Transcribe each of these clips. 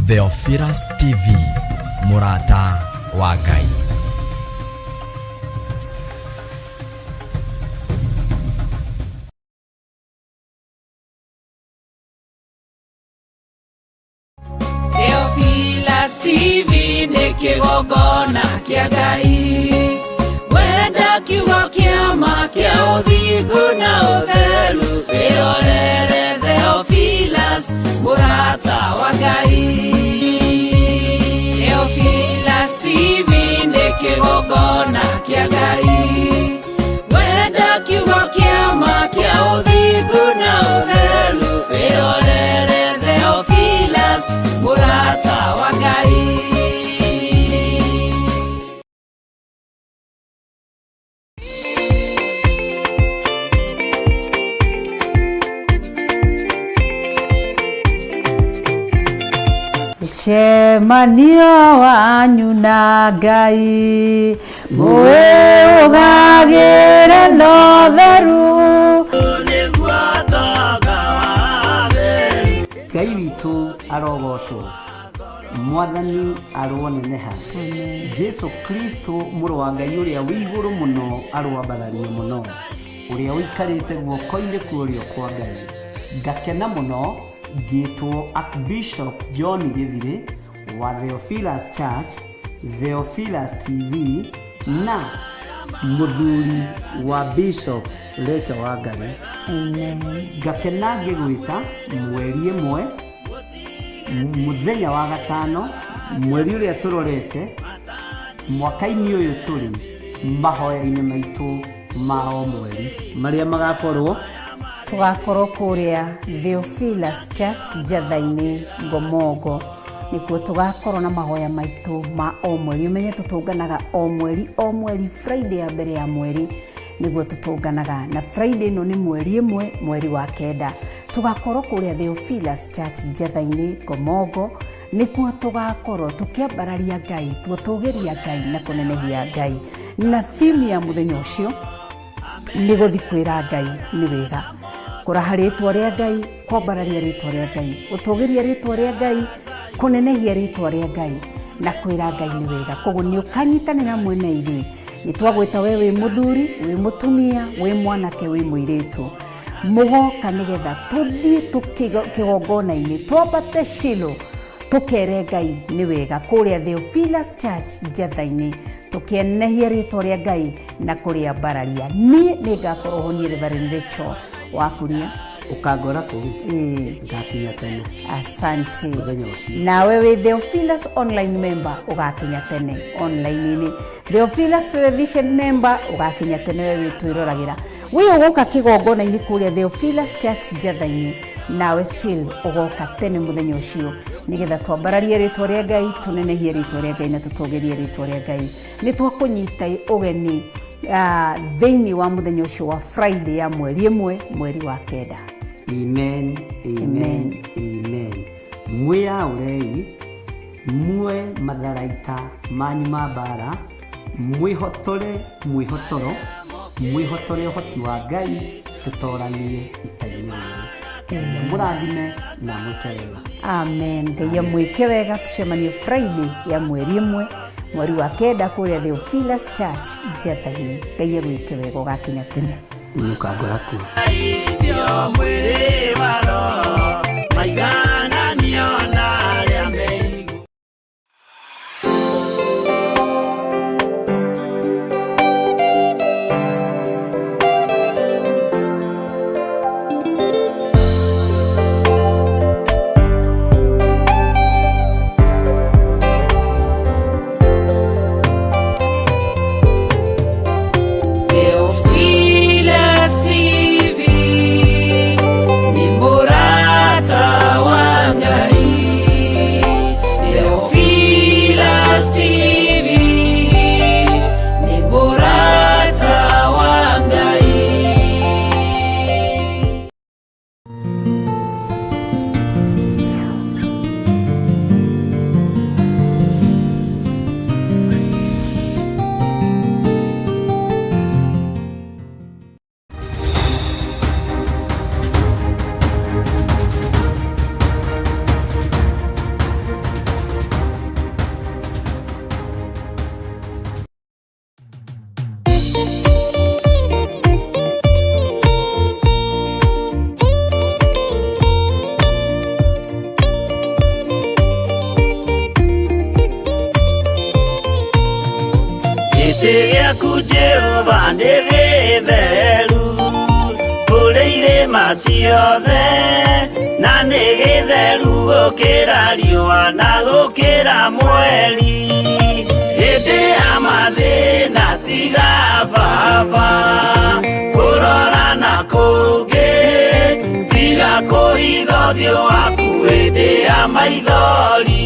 Theophilus TV, mũrata wa Ngai. Theophilus TV nĩ kĩgongona kĩa Ngai. Wenda kiugo kĩa ma kĩa ũthingu na ũtheru, wĩrorere Theophilus, mũrata wa Ngai. Theophilus TV nĩ kĩgongona kĩa Ngai. Wenda kiugo kĩa ma kĩa ũthingu na ũtheru, wĩrorere Theophilus, mũrata wa Ngai. Mũcemanio wanyu na Ngai mũwĩũgagĩre na ũtheru. Ngai witũ arogocwo, Mwathani aroneneha, Jesu Kristo mũrũ wa Ngai ũrĩa wĩ igũrũ mũno aroambarario mũno, ũrĩa ũikarĩte guoko-inĩ kwa ũrĩo kwa Ngai. Ngakena mũno ngĩtwo Archbishop John Gĩthirĩ wa Theophilus Church, Theophilus TV na mũthuri wa Bishop Rachel Wangari. Amen. Ngakena ngĩgwĩta mweri ĩmwe mũthenya wa gatano, mweri ũrĩa tũrorete mwaka-inĩ ũyũ tũrĩ, mahoya-inĩ maitũ ma o mweri marĩa magakorwo. Tũgakorwo kũrĩa Theophilus Church Njatha-inĩ Ngomongo, nĩkuo tũgakorwo na mahoya maitũ ma o mweri. Ũmenye tũtũnganaga o mweri o mweri, Friday ya mbere ya mweri nĩguo tũtũnganaga, na Friday ĩno nĩ mweri ĩmwe mweri wa kenda. Tũgakorwo kũrĩa Theophilus Church Njatha-inĩ Ngomongo, nĩkuo tũgakorwo tũkĩambararia Ngai, tũgũtũgĩria Ngai na kũnenehia Ngai. Na theme ya mũthenya ũcio nĩ gũthi kwĩra Ngai nĩ wega, kũraha rĩtwa rĩa Ngai, kwambararia rĩtwa rĩa Ngai, gũtũgĩria rĩtwa rĩa Ngai, kũnenehia rĩtwa rĩa Ngai na kwĩra Ngai nĩ wega. Koguo nĩ ũkanyitanĩra hamwe na ithuĩ. Nĩ twagwĩta we wĩ mũthuri, wĩ mũtumia, wĩ mwanake, wĩ mũirĩtu, mũgoka nĩgetha tũthiĩ kĩgongona-inĩ, twambate Shilo, tũkere Ngai nĩ wega kũrĩa Theophilus Church Njatha-inĩ, tũkĩenehia rĩtwa rĩa Ngai na kũrĩambararia. Niĩ nĩ ngakorwo ho, niĩ Reverend Rachel Wakuria. Ũkangora kũu. Ĩĩ. Ngakinya tene. Asante. Mũthenya ũcio. Nawe wĩ Theophilus online member ũgakinya tene online-inĩ. Theophilus television member ũgakinya tene, we wĩ twĩroragĩra. Wĩ ũgũka kĩgongona-inĩ kũrĩa Theophilus Church Njatha-inĩ, nawe still ũgoka tene mũthenya ũcio nĩgetha twambararie rĩtwa rĩa Ngai, tũnenehie rĩtwa rĩa Ngai na tũtũgĩrie rĩtwa rĩa Ngai. Nĩ twakũnyita ũgeni thĩinĩ wa mũthenya ũcio wa Friday ya mweri ĩmwe mweri wa kenda. Amen, amen, amen. Mwĩyaũrei, muoe matharaita manyu ma mbara, mwĩhotore mwĩhotoro, mwĩhotore ũhoti wa Ngai, tũtoranie ita-inĩ rĩrĩ. Ngai amũrathime na amwĩke wega. Amen. Ngai amwĩke wega. Tũcemanie Friday ya mweri ĩmwe mweri wa kenda kũrĩa Theophilus Church Njatha-inĩ. Ngai agwĩke wega, ũgakinya tene. Nĩũkangora kuo. Itio mwĩrĩ wa roho maigananio na arĩa me igũrũ. Theophilus TV, ni mũrata. Ciothe na nĩ gĩtheru gũkĩra riũa na gũkĩra mweri. Hĩndĩ ya mathĩna tiga baba kũrora na kũngĩ, tiga kũhitha ũthiũ waku hĩndĩ ya maithori.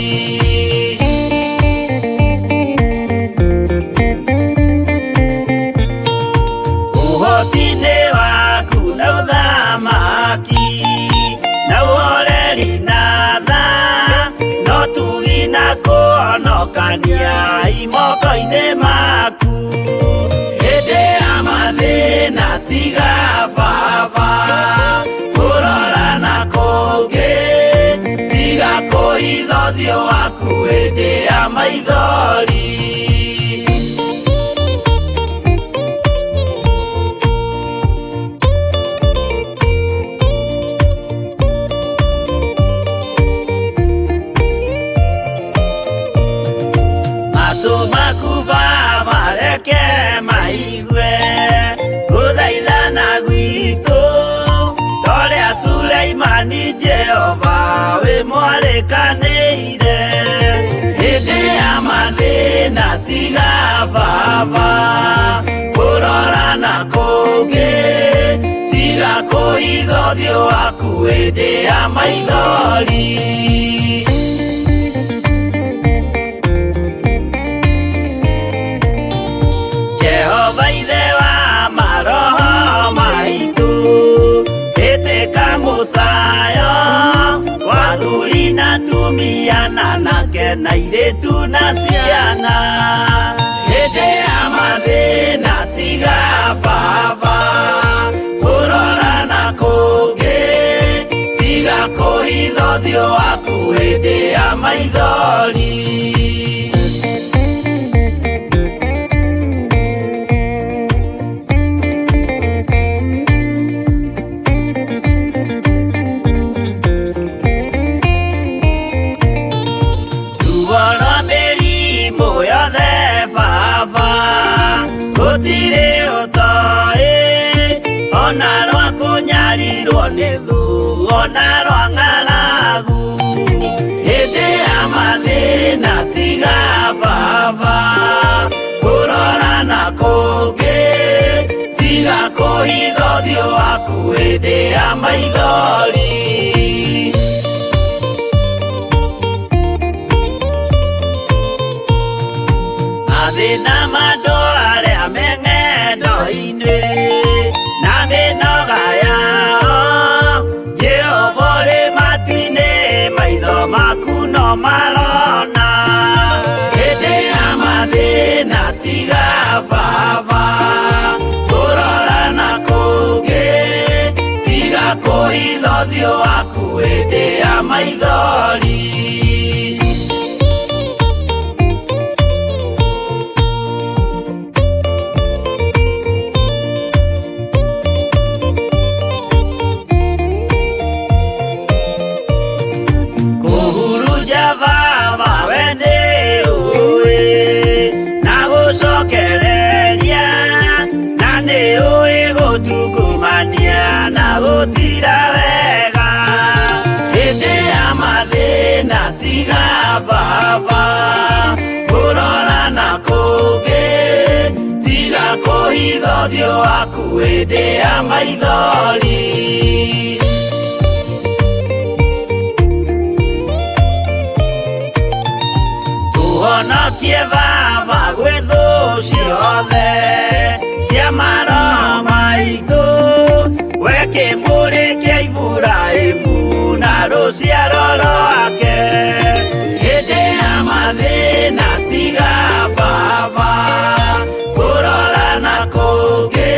Ũhoti-inĩ waku na ũthamaki na ũhoreri na tha no tugi na kũhonokania imoko-inĩ maku. Hĩndĩ ya mathĩna tiga baba kũrora na kũngĩ, tiga kũhitha ũthiũ waku hĩndĩ ya maithori. Matũ maku baba reke maigue gũthaithana gwitũ, torĩa Suleimani Jehova wĩ mwarĩkanĩire. Hĩndĩ ya mathĩna tiga baba kũrora na kũngĩ, tiga kũhitha ũthiũ waku hĩndĩ ya maithori. Jehova ithe wa maroho maitũ, ĩtĩka mũcayo wa athuri na atumia na anake na airĩtu na ciana. Hĩndĩ ya mathĩna tiga baba kũrora na kũngĩ, tiga kũhitha ũthiũ waku hĩndĩ ya maithori. Ruo rwa mĩrimũ yothe baba gũtirĩ ũtoĩ, ona rwa kũnyarirwo nĩ thũ ona rwa ng'aragu. Hĩndĩ ya mathĩna tiga baba kũrora na kũngĩ, tiga kũhitha ũthiũ waku hĩndĩ ya maithori. Mathĩna ma andũ arĩa me ng'endo-inĩ na mĩnoga yao, Jehova ũrĩ matu-inĩ maitho maku no marona. Hĩndĩ ya mathĩna tiga baba kũrora na kũngĩ, tiga kũhitha ũthiũ waku hĩndĩ ya maithori. Kũhurunja baba we nĩ ũĩ na gũcokereria, na nĩ ũĩ gũtungumania na gũtira wega. Hĩndĩ ya mathĩna tiga baba kũrora na kũngĩ, tiga kũhitha ũthiũ waku hĩndĩ ya maithori. Tũhonokie baba gwĩ thũ ciothe cia maroho maitũ, we kĩmũrĩ kĩa Iburahĩmu na rũciaro rwake. Hĩndĩ ya mathĩna tiga baba kũrora na kũngĩ,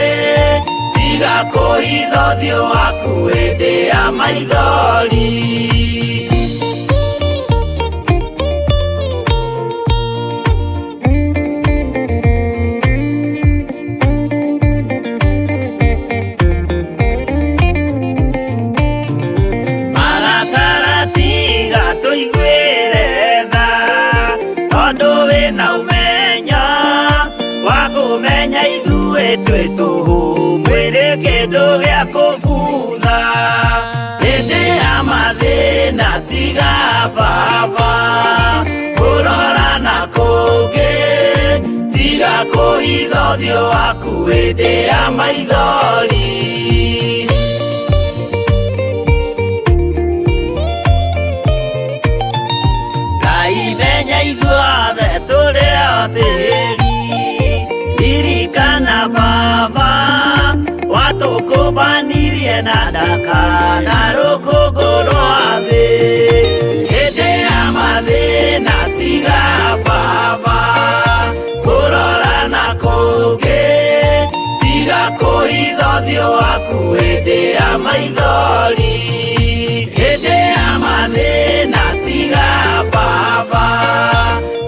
tiga kũhitha ũthiũ waku hĩndĩ ya maithori. Marakara tiga tũiguĩre tha, tondũ wĩna ũmenyo wa kũmenya ithuĩ twĩ tũhũ, mwĩrĩ kĩndũ gĩa kũbutha. ũthiũ waku hĩndĩ ya maithori. Ngai menya ithuothe tũrĩ o tĩri, ririkana baba watũkũmbanirie na ndaka na rũkũngũ rwa thĩ. Hĩndĩ ya mathĩna tiga baba kũrora na kũngĩ, tiga kũhitha ũthiũ waku hĩndĩ ya maithori. Hĩndĩ ya mathĩna tiga baba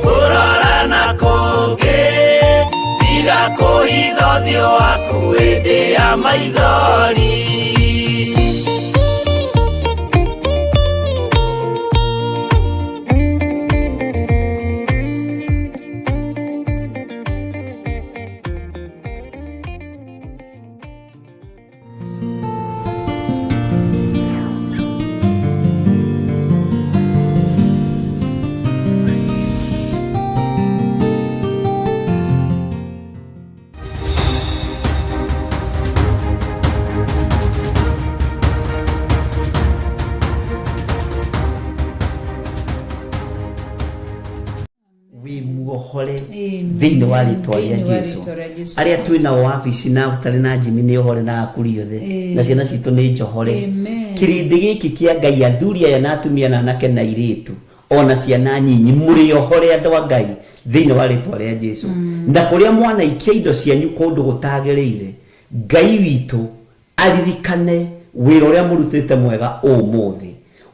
kũrora na kũngĩ, tiga kũhitha ũthiũ waku hĩndĩ ya maithori. Wĩ muohore Amen. thĩinĩ wa rĩtwa rĩa Thĩinĩ wa Jesu. rĩtwa rĩa Jesu. Arĩa twĩ nao wabici na ũtarĩ na njimi nĩ ohore na akuri othe Amen. na ciana citũ nĩ njohore. Amen. Kĩrĩndĩ gĩkĩ kĩa Ngai, athuri aya na atumia na anake na airĩtu ona ciana nyinyi, mũrĩ ohore andũ a Ngai thĩinĩ wa rĩtwa rĩa Jesu. Na kũrĩa mwanaikia indo cianyu kũndũ gũtagĩrĩire, Ngai witũ aririkane wĩra ũrĩa mũrutĩte mwega ũmũthĩ,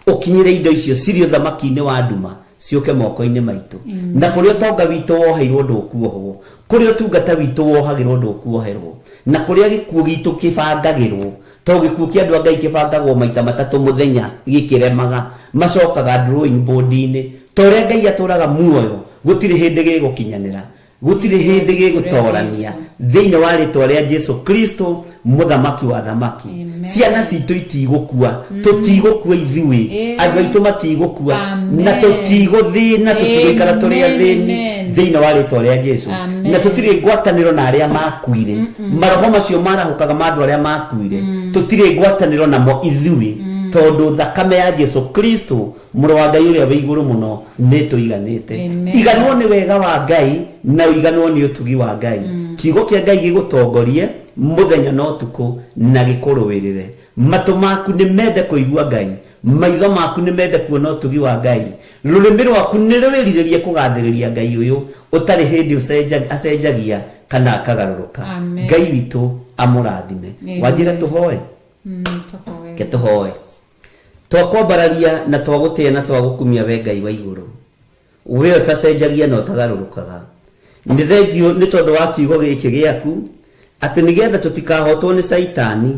ũkinyĩre indo icio cirĩ ũthamaki-inĩ wa nduma ciũke moko-inĩ maitũ. Na kũrĩa ũtonga witũ woheirwo ndũkuohwo, kũrĩa ũtungata witũ wohagĩrwo ndũkuoherwo, na kũrĩa gĩkuũ gitũ kĩbangagĩrwo, tondũ gĩkuũ kĩa andũ a Ngai kĩbangagwo maita matatũ mũthenya gĩkĩremaga, macokaga drawing board-inĩ. Ta ũrĩa Ngai atũraga muoyo, gũtirĩ hĩndĩ gĩgũkinyanĩra, gũtirĩ hĩndĩ gĩgũtorania thĩinĩ wa rĩtwa rĩa Jesu Kristo mũthamaki wa thamaki. Amen. Ciana citũ itigũkua, tũtigũkua ithuĩ, Amen. andũ aitũ matigũkua, Amen. na tũtigũthĩna, tũtigũikara tũrĩ Amen, athĩni amen. thĩinĩ wa rĩtwa rĩa Jesu. Amen. Na tũtirĩ ngwatanĩro na arĩa makuire, maroho macio marahũkaga ma andũ arĩa makuire, tũtirĩ ngwatanĩro namo ithuĩ, tondũ thakame ya Jesu Kristo mũrũ wa Ngai ũrĩa wĩ igũrũ mũno nĩ tũiganĩte. Amen. Iganwo nĩ wega wa Ngai na ũiganwo nĩ ũtugi wa Ngai. Kiugo kĩa Ngai gĩgũtongorie mũthenya na ũtukũ na gĩkũrũĩrĩre. Matũ maku nĩ mende kũigua Ngai, maitho maku nĩ mende kuona ũtugi wa Ngai, rũrĩmĩ rwaku nĩ rwĩrirĩrie kũgathĩrĩria Ngai ũyũ ũtarĩ hĩndĩ acenjagia kana akagarũrũka. Amen. Ngai witũ amũrathime. Amen. Wanjĩra tũhoe? Tũhoe. Ke tũhoe. Twakwambararia na twagũtĩĩa na twagũkumia we Ngai wa igũrũ, we ũtacenjagia na ũtagarũrũkaga. Nĩ thengiũ nĩ tondũ wa kiugo gĩkĩ gĩaku, atĩ nĩgetha tũtikahotwo nĩ Caitani,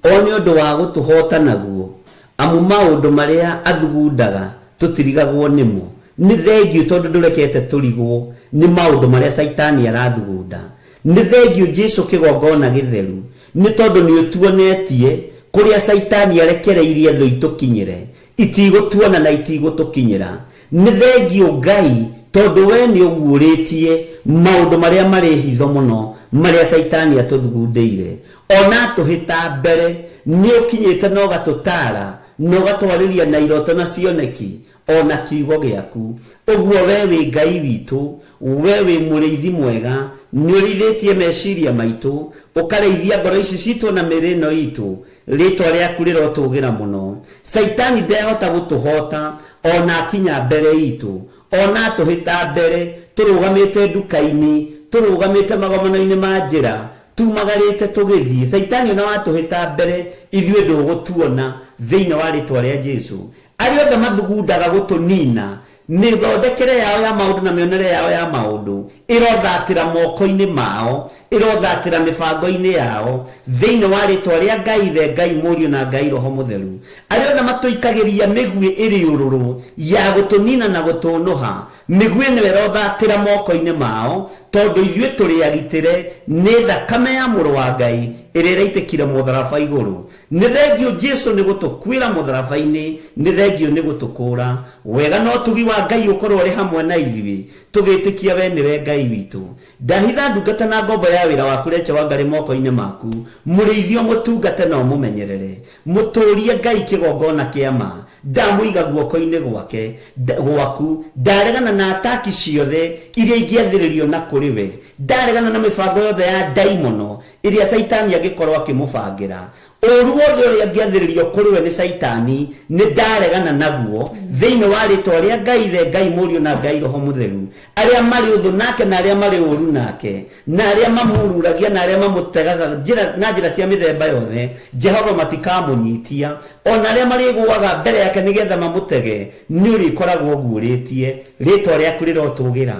o nĩ ũndũ wa gũtũhota naguo, amu maũndũ marĩa athugundaga tũtirigagwo nĩmo. Nĩ thengiũ tondũ ndũrekete tũrigwo nĩ maũndũ marĩa Caitani arathugunda. Nĩ thengiũ Jesu kĩgongona gĩtheru, nĩ tondũ nĩ ũtuonetie kũrĩa Caitani arekereirie thũ itũkinyĩre, itigũtuona na itigũtũkinyĩra. Nĩ thengiũ Ngai tondũ we nĩ ũguũrĩtie maũndũ marĩa marĩ hitho mũno marĩa Caitani atũthugundĩire. Ona atũhĩta mbere, nĩ ũkinyĩte na ũgatũtaara na ũgatwarĩria na iroto na cioneki ona kiugo gĩaku. Ũguo we wĩ Ngai witũ, we wĩ mũrĩithi mwega, nĩ ũrĩithĩtie meciria maitũ, ũkarĩithia ngoro ici citũ na mĩĩrĩ ĩno itũ. Rĩtwa rĩaku rĩrotũgĩra mũno. Caitani ndehota gũtũhota ona akinya mbere itũ, ona atũhĩta mbere, tũrũgamĩte nduka-inĩ, tũrũgamĩte magomano-inĩ ma njĩra, tumagarĩte tũgĩthiĩ. Caitani ona watũhĩta mbere, ithuĩ ndũgũtuona thĩinĩ wa rĩtwa rĩa Jesu. Arĩa othe mathugundaga gũtũnina, mĩthondekere yao ya maũndũ na mĩonere yao ya maũndũ ĩrothatĩra moko-inĩ mao, ĩrothatĩra mĩbango-inĩ yao thĩinĩ wa rĩtwa rĩa Ngai Ithe, Ngai Mũriũ na Ngai Roho Mũtheru. Arĩa othe matũikagĩria mĩguĩ ĩrĩ ũrũrũ ya gũtũnina na gũtũnũha, Mĩguĩ nĩwe ĩrothatĩra moko-inĩ mao, tondũ ithuĩ tũrĩ agitĩre nĩ thakame ya Mũrũ wa Ngai ĩrĩa ĩraitĩkire mũtharaba igũrũ. Nĩ thengiũ Jesu nĩ gũtũkuĩra mũtharaba-inĩ, nĩ thengiũ nĩ gũtũkũũra. Wega na ũtugi wa Ngai ũkorwo ũrĩ hamwe na ithuĩ, tũgĩtĩkia we nĩwe Ngai witũ. Ndahitha ndungata na ngombo ya wĩra waku Rachel Wangari moko-inĩ maku, mũrĩithie ũmũtungate na ũmũmenyerere. Mũtũũrie Ngai kĩgongona kĩa ma, ndamũiga guoko-inĩ gwake, gwaku. Ndaregana na ataki ciothe iria ingĩathĩrĩrio na kũrĩ we. Ndaregana na mĩbango yothe ya ndaimono ĩrĩa Caitani angĩkorwo akĩmũbangĩra. Ũũru wothe ũrĩa ũngĩathĩrĩrio kũrĩ we nĩ Caitani, nĩ ndaregana naguo, thĩinĩ wa rĩĩtwa rĩa Ngai Ithe, Ngai Mũriũ, na Ngai Roho Mũtheru. Arĩa marĩ ũthũ nake na arĩa marĩ ũũru nake, na arĩa mamururagia na arĩa mamũtegaga njĩra, na njĩra cia mĩthemba yothe, Jehova matikamũnyitia. O na arĩa marĩgũaga mbere yake nĩgetha mamũtege, nĩ ũrĩkoragwo ũguũrĩtie. Rĩĩtwa rĩaku rĩrotũgĩra.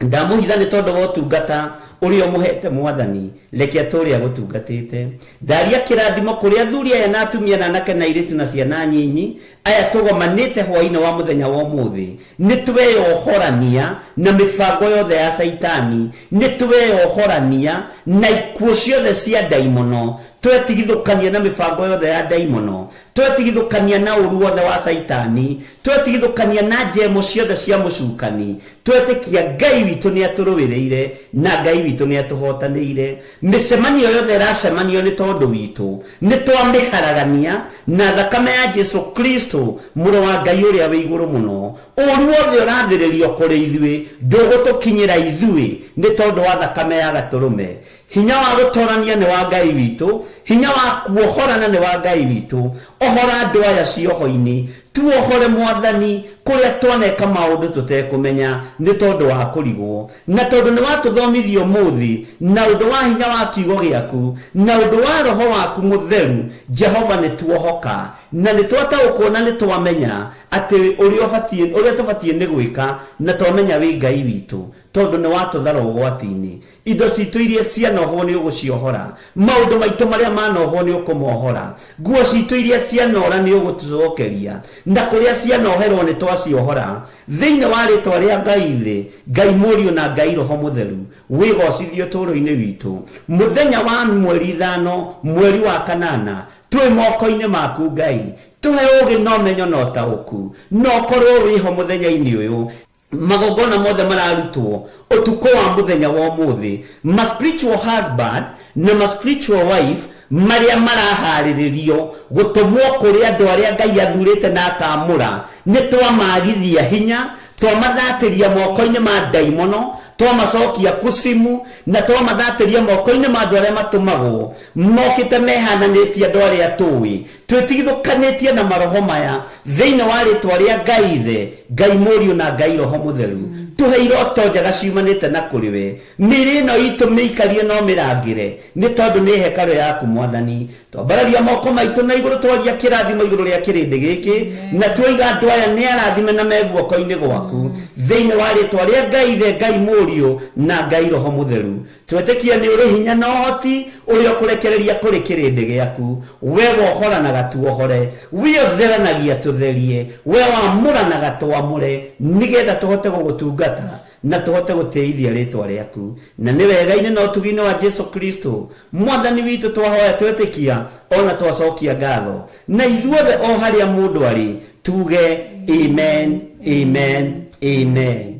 Ndamũhitha nĩ tondũ wa ũtungata ũrĩa ũmũhete Mwathani, reke atũũre agũtungatĩte. Ndaria kĩrathimo kũrĩ athuri aya na atumia na anake na airĩtu na ciana nyinyi, aya tũgomanĩte hwaĩ-inĩ wa mũthenya wa ũmũthĩ. Nĩ tweyohorania na mĩbango yothe ya Caitani, nĩ tweyohorania na ikuũ ciothe cia ndaimono, twetigithũkania na mĩbango yothe ya ndaimono, twetigithũkania na ũũru wothe wa Caitani, twetigithũkania na njemo ciothe cia mũcukani, twetĩkia Ngai witũ nĩ atũrũĩrĩire na Ngai witũ nĩ atũhotanĩire. Mĩcemanio yothe ĩracemanio nĩ tondũ witũ, nĩ twamĩharagania na thakame ya Jesu Kristo, Mũrũ wa Ngai ũrĩa wĩ igũrũ mũno. Ũũru wothe ũrathĩrĩrio kũrĩ ithuĩ ndũgũtũkinyĩra ithuĩ nĩ tondũ wa thakame ya Gatũrũme. Hinya wa gũtorania nĩ wa Ngai witũ, hinya wa kuohorana nĩ wa Ngai witũ. Ohora andũ aya cioho-inĩ, tuohore Mwathani kũrĩa twaneka maũndũ tũtekũmenya nĩ tondũ wa kũrigwo. Na tondũ nĩ watũthomithia ũmũthĩ na ũndũ wa hinya wa kiugo gĩaku, na ũndũ wa Roho waku Mũtheru, Jehova nĩ tuohoka, na nĩ twataũkwo na nĩ twamenya atĩ ũrĩa ũbatiĩ, ũrĩa tũbatiĩ nĩ gwĩka, na twamenya wĩ Ngai witũ, tondũ nĩ watũthara ũgwati-inĩ. Indo citũ iria cianohwo nĩ ũgũciohora, maũndũ maitũ marĩa manohwo nĩ ũkũmohora, nguo citũ iria cianora nĩ ũgũtũcokeria, na kũrĩa cianoherwo nĩ twaciohora. Thĩinĩ wa rĩĩtwa rĩa Ngai Ithe, Ngai Mũriũ na Ngai Roho Mũtheru, wĩgocithie ũtũũro-inĩ witũ. Mũthenya wa mweri ithano, mweri wa kanana, twĩ moko-inĩ maku Ngai. Tũhe ũũgĩ na ũmenyo na ũtaũku, na ũkorwo wĩho mũthenya-inĩ ũyũ. Magongona mothe mararutwo ũtukũ wa mũthenya wa ũmũthĩ, ma spiritual husband na ma spiritual wife marĩa maraharĩrĩrio gũtũmwo kũrĩ andũ arĩa Ngai athurĩte na akamũra, nĩ twamagithia hinya, twamathatĩria moko-inĩ ma ndaimono, twamacokia kusimu, na twamathatĩria moko-inĩ ma andũ arĩa matũmagwo mokĩte mehananĩtie andũ arĩa tũĩ. Twĩtigithũkanĩtie na maroho maya thĩinĩ wa rĩtwa rĩa Ngai Ithe, Ngai Mũriũ na Ngai Roho Mũtheru. Tũhe iroto njega ciumanĩte na kũrĩ we. Mĩĩrĩ ĩno itũ mĩikarie na ũmĩrangĩre, nĩ tondũ nĩ hekarũ yaku Mwathani. Twambararia moko maitũ na igũrũ twaria kĩrathimo igũrũ rĩa kĩrĩndĩ gĩkĩ, na tuoiga andũ aya nĩ arathime na me guoko-inĩ gwaku, thĩinĩ wa rĩtwa rĩa Ngai Ithe, Ngai Mũriũ na Ngai Roho Mũtheru. Twetĩkia nĩ ũrĩ hinya na ũhoti ũrĩa ũkũrekereria kũrĩ kĩrĩndĩ gĩaku. We wohoranaga tuohore, we ũtheranagia tũtherie, we wamũranaga twamũre, nĩgetha tũhote gũgũtungata na tũhote gũtĩithia rĩtwa rĩaku. Na nĩ wega-inĩ na ũtugi-inĩ wa Jesu Kristo, Mwathani witũ, twahoya twetĩkia o na twacokia ngatho. Na ithuothe o harĩa mũndũ arĩ, tuge amen, amen, amen.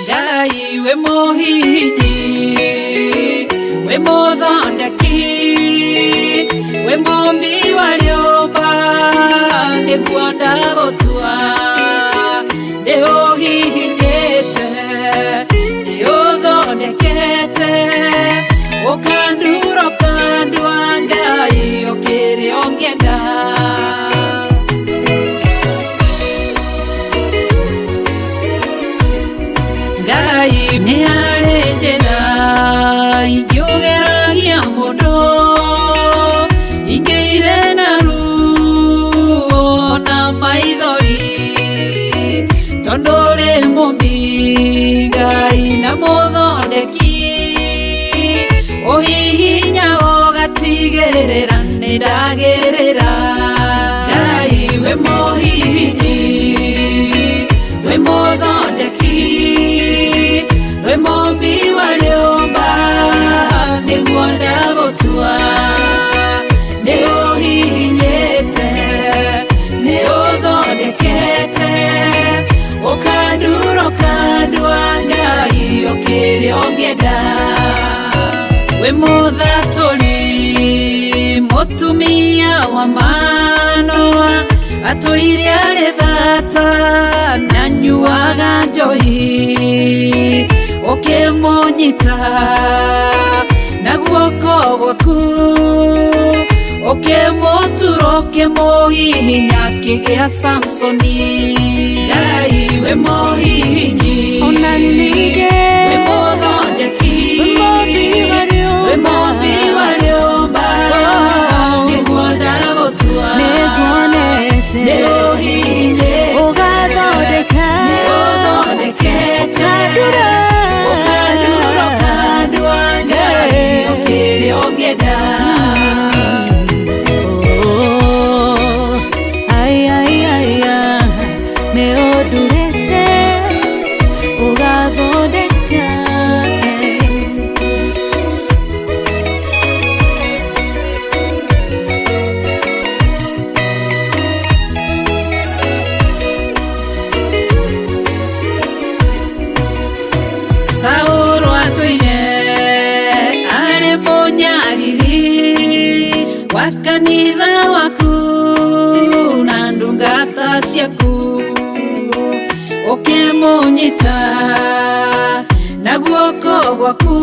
Ngai wĩ mũhihinyi, wĩ mũthondeki, wĩ mũmbi wa rĩũmba, nĩguo ndagũtua. Nĩ ũhihinyĩte, nĩ ũthondekete, ũkandura ũkandua, Ngai ũkĩrĩ ũngĩenda. Ngai nĩ harĩ njĩra ingĩũgeragia mũndũ, ingĩire na ruo na maithori. Ndigĩrĩra nĩ ndagĩrĩra. Ngai wĩ mũhihinyi, wĩ mũthondeki, wĩ mũmbi wa rĩũmba, nĩguo ndagũtua. Nĩ ũhihinyĩte, nĩ ũthondekete, ũkandura ũkandua, Ngai ũkĩrĩa ũngĩenda. Wĩ mũthatũri mũtumia wa Manoa, atũire arĩ thata na nyuaga njohi, ũkĩmũnyita na guoko gwaku, ũkĩmũtura ũkĩmũhihinya kĩgĩa Samsoni. Ngai wĩ mũhihinyi, Ona ningĩ wĩ mũthondeki, wĩ mũmbi wa rĩũmba. Wĩ mũmbi wa rĩũmba, nĩguo ndagũtua. Nĩnguonete. Nĩ ũhihinyĩte. Ũgathondeka. Nĩ ũthondekete. Ũkandura. Ũkandura ũkandua, Ngai ũkĩrĩa ũngĩenda. Oh, ai, ai, ai, ah, nĩ ũndurĩte ũgathondeka. Saũlũ atũire arĩ mũnyariri wa kanitha waku na ndungata ciaku, ũkĩmũnyita na guoko gwaku,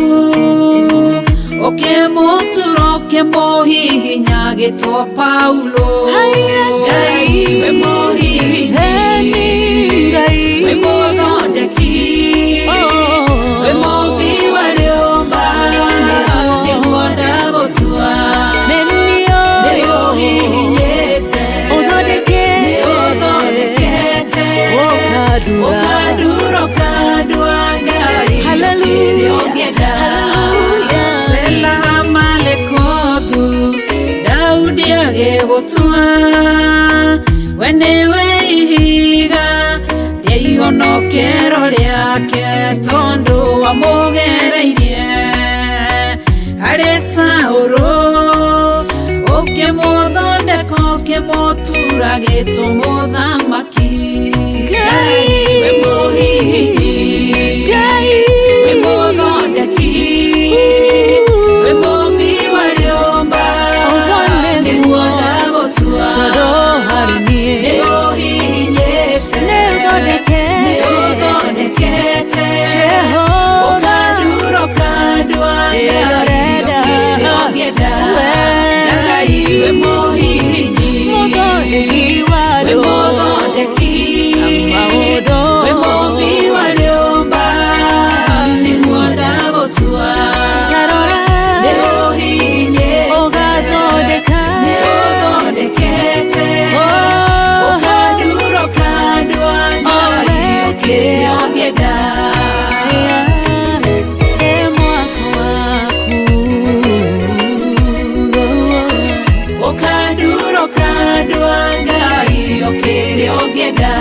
ũkĩmũtura ũkĩmũhihinya gĩtwo Paulo. Haiya, Ngai wĩ mũhihinyi, Eni Ngai. Wĩ mũthondeki, Oh. wĩ mũmbi wa rĩũmba, nĩguo ndagũtua. Nĩ Nĩ niĩ ũhihinyĩte. Ũthondekete. Nĩ ũthondekete. Ũkandura. Ũkandura ũkandua, Ngai Hallelujah. ũkĩrĩa ũngĩenda. Hallelujah. Sela Malekothu, Daudi agĩgũtua, we nĩwe ihiga rĩa ihonokero rĩake, tondũ wamũgereirie harĩ Saũlũ, ũkĩmũthondeka ũkĩmũtura gĩtũ mũthamaki. Ngai. Wĩ mũhihinyi, Ngai. Wĩ mũthondeki, wĩ mũmbi wa rĩũmba, Ũguo nĩguo. nĩguo ndagũtua. Tondũ harĩ niĩ. Nĩ ũhihinyĩte. Nĩ ũthondekete. Nĩ ũthondekete. Jehova. Ũkandura ũkandua, Ngai Ĩrorenda. ũkĩrĩa ũngĩenda. Wee. Ngai wĩ mũhihinyi, Mũthondeki wa wĩ rĩũmba. mũthondeki, Maũndũ. wĩ mũmbi wa rĩũmba, nĩguo ndagũtua. Tarora. Nĩ ũhihinyĩte. Ũgathondeka. Nĩ ũthondekete. Oh. Ũkandura ũkandua, Ngai ũkĩrĩa ũngĩenda. Ĩ mwaka waku. Ũkandura ũkandua, Ngai ũkĩrĩa ũngĩenda.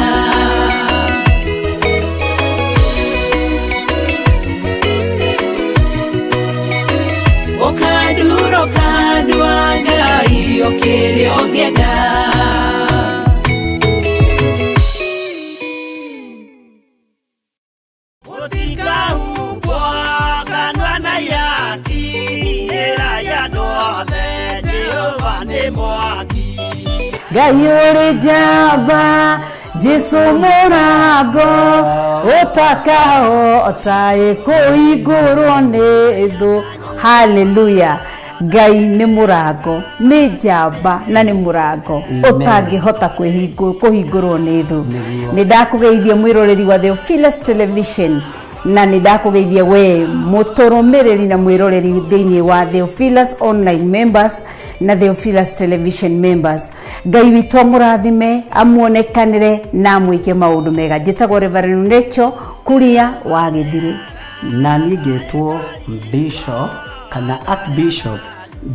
Ũkandura ũkandua, Ngai ũkĩrĩa ũngĩenda. Ũtikahumbwo kanua na ihaki, ĩra ya andũ othe Jehova nĩ mwaki. Ngai ũrĩ njamba, Jesu mũrango ũtakahota kũhingũrwo nĩ thũ. Haleluya. Ngai nĩ mũrango, nĩ njamba na nĩ mũrango ũtangĩhota kũhingũrwo nĩ thũ. Nĩ ndakũgeithia mwĩroreri wa Theophilus Television, na nĩ ndakũgeithia we mũtũrũmĩrĩri na mwĩroreri thĩinĩ wa Theophilus Online Members na Theophilus Television Members. Ngai witũ amũrathime, amuonekanĩre na amwĩke maũndũ mega. Njĩtagwo Reverend Rachel Kuria wa Gĩthirĩ. Na niĩ ngetwo Bishop kana Archbishop.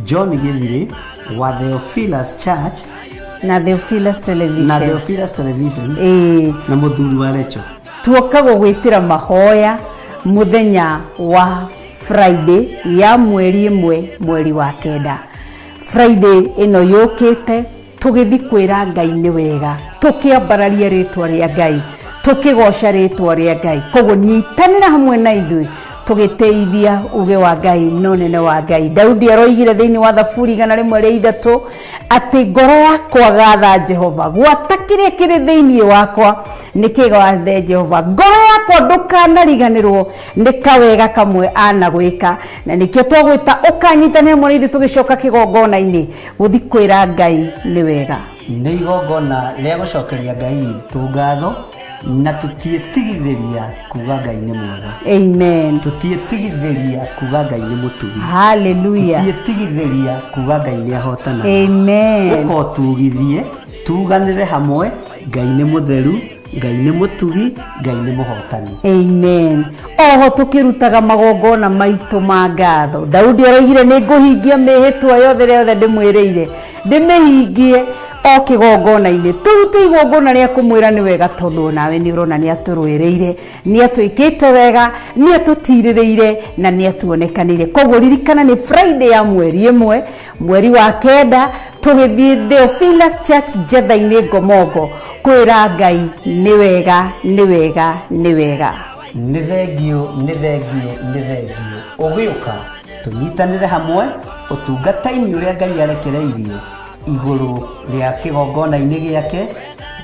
John Gĩthirĩ wa Theophilus Church na Theophilus na Television. Theophilus Television Ĩĩ. Na mũthuri wa Recho. Tuoka gũgwĩtĩra mahoya mũthenya wa Friday ya mweri 1 mweri wa 9, Friday ĩno yũkĩte, tũgĩthi kwĩra Ngai nĩ wega, tũkĩambararia rĩtwa rĩa Ngai, tũkĩgoca rĩtwa rĩa Ngai. Koguo nyitanĩra hamwe na ithuĩ tũgĩteithia uge wa Ngai no nene wa Ngai. Daudi aroigire thĩinĩ wa Thaburi 103 atĩ ngoro yakwa gatha Jehova, gwata kĩrĩa kĩrĩ thĩinĩ wakwa nĩ kĩgathe Jehova. Ngoro yakwa ndũkanariganĩrwo nĩ kawega kamwe anagwĩka, na nĩkĩo twagwĩta ũkanyitanĩra hamwe na ithuĩ tũgĩcoka kĩgongona-inĩ gũthi kwĩra Ngai nĩ wega. Nĩ igongona rĩa gũcokeria Ngai witũ ngatho, na tũtiĩtigithĩria kuga Ngai nĩ mwega. Amen. Tũtiĩtigithĩria kuga Ngai nĩ mũtugi. Haleluya. Tũtiĩtigithĩria kuga Ngai nĩ ahotanaga. Amen. Ũka ũtugithie, tuganĩre hamwe, Ngai nĩ mũtheru, Ngai nĩ mũtugi, Ngai nĩ mũhotani. Amen. Oho tukirutaga magongona maitũ ma ngatho, Daudi aroigire nĩ ngũhingia mĩhĩtwa yothe ĩrĩa yothe ndĩmwĩrĩire, ndĩmĩhingie o kĩgongona-inĩ. Tũrute igongona rĩa kũmwĩra nĩ wega, tondũ onawe nĩ ũrona nĩ atũrũĩrĩire, nĩ atwĩkĩte wega, nĩ atũtirĩrĩire na nĩ atuonekanĩire. Koguo ririkana nĩ Friday ya mweri 1 mweri wa 9, tũgĩthiĩ Theophilus Church Njetha-inĩ Ngomongo kwĩra Ngai nĩ wega, nĩ wega, nĩ wega. Nĩ thengio, nĩ thengio, nĩ thengio ũgĩũka tũnyitanĩre hamwe ũtungata-inĩ ũrĩa Ngai arekereirie igũrũ rĩa kĩgongona-inĩ gĩake,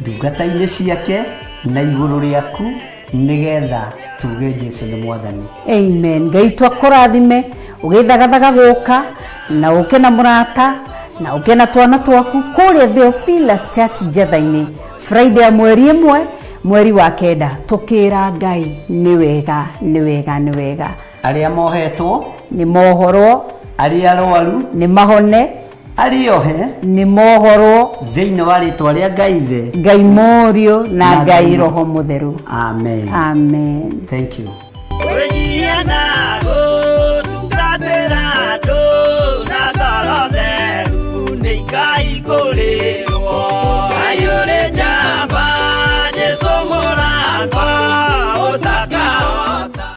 ndungata-inĩ ciake na igũrũ rĩaku, nĩgetha tuge Jesu nĩ mwathani. Amen. Ngai twakũrathime ũgĩthagathaga gũka na ũke na mũrata na ũke na twana twaku kũrĩa Theophilus Church Njetha-inĩ Friday ya mweri 1 mweri wa 9, tũkĩra Ngai nĩ wega, nĩ wega, nĩ wega. Arĩa mohetwo nĩ mohorwo, arĩa arwaru nĩ mahone, arĩa ohe nĩ mohorwo, thĩinĩ wa rĩtwa rĩa Ngai Ithe, Ngai Mũriũ na na Ngai Ngai Roho Mũtheru. Amen. Amen. Thank you. Wĩnyihia na gũtungatĩra andũ na ngoro theru nĩ ikaihingũrĩrwo. Ngai ũrĩ njamba, Jesũ mũrango ũtakahota.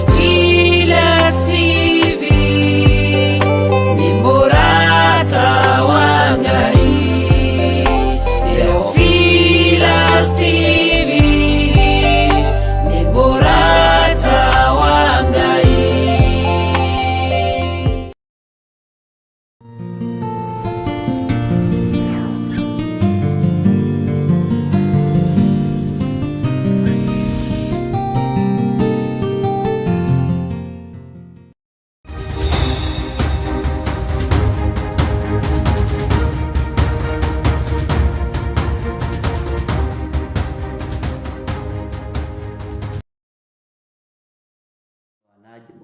Theophilus TV ni murata wa Ngai. Theophilus TV ni murata wa Ngai.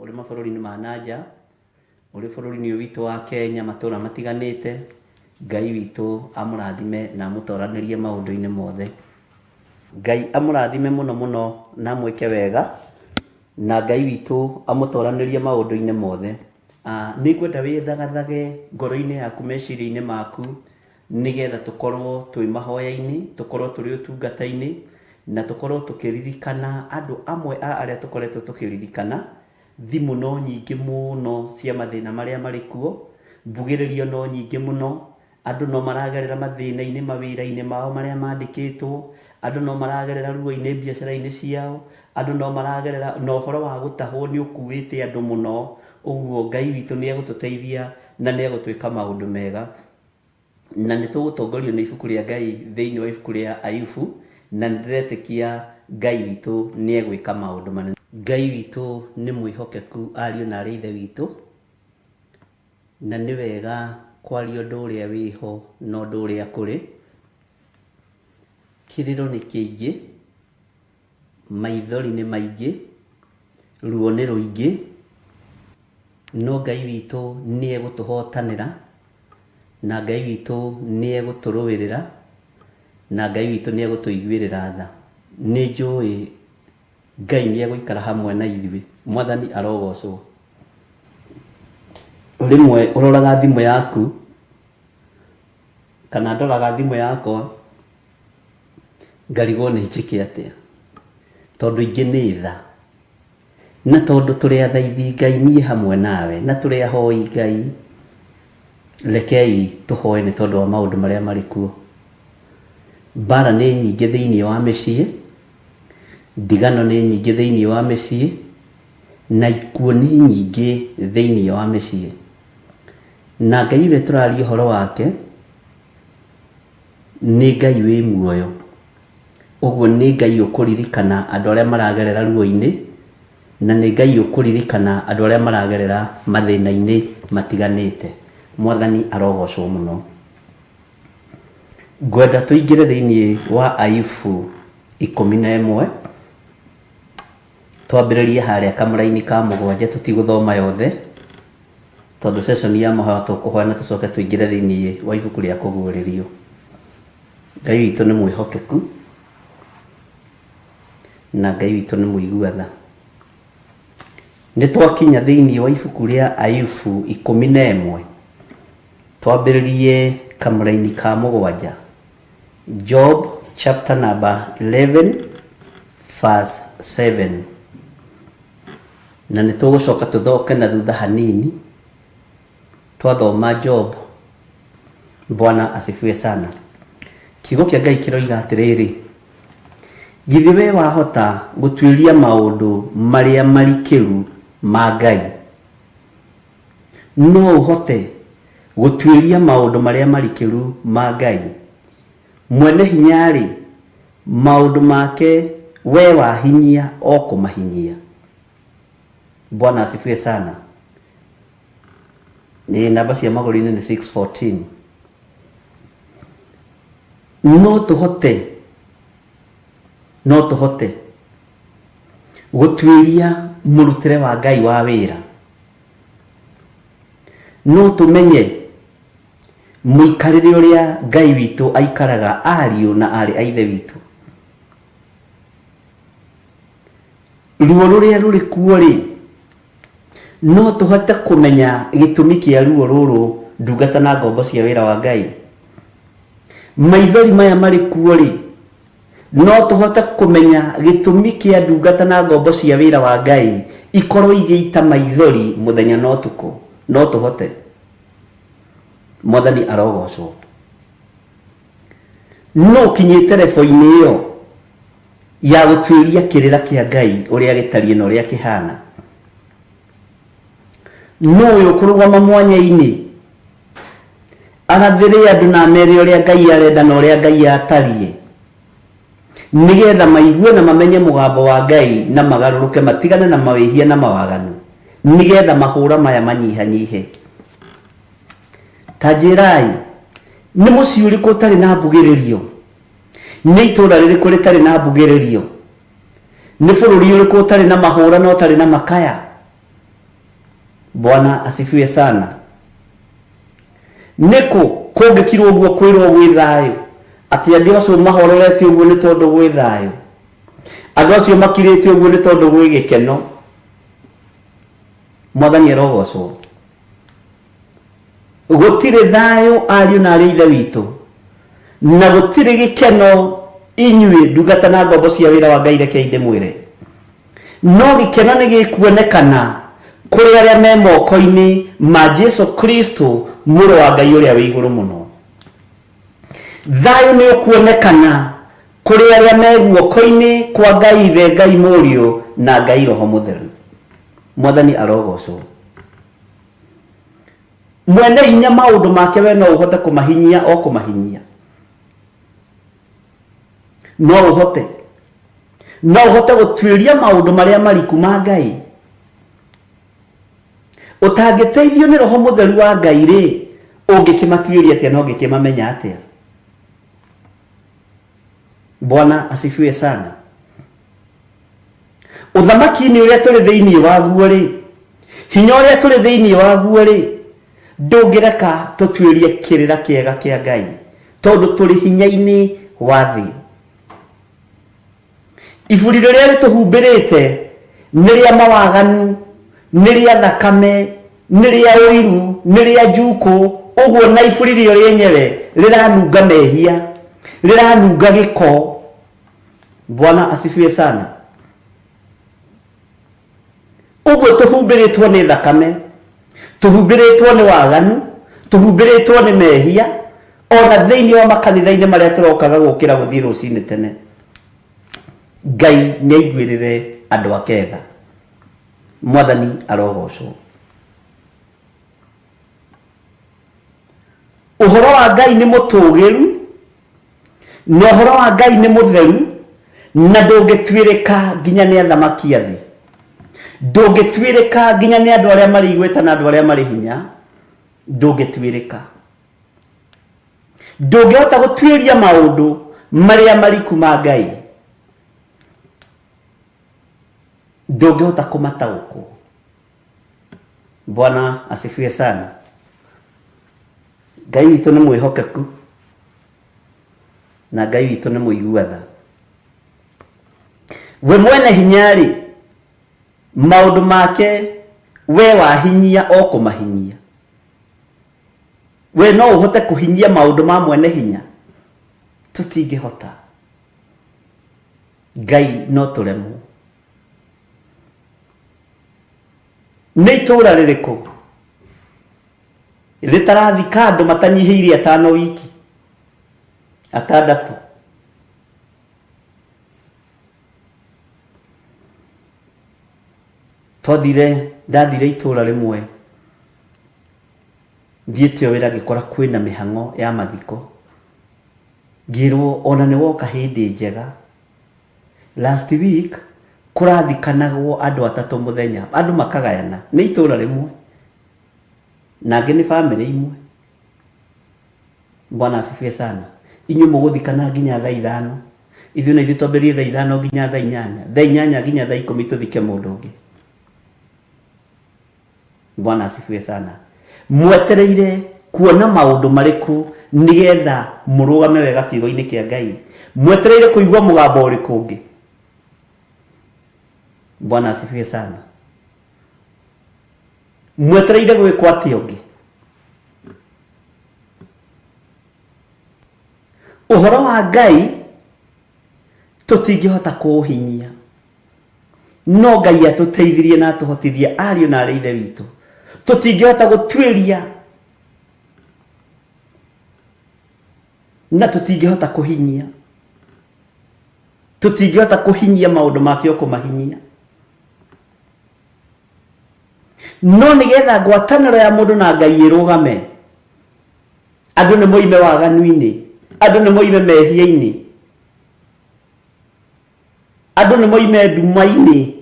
Ũrĩ mabũrũri-inĩ ma nanja, ũrĩ bũrũri-inĩ ũyũ witũ wa Kenya, matũra matiganĩte, Ngai witũ amũrathime na amũtoranĩrie maũndũ-inĩ mothe. Ngai amũrathime mũno mũno na amwĩke wega, na Ngai witũ amũtoranĩrie maũndũ-inĩ mothe. Nĩ ngwenda wĩthagathage ngoro-inĩ yaku, meciria-inĩ maku, nĩgetha tũkorwo twĩ mahoya-inĩ, tũkorwo tũrĩ ũtungata-inĩ, na tũkorwo tũkĩririkana andũ amwe a arĩa tũkoretwo tũkĩririkana. Thimũ no nyingĩ mũno cia mathĩna marĩa marĩ kuo, mbugĩrĩrio no nyingĩ mũno, andũ no maragerera mathĩna-inĩ mawĩra-inĩ mao marĩa mandĩkĩtwo, andũ no maragerera ruo-inĩ biacara-inĩ ciao, andũ no maragerera na ũhoro wa gũtahwo nĩ ũkuĩte andũ mũno. Ũguo Ngai witũ nĩ egũtũteithia na nĩ egũtwĩka maũndũ mega. Na nĩ tũgũtongorio nĩ ibuku rĩa Ngai thĩinĩ wa ibuku rĩa Ayubu, na nĩ ndĩretĩkia Ngai witũ nĩ egwĩka maũndũ manene. Ngai witũ nĩ mwĩhokeku ariũ na arĩ ithe witũ, na nĩ wega kwaria ũndũ ũrĩa wĩho na ũndũ ũrĩa kũrĩ. Kĩrĩro nĩ kĩingĩ, Maithori nĩ maingĩ, ruo nĩ rũingĩ, no Ngai witũ nĩ egũtũhotanĩra, na Ngai witũ nĩ egũtũrũĩrĩra, na Ngai witũ nĩ egũtũiguĩrĩra tha. Nĩ njũĩ Ngai nĩ egũikara hamwe na ithuĩ. Mwathani arogocwo. Rĩmwe ũroraga thimũ yaku, kana ndoraga thimũ yakwa, ngarigwo nĩ njĩke atĩa, tondũ ingĩ nĩ tha. Na tondũ tũrĩ athaithi Ngai niĩ hamwe nawe, na tũrĩ ahoi Ngai, rekei tũhoe nĩ tondũ wa maũndũ marĩa marĩ kuo. Mbara nĩ nyingĩ thĩinĩ wa mĩciĩ, ndigano nĩ nyingĩ thĩinĩ wa mĩciĩ, na ikuũ nĩ nyingĩ thĩinĩ wa mĩciĩ. Na Ngai ũrĩa tũraria ũhoro wake, nĩ Ngai wĩ muoyo. Ũguo nĩ Ngai ũkũririkana andũ arĩa maragerera ruo-inĩ, na nĩ Ngai ũkũririkana andũ arĩa maragerera mathĩna-inĩ matiganĩte. Mwathani arogocwo mũno. Ngwenda tũingĩre thĩinĩ wa Ayubu 11, twambĩrĩrie harĩa kamũraini ka mũgwanja, tũtigũthoma yothe, tondũ session ya mahoya tũkũhoya na tũcoke tũingĩre thĩinĩ wa ibuku rĩa kũguũrĩrio. Ngai witũ nĩ mwĩhokeku, na Ngai witũ nĩ mũigua tha. Nĩ twakinya thĩinĩ wa ibuku rĩa Ayubu 11, twambĩrĩrie kamũraini ka mũgwanja. Job chapter number 11 verse 7. Na nĩ tũgũcoka tũthoke na thutha hanini twathoma Job. Bwana asifiwe sana. Kiugo kĩa Ngai kĩroiga atĩrĩrĩ, githĩ we wahota gũtuĩria maũndũ marĩa marikĩru ma Ngai? No ũhote gũtuĩria maũndũ marĩa marikĩru ma Ngai? Mwene hinya-rĩ, maũndũ make we wahinyia o kũmahinyia. Bwana asifiwe sana. Nĩ namba cia magũrũ-inĩ nĩ 614. No tũhote, no tũhote gũtuĩria mũrutĩre wa Ngai wa wĩra. No tũmenye mũikarĩre ũrĩa Ngai witũ aikaraga ariũ na aarĩ a Ithe witũ. Ruo rũrĩa rũrĩ kuo-rĩ, no tũhote kũmenya gĩtũmi kĩa ruo rũrũ ndungata na ngombo cia wĩra wa Ngai? Maithori maya marĩ kuo-rĩ, no tũhote kũmenya gĩtũmi kĩa ndungata na ngombo cia wĩra wa Ngai ikorwo igĩita maithori mũthenya na ũtukũ? No tũhote. Mwathani arogocwo. No ũkinyĩte rebo-inĩ ĩyo ya gũtuĩria kĩrĩra kĩa Ngai ũrĩa gĩtariĩ na ũrĩa kĩhana? Nũ ũyũ ũkũrũgama mwanya-inĩ arathĩre andũ na amere ũrĩa Ngai arenda na ũrĩa Ngai atariĩ, nĩgetha maigue na mamenye mũgambo wa Ngai na magarũrũke matigane na mawĩhia na mawaganu, nĩgetha mahũra maya manyihanyihe? Ta njĩrai, nĩ mũciĩ ũrĩkũ ũtarĩ na mbugĩrĩrio? Nĩ itũũra rĩrĩkũ rĩtarĩ na mbugĩrĩrio? Nĩ bũrũri ũrĩkũ ũtarĩ na mahũra na ũtarĩ na makaya? Bwana asifiwe sana. Nĩkũ kũngĩkirwo ũguo kwĩrwo gwĩ thayũ, atĩ andũ acio mahorerete ũguo nĩ tondũ gwĩ thayũ, andũ acio makirĩte ũguo nĩ tondũ gwĩ gĩkeno? Mwathani arogocwo. Gũtirĩ thayũ ariũ na arĩ ithe witũ, na gũtirĩ gĩkeno inyuĩ ndungata na ngombo cia wĩra wa Ngai. Rekei ndĩmwĩre, no gĩkeno nĩ gĩkuonekana kũrĩ arĩa me moko-inĩ ma Jesu Kristo, mũrũ wa Ngai ũrĩa wĩ igũrũ mũno. Thayũ nĩ ũkuonekana kũrĩ arĩa me guoko-inĩ kwa Ngai Ithe, Ngai Mũriũ na Ngai Roho Mũtheru. Mwathani arogocwo. Mwene hinya maũndũ make we no ũhote kũmahinyia o kũmahinyia? No ũhote, no ũhote gũtuĩria maũndũ marĩa mariku ma Ngai? Ũtangĩteithio nĩ Roho Mũtheru wa Ngai rĩ, ũngĩkĩmatuĩria atĩa na ũngĩkĩmamenya atĩa? Bwana asifiwe sana. Ũthamaki-inĩ ũrĩa tũrĩ thĩinĩ waguo rĩ, hinya ũrĩa tũrĩ thĩinĩ waguo rĩ, ndũngĩreka tũtuĩrie kĩrĩra kĩega kĩa Ngai, tondũ tũrĩ hinya-inĩ wa thĩ. Iburi rĩrĩa rĩtũhumbĩrĩte nĩ rĩa mawaganu, nĩ rĩa thakame, nĩ rĩa ũiru, nĩ rĩa njukũ, ũguo na iburi rĩo rĩenyewe rĩranunga mehia, rĩranunga gĩko. Bwana asifiwe sana. Ũguo tũhumbĩrĩtwo nĩ thakame, tũhumbĩrĩtwo nĩ waganu, tũhumbĩrĩtwo nĩ mehia, ona thĩinĩ wa makanitha-inĩ marĩa tũrokaga gũkĩra gũthiĩ rũcinĩ tene. Ngai nĩ aiguĩrĩre andũ ake tha. Mwathani arogocwo. Ũhoro wa Ngai nĩ mũtũgĩru, na ũhoro wa Ngai nĩ mũtheru, na ndũngĩtuĩrĩka nginya nĩ athamaki a thĩ. Ndũngĩtuĩrĩka nginya nĩ andũ arĩa marĩ igweta na andũ arĩa marĩ hinya. Ndũngĩtuĩrĩka. Ndũngĩhota gũtuĩria maũndũ marĩa mariku ma Ngai. Ndũngĩhota kũmataũkwo. Bwana asifiwe sana. Ngai witũ nĩ mwĩhokeku na Ngai witũ nĩ mũigua tha. We mwene hinya-rĩ, maũndũ make we wahinyia o kũmahinyia. We no ũhote kũhinyia maũndũ ma mwene hinya? Tũtingĩhota. Ngai no tũremwo. Nĩ itũũra rĩrĩkũ rĩtarathika andũ matanyihĩirie atano wiki atandatũ? Twathire, ndathire itũũra rĩmwe thiĩte o wĩra ngĩkora kwĩna mĩhang'o ya mathiko, ngĩrwo ona nĩ woka hĩndĩ njega. Last week kũrathikanagwo andũ atatũ mũthenya, andũ makagayana, nĩ itũũra rĩmwe na angĩ nĩ bamĩrĩ imwe. Bwana asifiwe sana. Inyuĩ mũgũthikana nginya thaa ithano, ithuĩ na ithuĩ twambĩrĩrie thaa ithano nginya thaa inyanya, thaa inyanya nginya thaa ikũmi tũthike mũndũ ũngĩ. Bwana asifiwe sana. Mwetereire kuona maũndũ marĩkũ nĩgetha mũrũgame wega kiugo-inĩ kĩa Ngai? Mwetereire kũigua mũgambo ũrĩkũ ũngĩ? Bwana asifiwe sana. Mwetereire gwĩkwo atĩa ũngĩ? Ũhoro wa Ngai tũtingĩhota kũũhinyia. No Ngai atũteithirie na atũhotithie ariũ na arĩ ithe witũ. Tũtingĩhota gũtuĩria na tũtingĩhota kũhinyia. Tũtingĩhota kũhinyia maũndũ make o kũmahinyia. No nĩgetha ngwatanĩro ya mũndũ na Ngai ĩrũgame, andũ nĩ moime waganu-inĩ, andũ nĩ moime mehia-inĩ, andũ nĩ moime nduma-inĩ,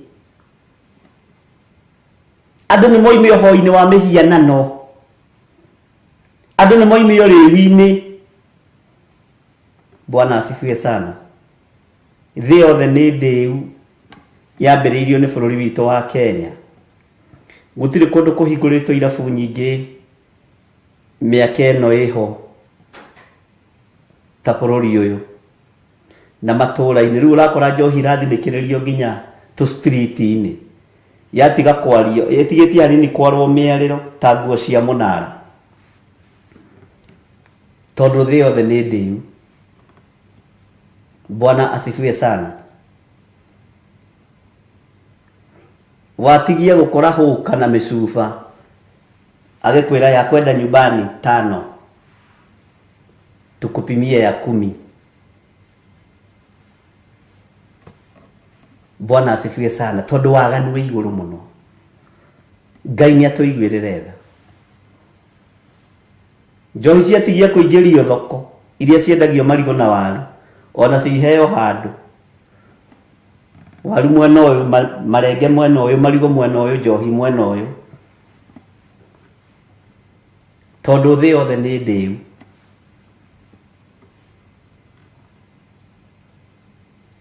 andũ nĩ moime ũhoi-inĩ wa mĩhianano, andũ nĩ moime ũrĩu-inĩ. Bwana asifiwe sana. Thĩ yothe nĩ ndĩu yambĩrĩirio nĩ bũrũri witũ wa Kenya. Gũtirĩ kũndũ kũhingũrĩtwo irabu nyingĩ mĩaka ĩno ĩho ta bũrũri ũyũ na matũũra-inĩ. Rĩu ũrakora njohi ĩrathinĩkĩrĩrio nginya tũ street-inĩ. Yatiga kwario, ĩtigĩtie hanini kwarwo mĩarĩro ta nguo cia mũnara. Tondũ thĩ yothe nĩ ndĩu. Bwana asifiwe sana. Watigia gũkora hũka na mĩcuba agĩkwĩra ya kwenda nyumbani tano tukupimie ya kumi. Bwana asifiwe sana tondũ waganu wĩ igũrũ mũno. Ngai nĩ atũiguĩrĩre tha. Njohi ciatigia kũingĩrio thoko iria ciendagio marigũ na waru ona ciheo handũ. Waru mwena ũyũ, marenge mwena ũyũ, marigũ mwena ũyũ, njohi mwena ũyũ. Tondũ thĩ yothe nĩ ndĩu.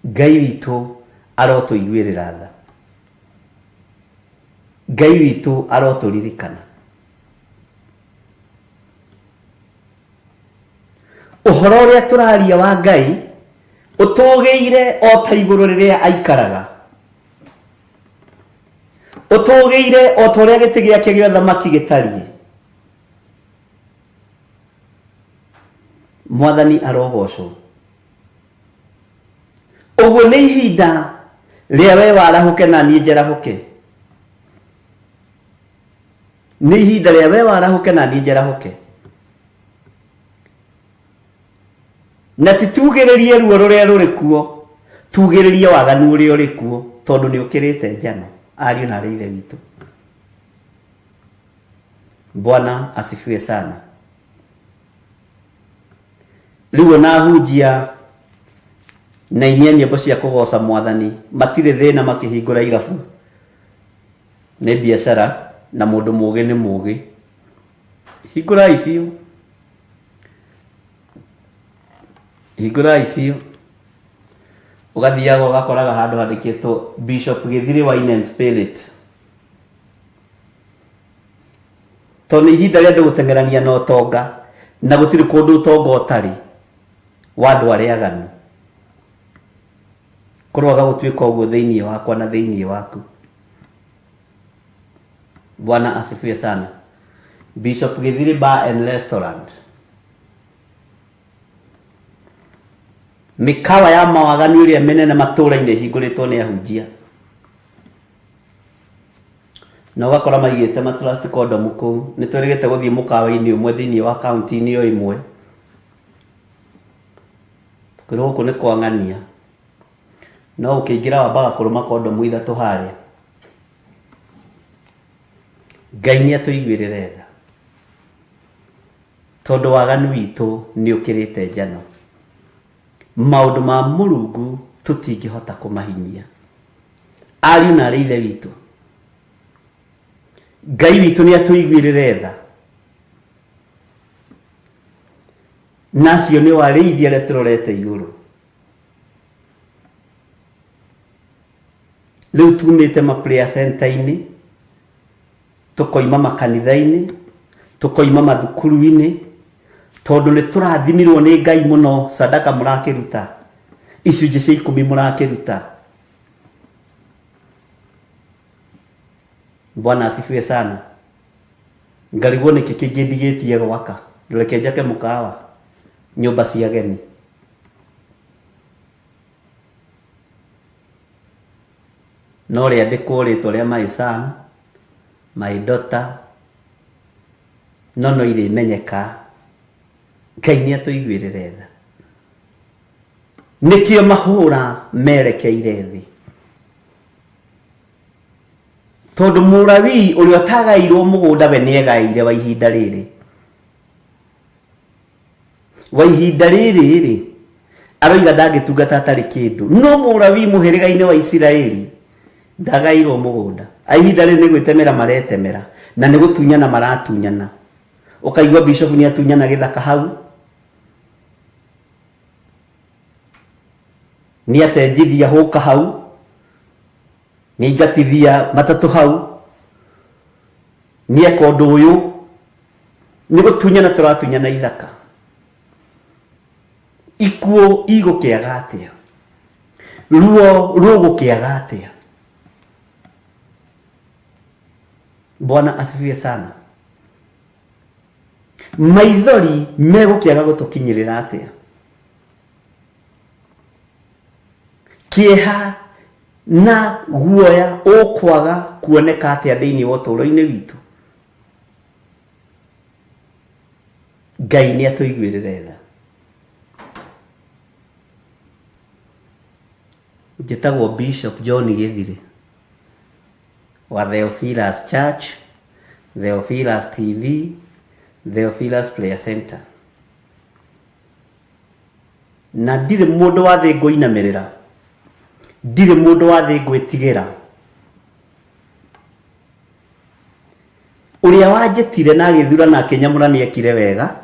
Ngai witũ arotũiguĩrĩra tha. Ngai witũ arotũririkana. Ũhoro ũrĩa tũraria wa Ngai ũtũgĩire o ta igũrũ rĩrĩa aikaraga, ũtũgĩire o ta ũrĩa gĩtĩ gĩake gĩa ũthamaki gĩtariĩ. Mwathani arogocwo. Ũguo nĩ ihinda rĩa we warahũke na niĩ njarahũke. Nĩ ihinda rĩa we warahũke na niĩ njarahũke. Na ti tugĩrĩrie ruo rũrĩa rũrĩ kuo, tugĩrĩrie waganu ũrĩa ũrĩ kuo, tondũ nĩ ũkĩrĩte njano, ariũ na arĩ ithe witũ. Bwana asifiwe sana. Rĩu ona ahunjia na inia nyĩmbo cia kũgoca mwathani matirĩ thĩna makĩhingũra irabu. Nĩ biacara na mũndũ mũgĩ nĩ mũgĩ. Hingũrai biũ. Hingũrai biũ. Ũgathiaga ũgakoraga handũ handĩkĩtwo Bishop Gĩthirĩ Wine and Spirit. Tondũ nĩ ihinda rĩa andũ gũteng'erania na ũtonga na gũtirĩ kũndũ ũtonga ũtarĩ wa andũ arĩa aganu. Kũroaga gũtuĩka ũguo thĩinĩ wakwa na thĩinĩ waku. Bwana asifiwe sana. Bishop Githiri Bar and Restaurant. Mĩkawa ya mawaganu ĩrĩa mĩnene matũũra-inĩ ĩhingũrĩtwo nĩ ahunjia. Na ũgakora maigĩte ma trust condom kũu. Nĩ twĩrĩgĩte gũthiĩ mũkawa-inĩ ũmwe thĩinĩ wa kaunti-inĩ o ĩmwe. Tũkĩrwo gũkũ nĩ kwa ng'ania. No ũkĩingĩra wambaga kũrũma kondomu ithatũ harĩa. Ngai nĩ atũiguĩrĩre tha. Tondũ waganu witũ nĩ ũkĩrĩte njano. Maũndũ ma Mũrungu tũtingĩhota kũmahinyia. Ariũ na arĩ ithe witũ, Ngai witũ nĩ atũiguĩrĩre tha. Na acio nĩo arĩithi arĩa tũrorete igũrũ. Rĩu tumĩte ma prayer center-inĩ, tũkoima makanitha-inĩ, tũkoima mathukuru-inĩ, tondũ nĩ tũrathimirwo nĩ Ngai mũno, sadaka mũrakĩruta, icunjĩ cia ikũmi mũrakĩruta. Bwana asifiwe sana. Ngarigwo nĩkĩ kĩngĩ ndigĩtie gwaka, reke njake mũkawa, nyũmba cia ageni. No rĩandĩkwo rĩtwa rĩa my son, my daughter, no no irĩmenyeka. Ngai nĩ atũiguĩrĩre tha. Nĩkĩo mahũra merekeire thĩ. Tondũ Mũlawii ũrĩa ũtagaĩirwo mũgũnda we nĩegaĩire wa ihinda rĩrĩ. Wa ihinda rĩrĩ-rĩ, aroiga ndangĩtungata atarĩ kĩndũ. No Mũlawii mũhĩrĩga-inĩ wa Isiraeli ndagaĩirwo mũgũnda. A ihinda rĩrĩ nĩ gwĩtemera maretemera na nĩ gũtunyana maratunyana. Ũkaigua bishofu nĩ atunyana gĩthaka hau, nĩ acenjithia hũka hau, nĩ aingatithia matatũ hau, nĩ eka ũndũ ũyũ, nĩ gũtunyana tũratunyana ithaka. Ikuũ igũkĩaga atĩa? Ruo rũgũkĩaga atĩa? Bwana asifiwe sana. Maithori megũkĩaga gũtũkinyĩrĩra atĩa? Kĩeha na guoya ũkwaga kuoneka atĩa thĩinĩ wa ũtũũro-inĩ witũ? Ngai nĩ atũiguĩrĩre tha. Njĩtagwo Bishop John Gĩthirĩ wa Theophilus Church, Theophilus TV, Theophilus Prayer Center. Na ndirĩ mũndũ wa thĩ ngũinamĩrĩra, ndirĩ mũndũ wa thĩ ngwĩtigĩra. Ũrĩa wanjĩtire na agĩthura na akĩnyamũra nĩ ekire wega,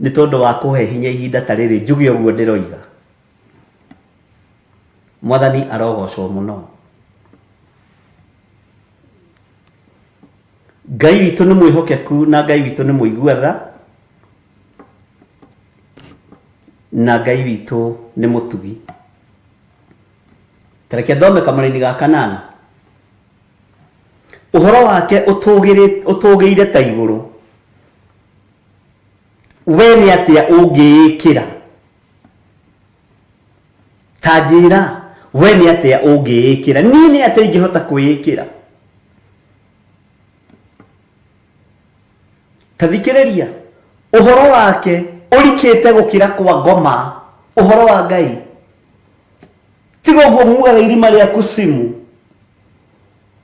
nĩ tondũ wa kũhe hinya ihinda ta rĩrĩ njuge ũguo ndĩroiga. Mwathani arogocwo mũno. Ngai witũ nĩ mwĩhokeku na Ngai witũ nĩ mũigua tha na Ngai witũ nĩ mũtugi. Ta reke thome kamũraini ga kanana. Ũhoro wake ũtũgĩire ta igũrũ. We nĩ atĩa ũngĩĩkĩra? Ta njĩra, we nĩ atĩa ũngĩĩkĩra? Niĩ nĩ atĩa ingĩhota kwĩĩkĩra? Ta thikĩrĩria, ũhoro wake ũrikĩte gũkĩra kwa ngoma, ũhoro wa Ngai. Tiga ũguo mugaga irima rĩa kusimu.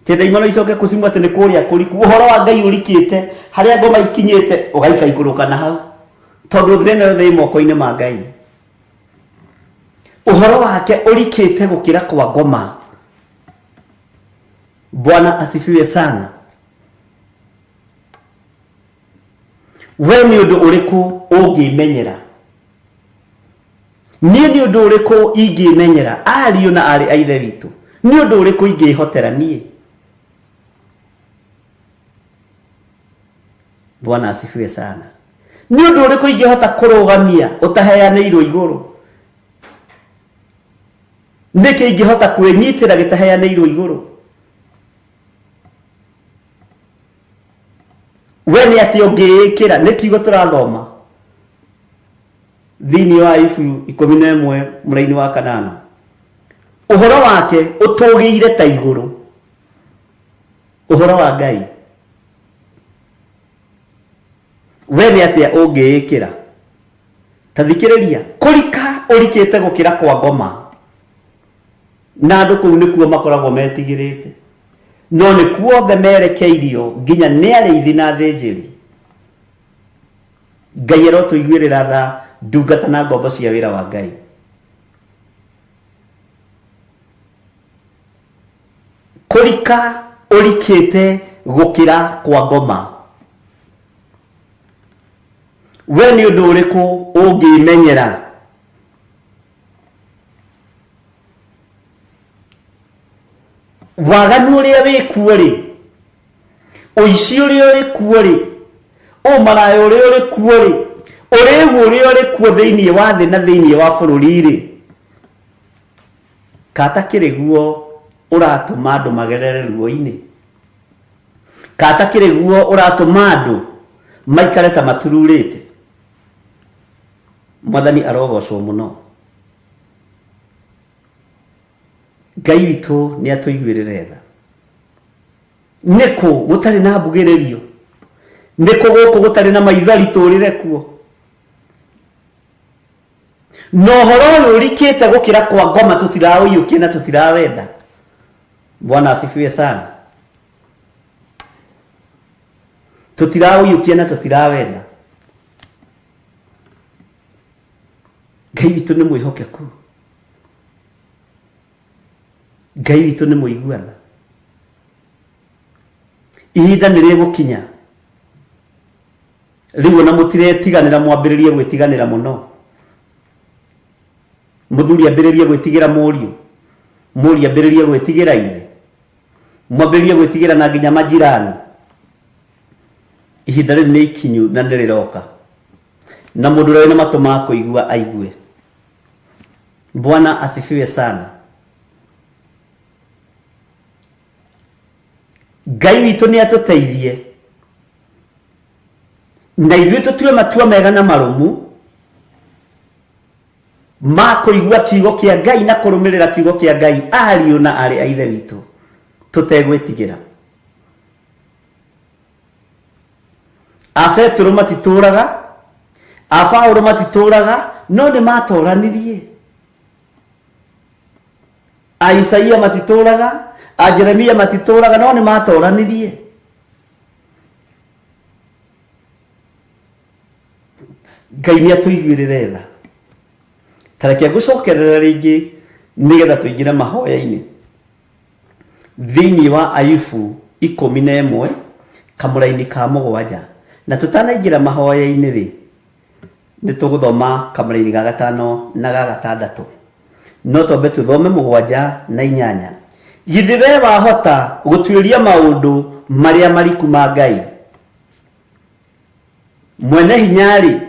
Ati ndaimono icoke kusimu atĩ nĩ kũrĩa kũriku. Ũhoro wa Ngai ũrikĩte harĩa ngoma ikinyĩte ũgaikaikũrũka na hau. Tondũ thĩ ĩno yothe ĩ moko-inĩ ma Ngai. Ũhoro wake ũrikĩte gũkĩra kwa ngoma. Bwana asifiwe sana. We nĩ ũndũ ũrĩkũ ũngĩmenyera? Niĩ nĩ ũndũ ũrĩkũ ingĩmenyera? Ariũ na aarĩ a Ithe witũ, nĩ ũndũ ũrĩkũ ingĩhotera niĩ? Bwana asifiwe sana. Nĩ ũndũ ũrĩkũ ingĩhota kũrũgamia ũtaheanĩirwo igũrũ? Nĩkĩ ingĩhota kwĩnyitĩra gĩtaheanĩirwo igũrũ? We nĩ atĩa ũngĩĩkĩra? Nĩ kiugo tũrathoma thĩinĩ wa Ayubu 11 mũraini wa kanana. Ũhoro wake ũtũgĩire ta igũrũ. Ũhoro wa Ngai. We nĩ atĩa ũngĩĩkĩra? Ta thikĩrĩria, kũrika ũrikĩte gũkĩra kwa ngoma. Na andũ kũu nĩkuo makoragwo metigĩrĩte. No nĩkuo othe merekeirio nginya nĩ arĩithi na athĩnjĩri. Ngai arotũiguĩrĩra tha ndungata na ngombo cia wĩra wa Ngai. Kũrika ũrikĩte gũkĩra kwa ngoma. We nĩ ũndũ ũrĩkũ ũngĩmenyera? Waganu ũrĩa wĩ kuo rĩ, ũici ũrĩa ũrĩ kuo rĩ, ũmaraya ũrĩa ũrĩ kuo rĩ, ũrĩu ũrĩa ũrĩ kuo thĩinĩ wa thĩ na thĩinĩ wa bũrũri rĩ, katakĩrĩ guo ũratũma andũ magerere ruo-inĩ? Katakĩrĩ guo ũratũma andũ maikare ta matururĩte? Mwathani arogocwo mũno. Ngai witũ nĩ atũiguĩrĩre tha. Nĩkũ gũtarĩ na mbugĩrĩrio? Nĩkũ gũkũ gũtarĩ na maithori tũrĩre kuo? Na ũhoro ũyũ ũrikĩte gũkĩra kwa ngoma tũtiraũiyũkia na tũtirawenda. Bwana asifiwe sana. Tũtiraũiyũkia na tũtirawenda. Ngai witũ nĩ mwĩhokeku. Ngai witũ nĩ mũiguana. Ihinda nĩ rĩgũkinya rĩu ona mũtiretiganĩra mwambĩrĩrie gwĩtiganĩra mũno. Mũthuri ambĩrĩrie gwĩtigĩra mũriũ, mũriũ ambĩrĩrie gwĩtigĩra ithe, mwambĩrĩrie gwĩtigĩra na nginya majirani. Ihinda rĩu nĩ ikinyu na nĩ rĩroka. Na mũndũ ũrĩa wĩna matũ ma kũigua aigue. Bwana asifiwe sana. Ngai witũ nĩ atũteithie na ithuĩ tũtue matua mega na marũmu ma kũigua kiugo kĩa Ngai na kũrũmĩrĩra kiugo kĩa Ngai, ariũ na aarĩ a Ithe witũ, tũtegwĩtigĩra. A Petero matitũraga, a Paulo matitũraga, no nĩ matoranirie. A Isaia matitũraga, a Jeremia matitũraga, no nĩ matoranirie. Ngai nĩ atũiguĩrĩre tha. Ta reke ngũcokerere rĩngĩ nĩgetha tũingĩre mahoya-inĩ. Thĩinĩ wa Ayubu 11 kamũraini ka mũgwanja. Na tũtanaingĩra mahoya-inĩ rĩ, nĩ tũgũthoma kamũraini ga gatano na ga gatandatũ. No twambe tũthome mũgwanja na inyanya. Githĩ we wahota gũtuĩria maũndũ marĩa mariku ma Ngai? Mwene hinya-rĩ,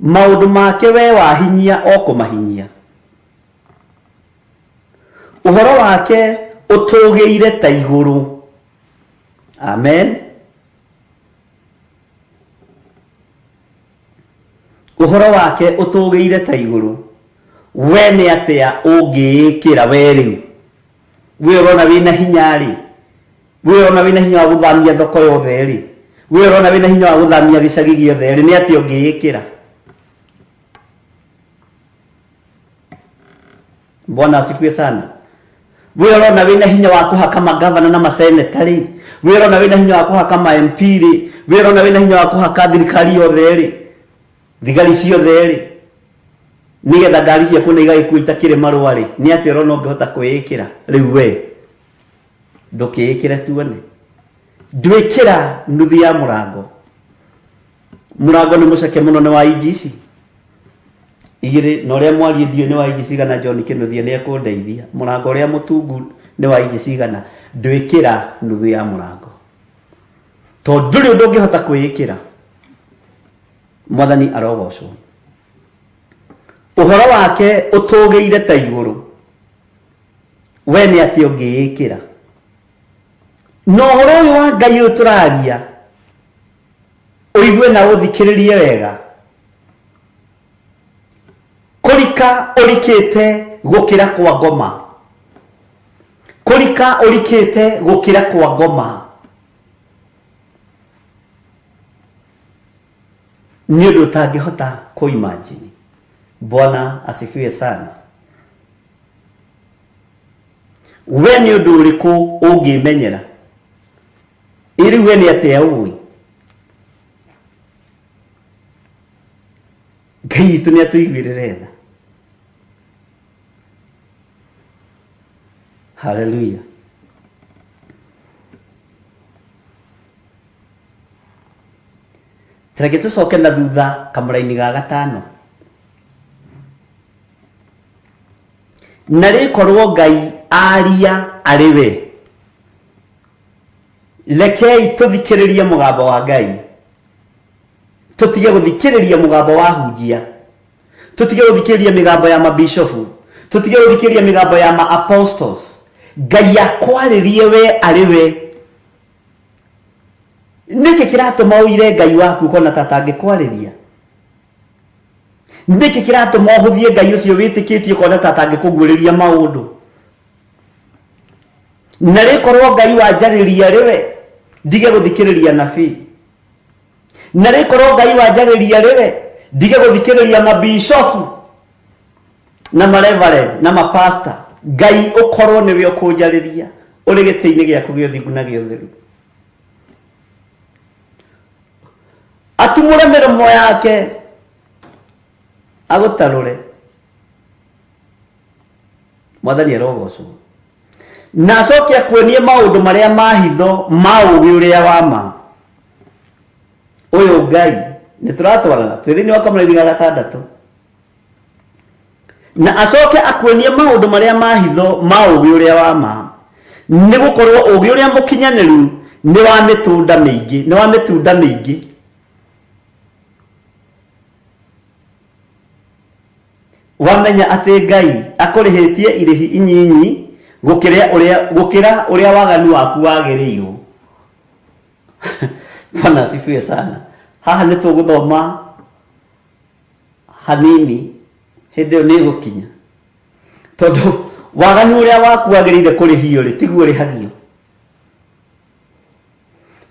maũndũ make we wahinyia o kũmahinyia. Ũhoro wake ũtũgĩire ta igũrũ. Amen. Ũhoro wake ũtũgĩire ta igũrũ. We nĩ atĩa ũngĩĩkĩra we rĩu? We ũrona wĩna hinya-rĩ, we ũrona wĩna hinya wa gũthamia thoko yothe-rĩ, we ũrona wĩna hinya wa gũthamia gĩcagi gĩothe-rĩ, nĩ atĩa ũngĩĩkĩra? Bwana asifiwe sana. We ũrona wĩna hinya wa kũhaka magavana na maseneta rĩ, we ũrona wĩna hinya wa kũhaka ma MP rĩ, we ũrona wĩna hinya wa kũhaka thirikari yothe rĩ, thigari ciothe rĩ, nĩgetha ngari ciaku na igagĩkua itakĩrĩ marũa rĩ, nĩ atĩa ũrona ũngĩhota kwĩĩkĩra rĩu we? Ndũkĩĩkĩre tuone. Ndwĩkĩra nuthu ya mũrango. Mũrango nĩ mũceke mũno nĩ wa inji ici igĩrĩ na ũrĩa mwariĩ ndiũĩ nĩ wa inji cigana. John Kĩnuthia nĩ ekũndeithia. Mũrango ũrĩa mũtungu nĩ wa inji cigana? Ndwĩkĩra nuthu ya mũrango tondũ ndũrĩ ũndũ ũngĩhota kwĩĩkĩra. Mwathani arogocwo. Ũhoro wake ũtũgĩire ta igũrũ. We nĩ atĩa ũngĩĩkĩra? Na ũhoro ũyũ wa Ngai ũyũ tũraria, ũigue na ũthikĩrĩrie wega. Kũrika ũrikĩte gũkĩra kwa ngoma. Kũrika ũrikĩte gũkĩra kwa ngoma. Nĩ ũndũ ũtangĩhota kũ-imagine. Bwana asifiwe sana. We nĩ ũndũ ũrĩkũ ũngĩmenyera? Ĩ rĩu we nĩ atĩa ũĩ? Ngai witũ nĩ atũiguĩrĩre tha. Haleluya. Reke tũcoke na thutha kamũraini ga gatano. Na rĩkorwo Ngai aria arĩ we, rekei tũthikĩrĩrie mũgambo wa Ngai, tũtige gũthikĩrĩria mũgambo wa hunjia, tũtige gũthikĩrĩria mĩgambo ya mabishofu, tũtige gũthikĩrĩria mĩgambo ya ma apostles. Ngai akwarĩrie we arĩ we. Nĩkĩ kĩratũma ũire Ngai waku ũkona ta atangĩkwarĩria? Nĩkĩ kĩratũma ũhũthie Ngai ũcio wĩtĩkĩtie ũkona ta atangĩkũguũrĩria maũndũ? Na rĩkorwo Ngai wanjarĩria rĩwe, ndige gũthikĩrĩria nabii. Na rĩkorwo Ngai wanjarĩria rĩwe, ndige gũthikĩrĩria mabishofu na mareverend na mapasta. Ngai ũkorwo nĩwe ũkũnjarĩria ũrĩ gĩtĩ-inĩ gĩaku gĩa ũthingu na gĩa ũtheru. Atumũre mĩromo yake agũtarũre. Mwathani arogocwo. Na acoke akuonie maũndũ marĩa ma hitho ma ũũgĩ ũrĩa wa ma. Ũyũ Ngai nĩ tũratwarana twĩ thĩinĩ wa kamũraini ga gatandatũ. Na acoke akuonie maũndũ marĩa ma hitho ma ũũgĩ ũrĩa wa ma. Nĩ gũkorwo ũũgĩ ũrĩa mũkinyanĩru nĩ wa mĩtunda mĩingĩ, nĩ wa mĩtunda mĩingĩ. Wamenya atĩ Ngai akũrĩhĩtie irĩhi inyinyi gũkĩra ũrĩa, gũkĩra ũrĩa waganu waku wagĩrĩirwo. Bwana asifiwe sana. Haha nĩ tũgũthoma hanini hĩndĩ ĩyo nĩ ĩgũkinya. Tondũ waganu ũrĩa waku wagĩrĩire kũrĩhio rĩ, tiguo ũrĩhagio.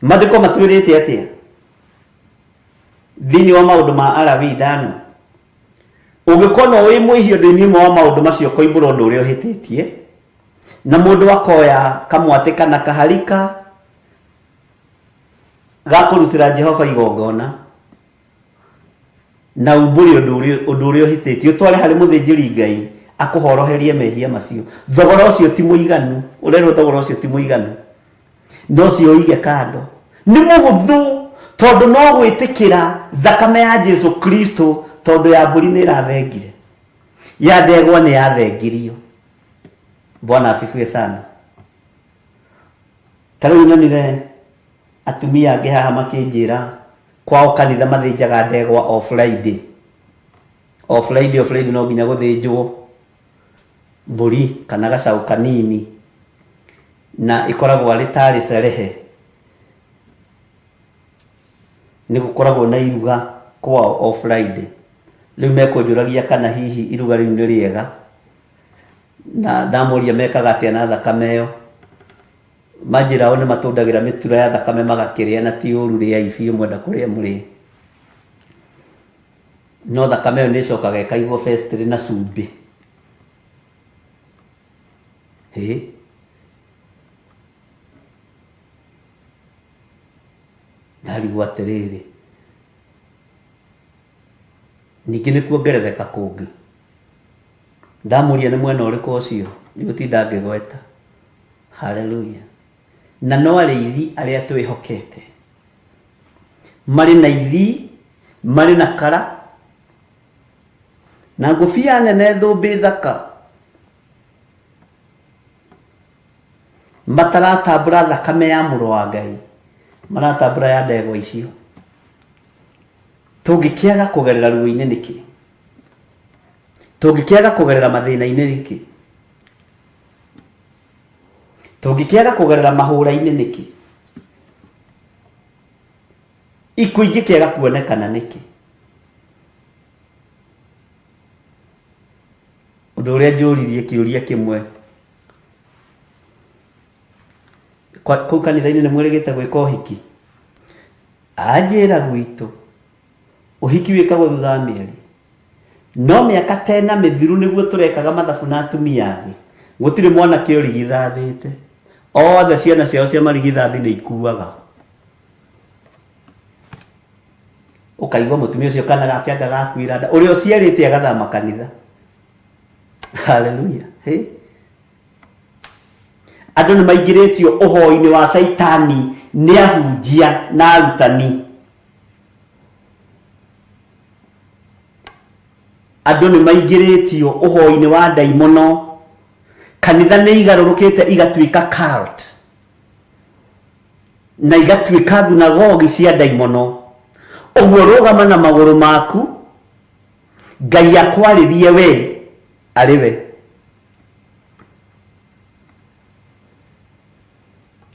Maandĩko matwĩrĩte atĩa? Thĩinĩ wa maũndũ ma Alawii ithano, ũngĩkona wĩ mwĩhia ũndũ-inĩ ũmwe wa maũndũ macio ũkoimbũra ũndũ ũrĩa ũhĩtĩtie, na mũndũ akoya kamwatĩ kana kaharika ga kũrutĩra Jehova igongona, na umbũre ũndũ ũrĩa ũndũ ũrĩa ũhĩtĩtie, ũtware harĩ mũthĩnjĩri Ngai akũhoroherie mehia macio. Thogora ũcio ti mũiganu, ũrerwo thogora ũcio ti mũiganu. Na ũcio ũige kando. Nĩ mũhũthũ tondũ no gwĩtĩkĩra thakame ya Jesu Kristo, tondũ ya mbũri nĩ ĩrathengire, ya ndegwa nĩ yathengirio. Bwana asifiwe sana. Ta rĩu nyonire Atumia angĩ haha makĩnjĩra kwao kanitha mathĩnjaga ndegwa o Friday. O Friday, o Friday no nginya gũthĩnjwo mbũri kana gacaũ kanini, na ĩkoragwo arĩ tarĩ cerehe. Nĩ gũkoragwo na iruga kwao o Friday. Rĩu mekũnjũragia kana hihi iruga rĩu nĩ rĩega, na ndamoria mekaga atĩa na thakame ĩyo, manjĩra o nĩ matũndagĩra mĩtura ya thakame magakĩrĩa, na ti ũru, rĩai biũ, mwenda kũrĩa mũrĩe. No thakame ĩyo nĩ ĩcokaga ĩkaigwo festry na cumbĩ. Hĩ, ndarigwo atĩrĩrĩ, ningĩ nĩ kuongerereka kũngĩ. Ndamũria nĩ mwena ũrĩkũ ũcio, ndigũtinda ngĩgweta. Haleluya. Na no arĩithi arĩa twĩhokete marĩ na ithii, marĩ na kara na ngũbia nene, thũmbĩ thaka, mataratambũra thakame ya mũrũ wa Ngai, maratambũra ya ndegwa icio. Tũngĩkĩaga kũgerera ruo-inĩ nĩkĩ? Tũngĩkĩaga kũgerera mathĩna-inĩ nĩkĩ? Tũngĩkĩaga kũgerera mahũra-inĩ nĩkĩ? Ikuũ ingĩkĩaga kuonekana nĩkĩ? Ũndũ ũrĩa njũririe kĩũria kĩmwe kũu kanitha-inĩ, nĩ mwĩrĩgĩte gwĩka ũhiki? Anjĩra gwitũ ũhiki wĩkagwo thutha wa mĩeri no mĩaka tena mĩthiru, nĩguo tũrekaga mathabu na atumia angĩ. Gũtirĩ mwanake ũrigithathĩte, othe ciana ciao cia marigithathi nĩ ikuaga. Ũkaigua mũtumia ũcio kana gake anga gakuira nda, ũrĩa ũciarĩte agathama kanitha. Haleluya. Hey. Andũ nĩ maingĩrĩtio ũhoi-inĩ wa caitani nĩ ahunjia na arutani. Andũ nĩ maingĩrĩtio ũhoi-inĩ wa ndaimono. Kanitha nĩ igarũrũkĩte igatuĩka cult na igatuĩka thunagogi cia ndaimono. Ũguo rũgama na magũrũ maku, Ngai akwarĩrie we arĩ we.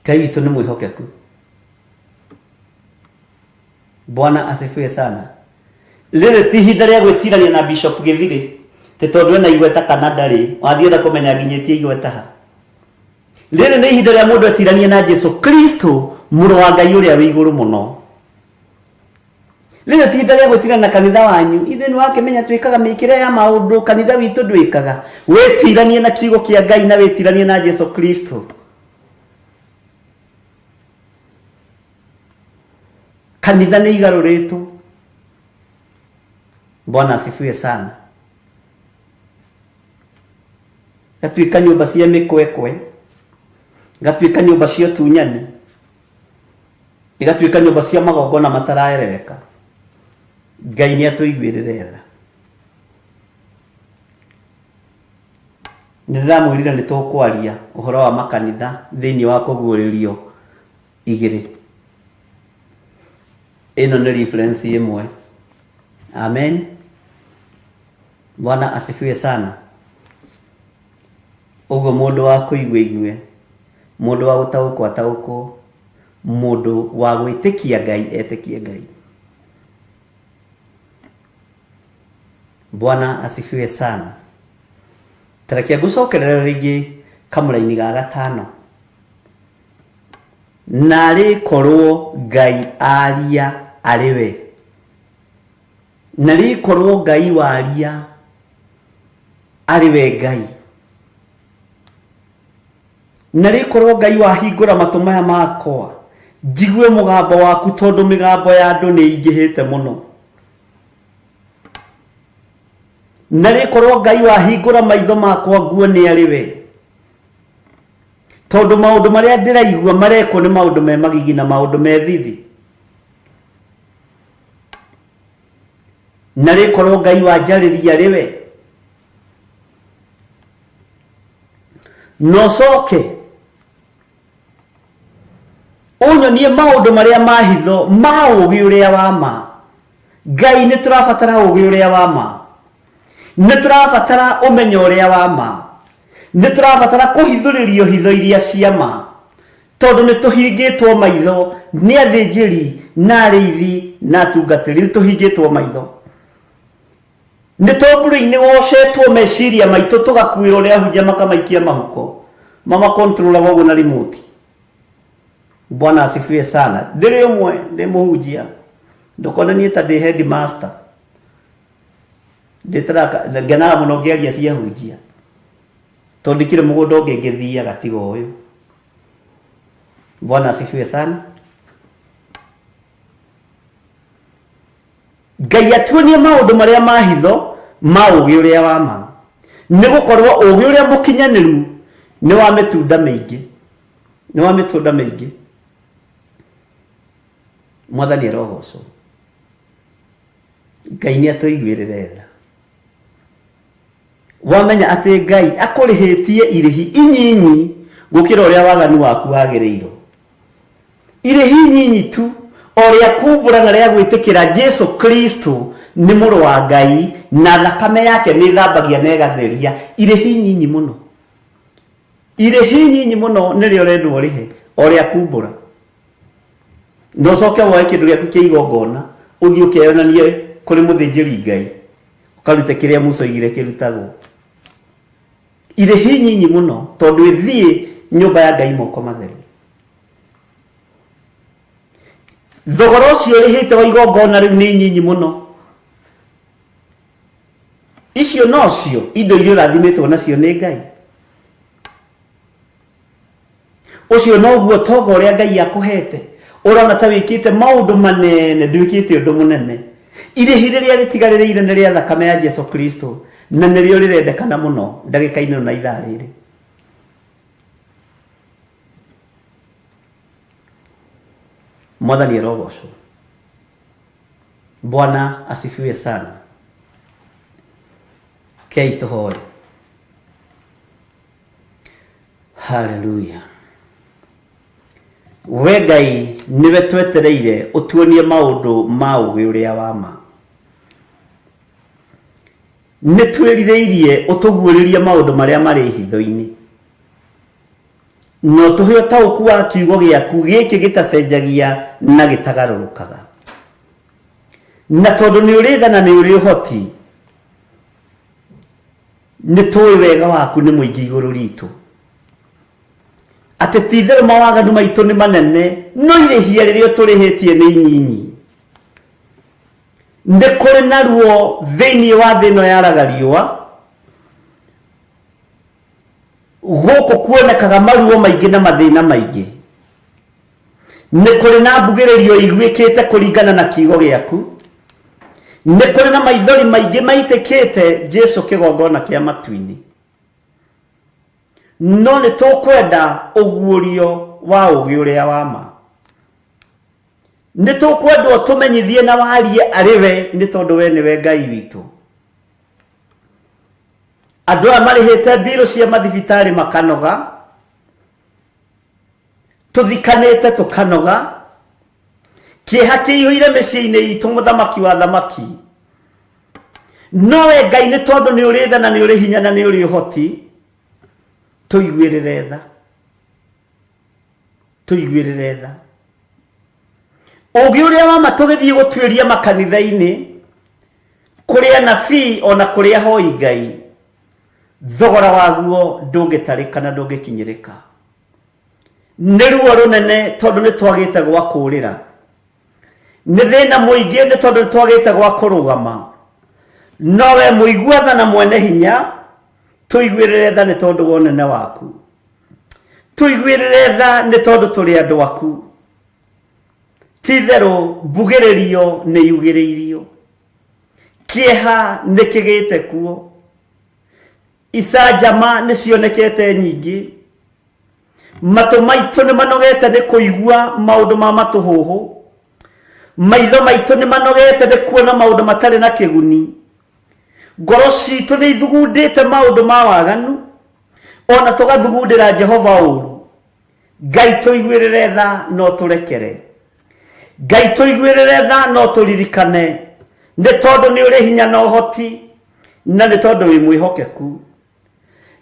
Ngai witũ nĩ mwĩhokeku. Bwana asifiwe sana. Rĩrĩ ti ihinda rĩa gwĩtirania na Bishop Gĩthirĩ tĩ tondũ ena igweta kana ndarĩ, wathiĩ enda kũmenya nginyĩtie igweta ha. Rĩrĩ nĩ ihinda rĩa mũndũ etiranie na Jesu Kristo, mũrũ wa Ngai ũrĩa wĩ igũrũ mũno. Rĩrĩ ti ihinda rĩa gwĩtirania na kanitha wanyu. Ithuĩ nĩ wakĩmenya twĩkaga mĩkĩre ya maũndũ kanitha witũ ndwĩkaga. Wĩtiranie na kiugo kĩa Ngai na wĩtiranie na Jesu Kristo. Kanitha nĩ igarũrĩtwo. Bwana asifiwe sana. Gatuĩka nyũmba cia mĩkwekwe, gatuĩka nyũmba cia ũtunyani, igatuĩka nyũmba cia magongona mataraerereka. Ngai nĩ atũiguĩrĩre tha. Nĩ ndĩramwĩrire nĩ tũkwaria ũhoro wa makanitha thĩinĩ wa kũguũrĩrio igĩrĩ. Ĩno nĩ reference ĩmwe. Amen. Bwana asifiwe sana. Ũguo mũndũ wa kũigua igue, mũndũ wa gũtaũkwo ataũkwo, mũndũ wa gwĩtĩkia Ngai etĩkie Ngai. Bwana asifiwe sana. Tareke ngũcokerera rĩngĩ kamũraini ga gatano. Narĩ korwo Ngai aria arĩ we, narĩ korwo Ngai waria arĩ we Ngai, narĩ korwo Ngai wahingũra matũ maya makwa njigue mũgambo waku, tondũ mĩgambo ya andũ nĩ ĩingĩhĩte mũno. Narĩ korwo Ngai wahingũra maitho makwa nguone arĩ we, tondũ maũndũ marĩa ndĩraigua marekwo nĩ maũndũ me magigi na maũndũ me thithi. Narĩ korwo Ngai wanjarĩria arĩ we, na ũcoke Ũnyonie maũndũ marĩa ma hitho ma ũũgĩ ũrĩa wa ma. Ngai, nĩ tũrabatara ũũgĩ ũrĩa wa ma, nĩ tũrabatara ũmenyo ũrĩa wa ma, nĩ tũrabatara kũhithũrĩrio hitho iria cia ma, tondũ nĩ tũhingĩtwo maitho nĩ athĩnjĩri na arĩithi na atungatĩri. Nĩ tũhingĩtwo maitho nĩ tũmbũrĩ-inĩ wocetwo meciria maitũ, tũgakuĩrwo nĩ ahunjia makamaikia mahuko, mamakontrolaga ũguo na remote. Bwana asifiwe sana. Ndĩrĩ ũmwe, ndĩ mũhunjia, ndũkone niĩ ta ndĩ headmaster, ndĩtara ngenaga mũno ngĩaria cia hunjia, tondũ ndikĩrĩ mũgũnda ũngĩ ngĩthiaga tiga ũyũ. Bwana asifiwe sana. Ngai atuonie maũndũ marĩa ma hitho ma ũũgĩ ũrĩa wa ma, nĩ gũkorwo ũũgĩ ũrĩa mũkinyanĩru nĩ wa mĩtunda mĩingĩ, nĩ wa mĩtunda mĩingĩ. Mwathani arogocwo. Ngai nĩ atũiguĩrĩre tha. Wamenya atĩ Ngai akũrĩhĩtie irĩhi inyinyi gũkĩra ũrĩa waganu waku wagĩrĩirwo, irĩhi inyinyi tu o rĩa kumbũra na rĩa gwĩtĩkĩra Jesu Kristo nĩ mũrũ wa Ngai na thakame yake nĩ ĩthambagia na ĩgatheria. Irĩhi inyinyi mũno, irĩhi inyinyi mũno nĩrĩo ũrendwo ũrĩhe, o rĩa kumbũra, na ũcoke woe kĩndũ gĩaku kĩa igongona, ũthiĩ ũkeyonanie kũrĩ mũthĩnjĩri Ngai, ũkarute kĩrĩa Musa oigire kĩrutagwo. Irĩhi nyinyi mũno, tondũ ĩthiĩ nyũmba ya Ngai moko matheri. Thogora ũcio ũrĩhĩte wa igongona rĩu nĩ nyinyi mũno. Icio nocio indo iria ũrathimĩtwo nacio nĩ Ngai. Ũcio noguo tonga ũrĩa Ngai akũhete. Ũrona ta wĩkĩte maũndũ manene, ndwĩkĩte ũndũ mũnene. Irĩhi rĩrĩa rĩtigarĩrĩire nĩ rĩa thakame ya Jesu Kristo, na nĩrĩo rĩrendekana mũno ndagĩka-inĩ ĩno na ithaa rĩrĩ. Mwathani arogocwo. Bwana asifiwe sana. Kei tũhoe. Haleluya. We Ngai, nĩwe twetereire ũtuonie maũndũ ma ũũgĩ ũrĩa wa ma. Nĩ twĩrirĩirie ũtũguũrĩrie maũndũ marĩa marĩ hitho-inĩ, na ũtũhe ũtaũku wa kiugo gĩaku gĩkĩ gĩtacenjagia na gĩtagarũrũkaga. Na tondũ nĩ ũrĩ tha na nĩ ũrĩ ũhoti, nĩ tũĩ wega waku nĩ mũingĩ igũrũ ritũ, atĩ ti itherũ mawaganu maitũ nĩ manene, no irĩhia rĩrĩa ũtũrĩhĩtie nĩ inyinyi. Nĩ kũrĩ na ruo thĩinĩ wa thĩ ĩno yaraga riũa, gũkũ kuonekaga maruo maingĩ na mathĩna maingĩ. Nĩ kũrĩ na mbugĩrĩrio iguĩkĩte kũringana na kiugo gĩaku, nĩ kũrĩ na maithori maingĩ maitĩkĩte Jesu kĩgongona kĩa matu-inĩ, no nĩ tũkwenda ũguũrio wa ũũgĩ ũrĩa wa ma. Nĩ tũkwendwo tũmenyithie na warie arĩ we, nĩ tondũ we nĩwe Ngai witũ. Andũ aya marĩhĩte mbirũ cia mathibitarĩ makanoga, tũthikanĩte tũkanoga, kĩeha kĩihũire mĩciĩ-inĩ itũ, mũthamaki wa thamaki. No we Ngai, nĩ tondũ nĩ ũrĩ tha na nĩ ũrĩ hinya na nĩ ũrĩ ũhoti, tũiguĩrĩre tha, tũiguĩrĩre tha. Ũngĩ ũrĩa wa ma tũgĩthiĩ gũtuĩria makanitha-inĩ, kũrĩ anabii ona kũrĩ ahoi Ngai, thogora waguo ndũngĩtarĩka na ndũngĩkinyĩrĩka. Nĩ ruo rũnene tondũ nĩ twagĩte gwa kũũrĩra, nĩ thĩna mũingĩ nĩ tondũ nĩ twagĩte gwa kũrũgama. No we mũigua tha na mwene hinya, tũiguĩrĩre tha nĩ tondũ wa ũnene waku, tũiguĩrĩre tha nĩ tondũ tũrĩ andũ aku. Ti itherũ mbugĩrĩrio nĩ yugĩrĩirio, kĩeha nĩ kĩgĩte kuo, icanjama nĩ cionekete nyingĩ, matũ maitũ nĩ manogete nĩ kũigua maũndũ ma matũhũhũ, maitho maitũ nĩ manogete nĩ kuona maũndũ matarĩ na kĩguni, ngoro citũ nĩ ithugundĩte maũndũ ma waganu, ona tũgathugundĩra Jehova ũũru. Ngai tũiguĩrĩre tha no tũrekere. Ngai tũiguĩrĩre tha no tũririkane, nĩ tondũ nĩ ũrĩ hinya na ũhoti, na nĩ tondũ wĩ mwĩhokeku.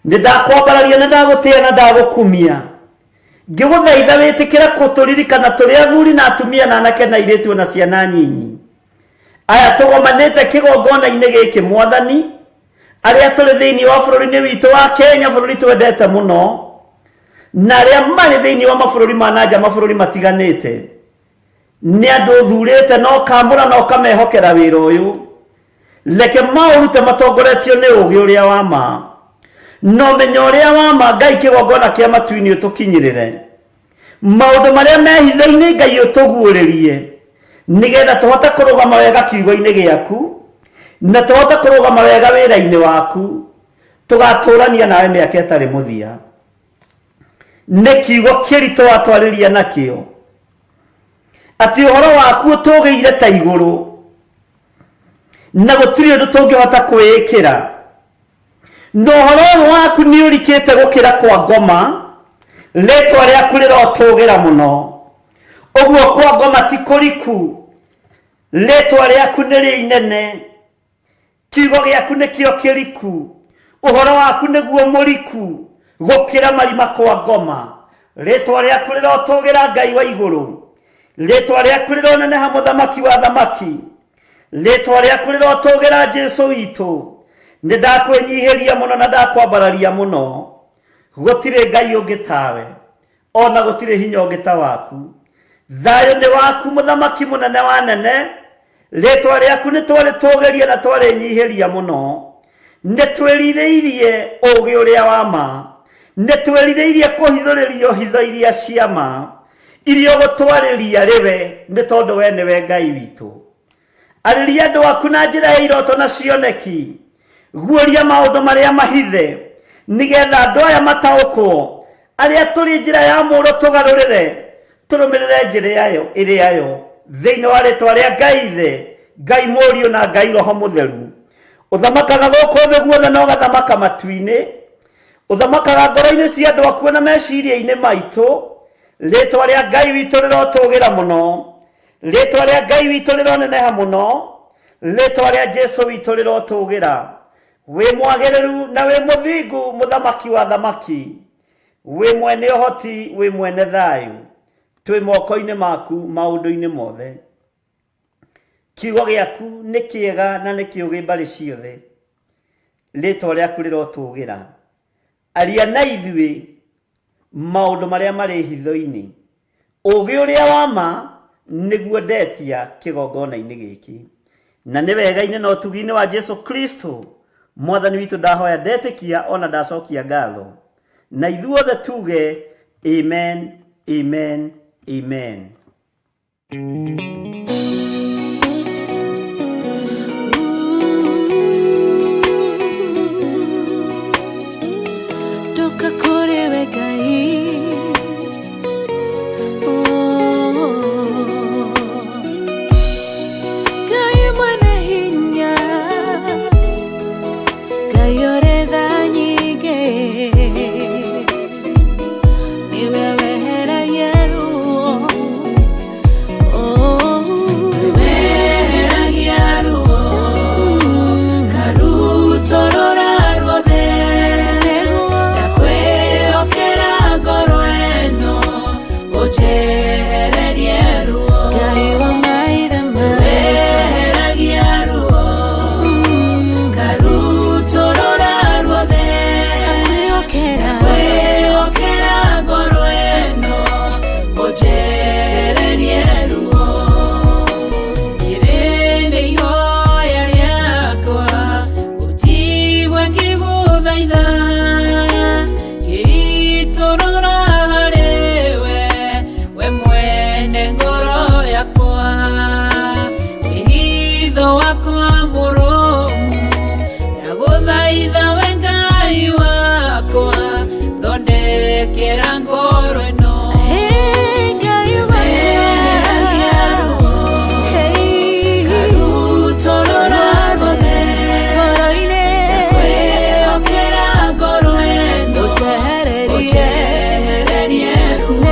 Nĩ ndakwambararia na ndagũtĩĩa na ndagũkumia, ngĩgũthaitha wĩtĩkĩre kũtũririkana tũrĩ athuri na atumia na anake na airĩtu na ciana nyinyi aya tũgomanĩte kĩgongona-inĩ gĩkĩ. Mwathani, arĩa tũrĩ thĩinĩ wa bũrũri-inĩ witũ wa Kenya, bũrũri twendete mũno, na arĩa marĩ thĩinĩ wa mabũrũri ma nanja, mabũrũri matiganĩte, nĩ andũ ũthurĩte na ũkamũra na ũkamehokera wĩra ũyũ. Reke maũrute matongoretio nĩ ũũgĩ ũrĩa wa ma na ũmenyo ũrĩa wa ma. Ngai, kĩgongona kĩa matu-inĩ, ũtũkinyĩrĩre maũndũ marĩa me hitho-inĩ. Ngai, ũtũguũrĩrie nĩgetha tũhote kũrũgama wega kiugo-inĩ gĩaku na tũhote kũrũgama wega wĩra-inĩ waku, tũgatũrania nawe mĩaka ĩtarĩ mũthia. Nĩ kiugo kĩritũ watwarĩria nakĩo atĩ ũhoro waku ũtũgĩire ta igũrũ na gũtirĩ ũndũ tũngĩhota kwĩĩkĩra, na ũhoro ũyũ waku nĩ ũrikĩte gũkĩra kwa ngoma. Rĩtwa rĩaku rĩrotũgĩra mũno. Ũguo kwa ngoma ti kũriku, rĩtwa rĩaku nĩ rĩ inene, kiugo gĩaku nĩkĩo kĩriku, ũhoro waku nĩguo mũriku gũkĩra marima kwa ngoma. Rĩtwa rĩaku rĩrotũgĩra, Ngai wa igũrũ. Rĩtwa rĩaku rĩroneneha, mũthamaki wa thamaki. Rĩtwa rĩaku rĩrotũgĩra, Jesu witũ. Nĩ ndakwĩnyihĩria mũno na ndakwambararia mũno. Gũtirĩ Ngai ũngĩ tawe, ona gũtirĩ hinya ũngĩ ta waku. Thayũ nĩ waku, mũthamaki mũnene wa nene. Rĩtwa rĩaku nĩ twarĩtũgĩria na twarĩnyihĩria mũno. Nĩ twĩrirĩirie ũũgĩ ũrĩa wa ma, nĩ twĩrirĩirie kũhithũrĩrio hitho iria cia ma iria ũgũtwarĩria rĩwe, nĩ tondũ we nĩwe Ngai witũ. Arĩria andũ aku na njĩra ya iroto na cioneki. Guũria maũndũ marĩa mahithe nĩgetha andũ aya mataũkwo. Arĩa tũrĩ njĩra ya mũũro, tũgarũrĩre tũrũmĩrĩre njĩra yayo ĩrĩa yo, thĩinĩ wa rĩtwa rĩa Ngai Ithe, Ngai Mũriũ na Ngai Roho Mũtheru. Ũthamakaga gũkũ thĩ guothe na ũgathamaka matu-inĩ, ũthamakaga ngoro-inĩ cia andũ akuo na meciria-inĩ maitũ. Rĩtwa rĩa Ngai witũ rĩrotũgĩra mũno, rĩtwa rĩa Ngai witũ rĩroneneha mũno, rĩtwa rĩa Jesu witũ rĩrotũgĩra. Wĩ mwagĩrĩru na wĩ mũthingu, mũthamaki wa thamaki. Wĩ mwene ũhoti, wĩ mwene thayũ. Twĩ moko-inĩ maku maũndũ-inĩ mothe. Kiugo gĩaku nĩ kĩega na nĩ kĩũgĩ mbarĩ ciothe. Rĩtwa rĩaku rĩrotũgĩra. Aria na ithuĩ maũndũ marĩa marĩ hitho-inĩ, ũũgĩ ũrĩa wa ma nĩguo ndetia kĩgongona-inĩ gĩkĩ, na nĩ wega-inĩ na ũtugi-inĩ wa Jesu Kristo mwathani witũ ndahoya, ndetĩkia ona ndacokia ngatho, na ithuothe tuge amen, amen, amen. Ndoka kũrĩ we Ngai. Oh. Ngai mwene hinya, Ngai ũrĩ tha nyingĩ, nĩwe weheragia ruo. Oh. Weheragia ruo karutorora ruothe. Nĩguo. Ndakwĩhokera ngoro ĩno, ũnjehererie ruo. Ngai wa maithe maitũ. Weheragia ruo karutorora ruothe. Ndakwĩhokera. Kwĩhokera ngoro ĩno, ũnjehererie ruo. Rĩrĩ nĩ ihoya rĩakwa, ũnjigue ngĩgũthaitha, ngĩitũrũra harĩwe, we mwene ngoro yakwa. Wĩhitho wakwa mũrũmu, ndagũthaitha we Ngai wakwa, thondekera ngoro ĩno. Hey, Ngai Weheragia ruo Hey. karutorora ruothe. Ngoro-inĩ. Kwĩhokera ngoro ĩno, Ũnjehererie. ũnjehererie ruo.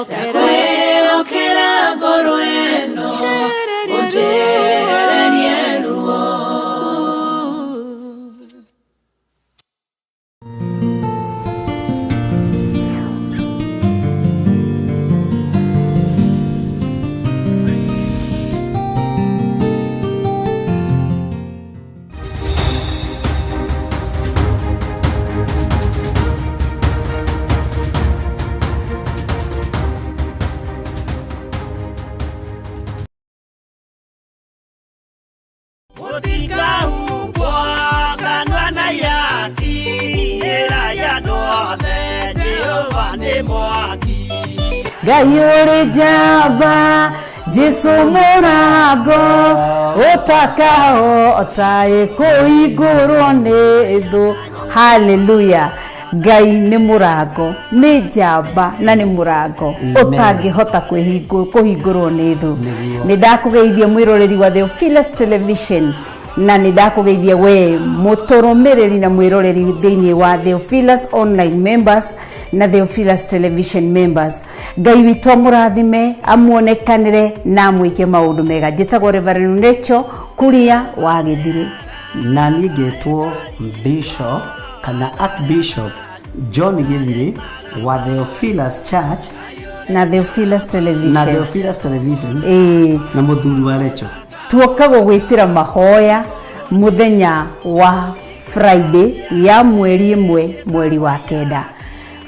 Ndakwĩhokera ngoro ĩno, ũnjehererie ruo. Mũtikahumbwo kanua na ihaki, ĩrai andũ othe Jehova nĩ mwaki. Ngai ũrĩ njamba, Jesu mũrango, ũtakahota kũhingũrwo nĩ thũ. Haleluya. Ngai nĩ mũrango, nĩ njamba na nĩ mũrango ũtangĩhota kũhingũrwo nĩ thũ. Nĩ ndakũgeithia mwĩroreri wa Theophilus Television, na nĩ ndakũgeithia we mũtũrũmĩrĩri na mwĩroreri thĩinĩ wa Theophilus Online Members na Theophilus Television Members. Ngai witũ amũrathime, amuonekanĩre na amwĩke maũndũ mega. Njĩtagwo Reverend Rachel Kuria wa Gĩthirĩ. Na niĩ ngetwo Bishop kana Archbishop John Gĩthirĩ wa Theophilus Church na Theophilus na Television. Theophilus Television Ĩĩ, na mũthuri wa Rachel. Tuoka gũgwĩtĩra mahoya mũthenya wa Friday ya mweri 1 mweri wa 9.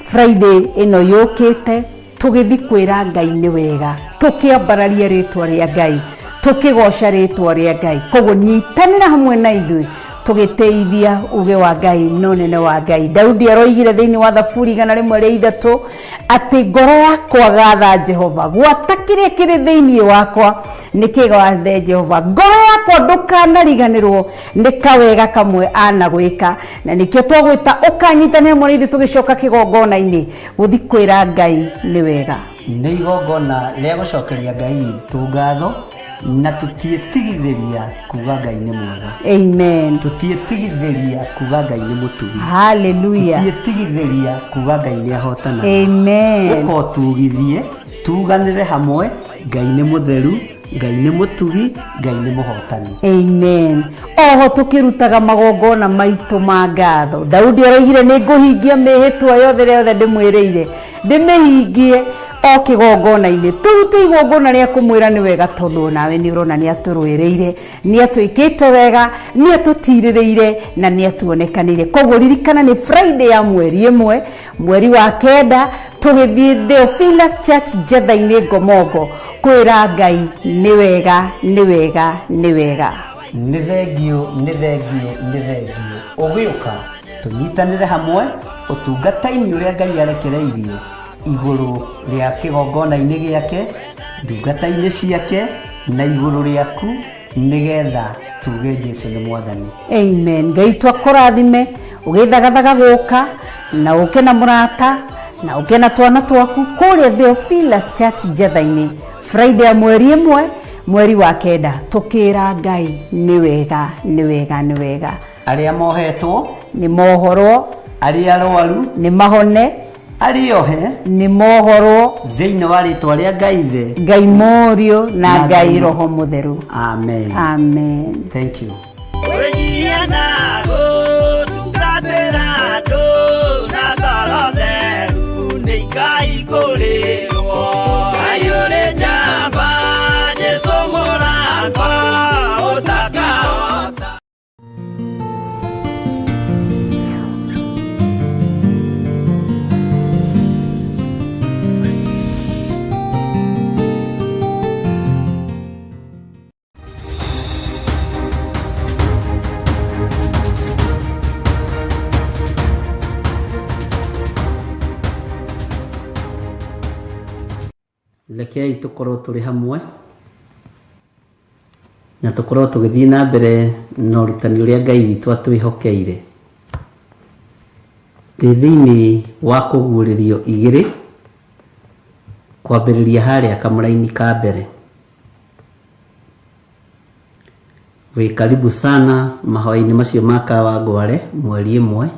Friday ĩno yũkĩte tũgĩthi kwĩra Ngai nĩ wega, tũkĩambararia rĩtwa rĩa Ngai, tũkĩgoca rĩtwa rĩa Ngai. Koguo nyitanĩra hamwe na ithuĩ tũgĩtĩithia uge wa Ngai na ũnene wa Ngai. Daudi aroigire thĩinĩ wa Thaburi 103 atĩ ngoro yakwa gatha Jehova, gwata kĩrĩa kĩrĩ thĩinĩ wakwa nĩ kĩgathe Jehova. Ngoro yakwa ndũkanariganĩrwo nĩ kawega kamwe anagwĩka, na nĩkĩo twagwĩta ũkanyitanĩra hamwe na ithuĩ tũgĩcoka kĩgongona-inĩ gũthi kwĩra Ngai nĩ wega. Nĩ igongona rĩa gũcokeria Ngai witũ ngatho, na tũtiĩtigithĩria kuga Ngai nĩ mwega. Amen. Tũtiĩtigithĩria kuga Ngai nĩ mũtugi. Hallelujah. Tũtiĩtigithĩria kuga Ngai nĩ ahotanaga. Amen. Ũka ũtugithie, tuganĩre hamwe, Ngai nĩ mũtheru, Ngai nĩ mũtugi, Ngai nĩ mũhotani. Amen. Oho tukirutaga magongona maitũ ma ngatho. Daudi aroigire nĩ ngũhingia mĩhĩtwa yothe ĩrĩa yothe ndĩmwĩrĩire, ndĩmĩhingie o kĩgongona-inĩ. Tũrute igongona rĩa kũmwĩra nĩ wega, tondũ nawe nĩ ũrona nĩ atũrũĩrĩire, nĩ atwĩkĩte wega, nĩ atũtirĩrĩire na nĩ atuonekanĩire. Koguo ririkana nĩ Friday ya mweri 1 mweri wa 9 tũgĩthiĩ Theophilus Church Njetha-inĩ Ngomongo kwĩra Ngai nĩ wega, nĩ wega, nĩ wega. Nĩ thengio, nĩ thengio, nĩ thengio. Ũgĩũka tũnyitanĩre hamwe ũtungata-inĩ ũrĩa Ngai arekereirie igũrũ rĩa kĩgongona-inĩ gĩake, ndungata-inĩ ciake na igũrũ rĩaku, nĩgetha tuge Jesu nĩ Mwathani. Amen. Ngai twakũrathime ũgĩthagathaga gũka na ũke na mũrata na ũke na twana twaku kũrĩa Theophilus Church Njetha-inĩ Friday ya mweri 1 mweri wa 9 tũkĩra Ngai nĩ wega, nĩ wega, nĩ wega. Arĩa mohetwo nĩ mohorwo, arĩa arwaru nĩ mahone, arĩa ohe nĩ mohorwo, thĩinĩ wa rĩtwa rĩa Ngai Ithe, Ngai Mũriũ na na Ngai Ngai Roho Mũtheru. Amen. Amen. Thank you. Wĩnyihia na gũtungatĩra andũ na ngoro theru nĩ ikaihingũrĩrwo. Ngai ũrĩ njamba, Jesũ mũrango ũtakahota. Rekei tũkorwo tũrĩ hamwe na tũkorwo tũgĩthiĩ na mbere na ũrutani ũrĩa Ngai witũ atwĩhokeire. Ndĩ thĩinĩ wa kũguũrĩrio 2 kwambĩrĩria harĩa kamũraini ka mbere. Wĩ karibu sana mahoya-inĩ macio ma Kawangware mweri 1.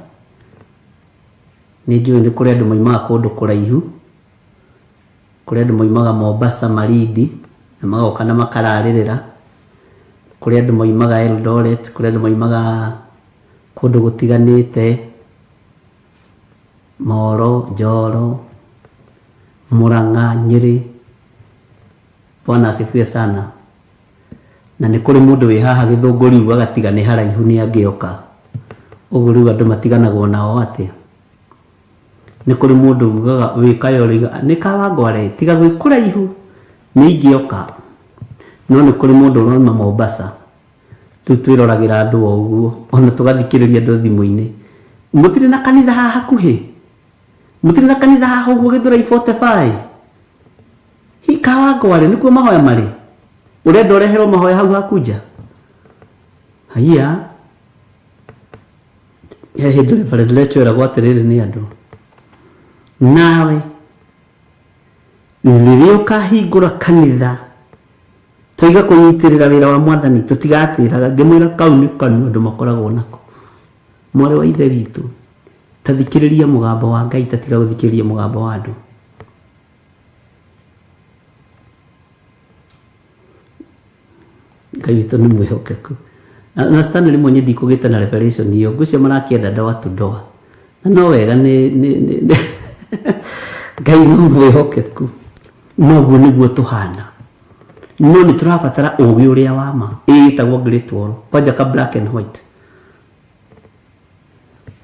Nĩ njũĩ nĩ kũrĩ andũ maumaga kũndũ kũraihu. Kũrĩ andũ moimaga Mombasa, Malindi na magoka na makararĩrĩra. Kũrĩ andũ moimaga Eldoret, kũrĩ andũ moimaga kũndũ gũtiganĩte, Moro, Njoro, Murang'a, Nyĩrĩ. Bwana asifiwe sana. Na nĩ kũrĩ mũndũ wĩ haha Gĩthũngũri ugaga tiga nĩ haraihu nĩ angĩoka. Ũguo rĩu andũ matiganagwo nao atĩa? Nĩ kũrĩ mũndũ ugaga wĩ Kayole ugaga nĩ Kawangware tiga gwĩ kũraihu nĩ ingĩoka. No nĩ kũrĩ mũndũ ũrauma Mombasa. Rĩu twĩroragĩra andũ o ũguo ona tũgathikĩrĩria andũ thimũ-inĩ. Mũtirĩ na kanitha haha hakuhĩ? Mũtirĩ na kanitha haha ũguo Gĩthũrai 45? Hi Kawangware nĩkuo mahoya marĩ? Ũrenda ũreherwo mahoya hau haku nja? Haiya. He hĩndĩ Reverend Lecho eragwo atĩrĩrĩ nĩ andũ. Nawe rĩrĩa ũkahingũra kanitha tũiga kũnyitĩrĩra wĩra wa mwathani tũtigatĩraga ngĩmwĩra kau nĩ kanua andũ makoragwo nako. Mwarĩ wa ithe witũ ta thikĩrĩria mũgambo wa Ngai ta tiga gũthikĩrĩria mũgambo wa andũ. Ngai witũ nĩ mwĩhokeku. Na, na Stanley rĩmwe niĩ ndikũgĩte na revelation ĩyo ngwĩciria marakĩenda door to door na no wega nĩ nĩ nĩ nĩ Ngai no mwĩhokeku noguo nĩguo tũhana no nĩ tũrabatara ũgĩ ũrĩa wa ma ĩtagwo great wall kwanja ka black and white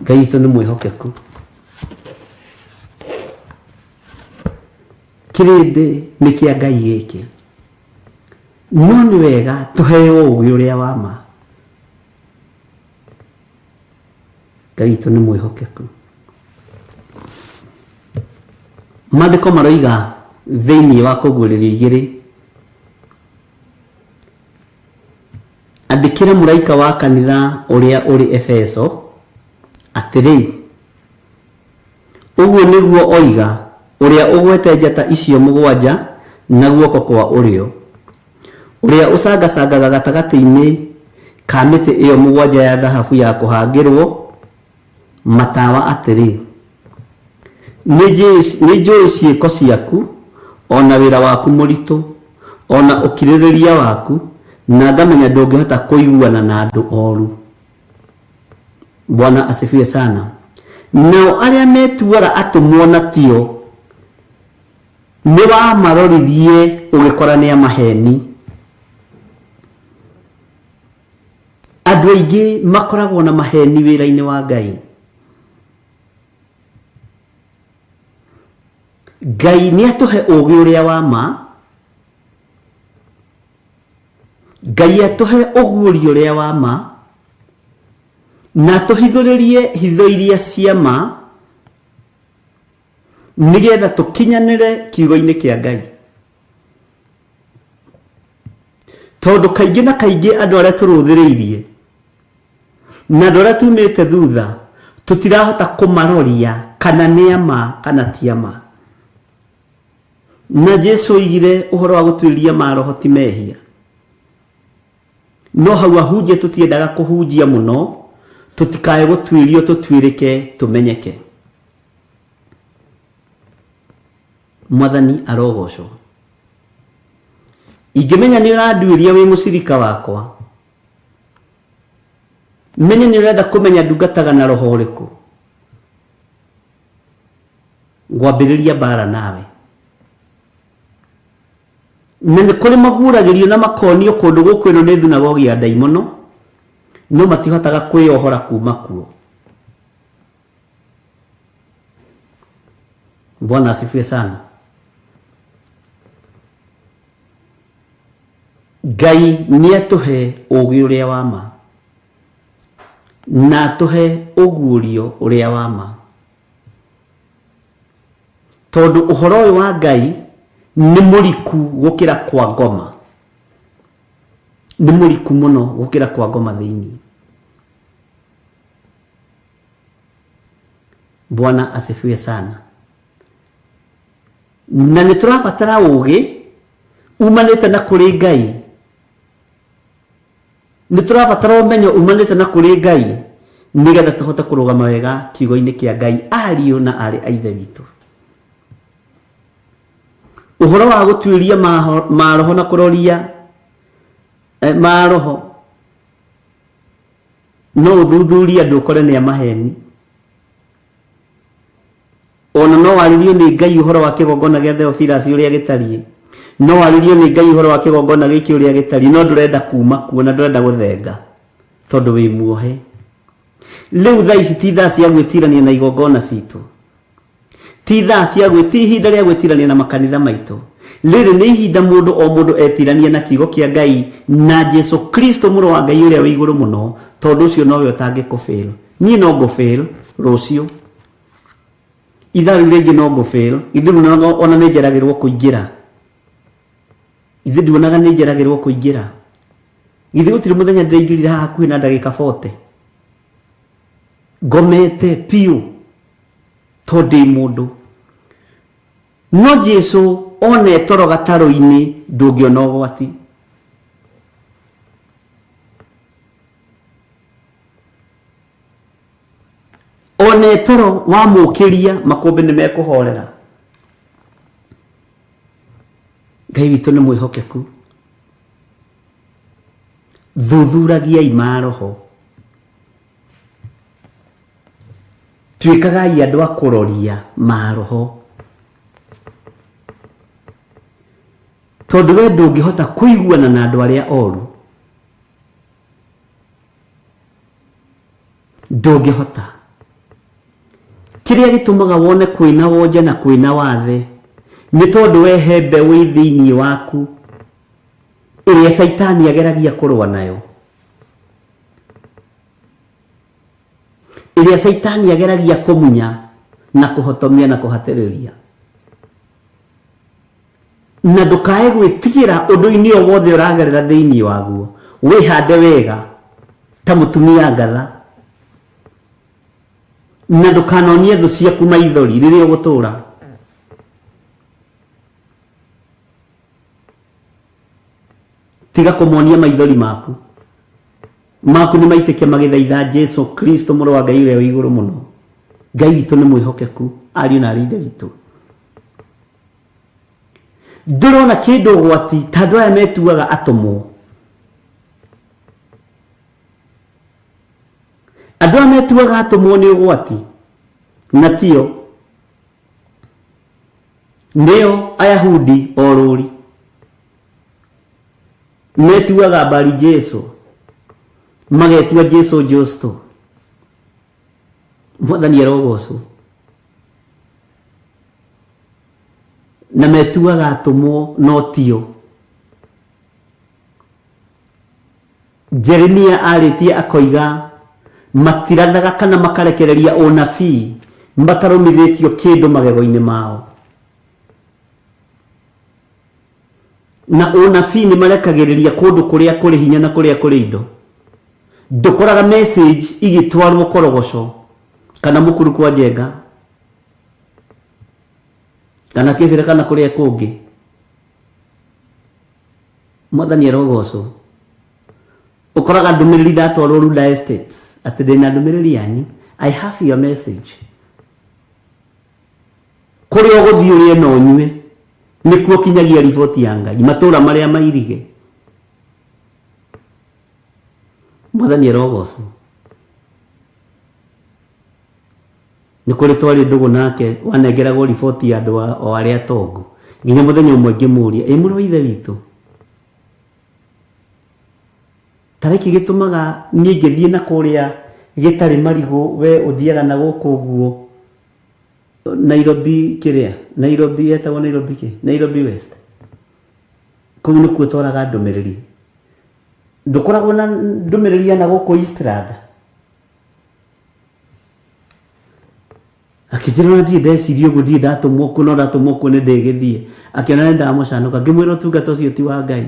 Ngai witũ nĩ mwĩhokeku kĩrĩndĩ nĩ kĩa Ngai gĩkĩ no nĩ wega tũheo ũgĩ ũrĩa wa ma Ngai witũ nĩ mwĩhokeku maandĩko maroiga thĩinĩ wa kũguũrĩrio igĩrĩ andĩkĩra mũraika wa kanitha ũrĩa ũrĩ Efeso atĩrĩ Ũguo nĩguo oiga, ũrĩa ũgwete njata icio mũgwanja na guoko kwa ũrĩo, ũrĩa ũcangacangaga gatagatĩ-inĩ ka mĩtĩ ĩyo mũgwanja ya thahabu ya kũhangĩrũo matawa atĩrĩ, Nĩnjũĩ ciĩko ciaku, o na wĩra waku mũritũ, o na ũkirĩrĩria waku, na ngamenya ndũngĩhota kũiguana na andũ oru. Bwana asifiwe sana. Nao arĩa metuaga atũmwo na tio, nĩ wamaroririe ũgĩkora nĩ a maheni. Andũ aingĩ makoragwo na maheni wĩra-inĩ wa Ngai. Ngai nĩ atũhe ũũgĩ ũrĩa wa ma, Ngai atũhe ũguũrio ũrĩa wa ma, na atũhithũrĩrie hitho iria cia ma, nĩgetha tũkinyanĩre kiugo-inĩ kĩa Ngai. Tondũ kaingĩ na kaingĩ andũ arĩa tũrũthĩrĩirie na andũ arĩa tumĩte thutha tũtirahota kũmaroria kana nĩ ama kana ti ama. Na Jesu oigire ũhoro wa gũtuĩria maroho ti mehia. No hau ahunjia tũtiendaga kũhunjia mũno tũtikae gũtuĩrio tũtuĩrĩke tũmenyeke. Mwathani arogocwo. Ingĩmenya nĩ ũranduĩria wĩ mũcirika wakwa, menye nĩ ũrenda kũmenya ndungataga na roho ũrĩkũ, ngwambĩrĩria mbara nawe. Na nĩ kũrĩ maguũragĩrio na makonio kũndũ gũkũ ĩno nĩ thunagogi ya ndaimono, no matihotaga kwĩyohora kuma kuo. Bwana asifiwe sana. Ngai nĩ atũhe ũũgĩ ũrĩa wa ma na atũhe ũguũrio ũrĩa wa ma. Tondũ ũhoro ũyũ wa Ngai nĩ mũriku gũkĩra kwa ngoma. Nĩ mũriku mũno gũkĩra kwa ngoma thĩinĩ. Bwana asifiwe sana. Na nĩ tũrabatara ũũgĩ umanĩte na kũrĩ Ngai. Nĩ tũrabatara ũmenyo umanĩte na kũrĩ Ngai nĩgetha tũhote kũrũgama wega kiugo-inĩ kĩa Ngai ariũ na aarĩ a Ithe witũ. Ũhoro wa gũtuĩria maroho na kũroria maroho no ũthuthurie andũ ũkore nĩ a maheni. Ona no warĩrio nĩ Ngai ũhoro wa kĩgongona gĩa Theophilus ũrĩa gĩtariĩ, no warĩrio nĩ Ngai ũhoro wa kĩgongona gĩkĩ ũrĩa gĩtariĩ, no ndũrenda kuma kuo na ndũrenda gũthenga tondũ wĩ muohe. Rĩu thaa ici ti thaa cia gwĩtirania na igongona citũ, ti thaa cia gwĩ ti ihinda rĩa gwĩtirania na makanitha maitũ. Rĩrĩ nĩ ihinda mũndũ o mũndũ etiranie na kiugo kĩa Ngai na Jesu Kristo mũrũ wa Ngai ũrĩa wĩ igũrũ mũno, tondũ ũcio nowe ũtangĩkũfail. Niĩ no ngũfail rũciũ, ithaa rĩu rĩngĩ no ngũfail. Ithuĩ nduonaga ona nĩ njeragĩrwo kũingĩra, ithuĩ nduonaga nĩ njeragĩrwo kũingĩra. Githĩ gũtirĩ mũthenya ndĩraingĩrire haha hakuhĩ na ndagĩka 40 ngomete piũ tondũ ndĩ mũndũ. No Jesu one toro gatarũ-inĩ ndũngĩona ũgwati. One toro wamũkĩria makũmbĩ nĩ mekũhorera. Ngai witũ nĩ mwĩhokeku. Thuthuragiai maroho, tuĩkagai andũ a kũroria maroho, tondũ we ndũngĩhota kũiguana na andũ arĩa oru, ndũngĩhota. Kĩrĩa gĩtũmaga wone kwĩna wonje na kwĩna wathe nĩ tondũ we he mbeũ ĩ thĩinĩ waku ĩrĩa Caitani ageragia kũrũa nayo, ĩrĩa Caitani ageragia kũmunya na kũhotomia na kũhatĩrĩria. Na ndũkae gwĩtigĩra ũndũ-inĩ o wothe ũragerera thĩinĩ waguo, wĩhande wega ta mũtumia ngatha, na ndũkanonie thũ ciaku maithori rĩrĩa ũgũtũra. Tiga kũmonia maithori maku, maku nĩ maitĩke magĩthaitha Jesu Kristo mũrũ wa Ngai ũrĩa wĩ igũrũ mũno. Ngai witũ nĩ mwĩhokeku, ariũ na arĩ ithe witũ. Ndũrona kĩndũ ũgwati ta andũ aya metuaga atũmwo. Andũ aya metuaga atũmwo nĩ ũgwati, na tio nĩo Ayahudi orũri metuaga mbari Jesu, magetua Jesu Justo. Mwathani arogocwo. Na metuaga atũmwo no tio. Jeremia arĩtie akoiga matirathaga kana makarekereria ũnabii matarũmithĩtio kĩndũ magego-inĩ mao. Na ũnabii nĩ marekagĩrĩria kũndũ kũrĩa kũrĩ hinya na kũrĩa kũrĩ indo. Ndũkoraga message igĩtwarwo Korogoco kana Mũkuru kwa Njenga kana Kĩbĩra kana kũrĩa kũngĩ. Mwathani arogocwo. Ũkoraga ndũmĩrĩri ndatwarwo Runda Estate atĩ ndĩna ndũmĩrĩri yanyu, I have your message. Kũrĩa ũgũthiĩ ũrĩe na ũnyue nĩkuo kinyagia riboti ya Ngai, matũũra marĩa mairige. Mwathani arogocwo. Nĩ kũrĩ twarĩ ndũgũ nake wanengeragwo riboti ya andũ o arĩa atongu, nginya mũthenya ũmwe ngĩmũria, ĩ mũrũ wa ithe witũ, tarĩki gĩtũmaga niĩ ngĩthiĩ na kũrĩa gĩtarĩ marigũ, we ũthiaga na gũkũ ũguo Nairobi kĩrĩa, Nairobi yetagwo Nairobi kĩ, Nairobi West, kũu nĩkuo twaraga ndũmĩrĩri. Ndũkoragwo na ndũmĩrĩri ya na gũkũ Eastland? Akĩnjĩra ona ndirĩ ndeciria ũguo, ndirĩ ndatũmwo kuo, no ndatũmwo kuo nĩ ndĩgĩthiĩ. Akĩona nĩ ndamũcanũka, ngĩmwĩra ũtungata ũcio ti wa Ngai,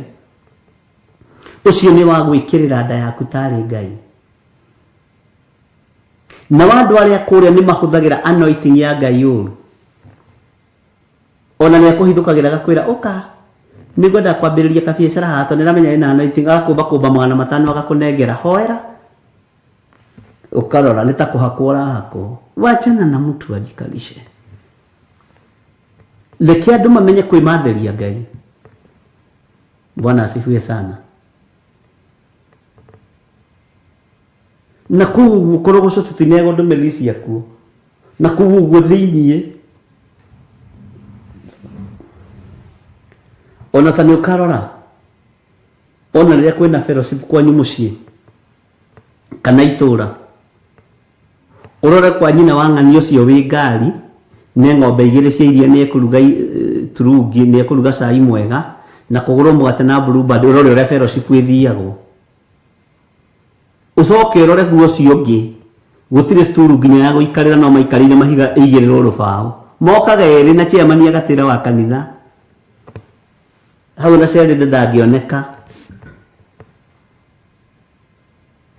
ũcio nĩ wa gwĩkĩrĩra nda yaku tarĩ Ngai. Na wa andũ arĩa kũrĩa nĩ mahũthagĩra anointing ya Ngai ũru. Ona nĩ akũhithũkagĩra agakwĩra ũka, nĩ ngwenda kwambĩrĩria kabiacara haha tondũ nĩramenya ĩna anointing, agakũmba kũmba 500 agakũnengera, hoera. Ũkarora nĩ ta kũhakwo ũrahakwo. Wachana na mtu ajikalishe. Reke andũ mamenye kwĩmathĩria Ngai. Bwana asifiwe sana. Na kũu ũguo korogoco tũtineagwo ndũmĩrĩri ciakuo. Na kũu ũguo thĩiniĩ ona ta nĩ ũkarora ona rĩrĩa kwĩna fellowship kwanyu mũciĩ kana itũra ũrore kwa nyina wa ng'ani ũcio wĩ ngari nĩ ng'ombe igĩrĩ cia iria nĩ ekũruga turungi nĩ ekũruga cai mwega na kũgũrwo mũgate na blue band ũrore ũrĩa fellowship ĩthiagwo. Ũcoke ũrore guo ũcio ũngĩ gũtirĩ sturu nginya ya gũikarĩra no maikarĩire mahiga ĩigĩrĩrwo rũbaũ. Mokaga erĩ na chairman agatĩra wa kanitha hau na cerĩndĩ ndangĩoneka.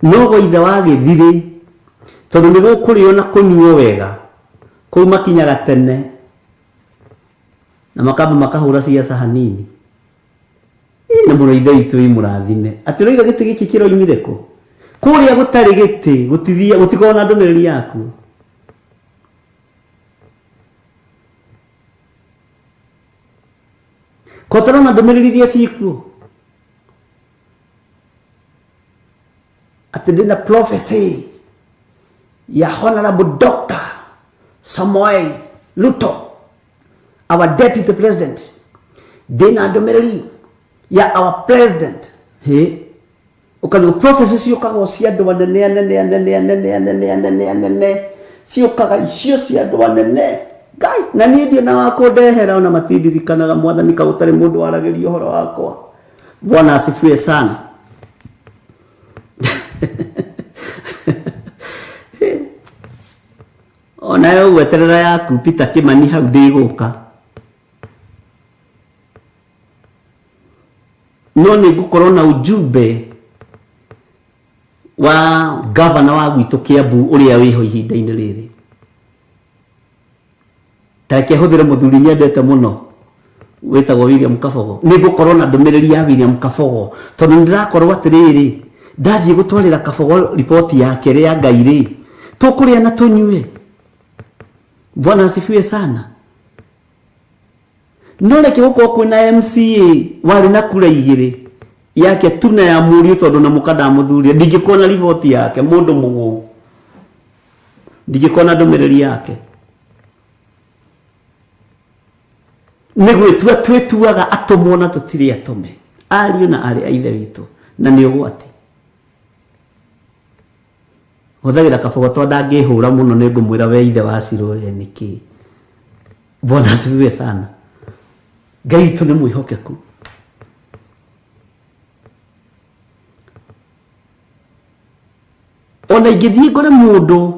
No gwa ithe wa gĩthirĩ tondũ nĩ gũkũrĩo na kũnyuo wega kũu makinyaga tene na makamba makahũra ciaca hanini. Ĩ, na mũno ithe witũ imũrathime atĩ ũroiga gĩtĩ gĩkĩ kĩroimire kũ? Kũrĩa gũtarĩ gĩtĩ gũtithia gũtikoragwo na ndũmĩrĩri yaku. Kotarona ndũmĩrĩri iria ciĩkuo atĩ ndĩna prophecy ya Honorable Dr. Samoei Ruto, our deputy president. Ndĩna ndũmĩrĩri ya our president. Hĩ, ũkarigwo prophecy ciũkaga cia andũ anene anene anene anene anene anene anene ciũkaga icio cia andũ anene. Ngai, na niĩ ndirĩ na wa kũndehera ona matindirikanaga mwathani ka gũtarĩ mũndũ waragĩria ũhoro wakwa. Bwana asifiwe sana. Onawe ũgweterera yaku Peter Kimani hau ndĩgũka. No nĩ ngũkorwo na ujumbe wa gavana wa gwitũ Kiambu ũrĩa wĩho ihinda-inĩ rĩrĩ. Ta reke hũthĩre mũthuri nyendete mũno wĩtagwo William Kabogo. Nĩ ngũkorwo na ndũmĩrĩri ya William Kabogo tondũ nĩ ndĩrakorwo atĩrĩrĩ, ndathiĩ gũtwarĩra Kabogo riboti yake ya Ngai rĩ, tũkũrĩa na tũnyue. Bwana asifiwe sana. No reke gũkorwo kwĩna MCA warĩ na kura igĩrĩ yake tu na ya mũriũ tondũ na mũka ndamũthuria, ndingĩkorwo na riboti yake mũndũ mũgũ, ndingĩkorwo na ndũmĩrĩri yake. Nĩ gwĩtua twĩtuaga atũmwo na tũtirĩ atũme, ariũ na aarĩ a Ithe witũ, na nĩ ũgwati. Hũthagĩra Kabogo tondũ ndangĩhũra mũno nĩ ngũmwĩra we ithe wa Cirũ we nĩkĩ. Bwana asifiwe sana. Ngai witũ nĩ mwĩhokeku. Ona ingĩthiĩ ngore mũndũ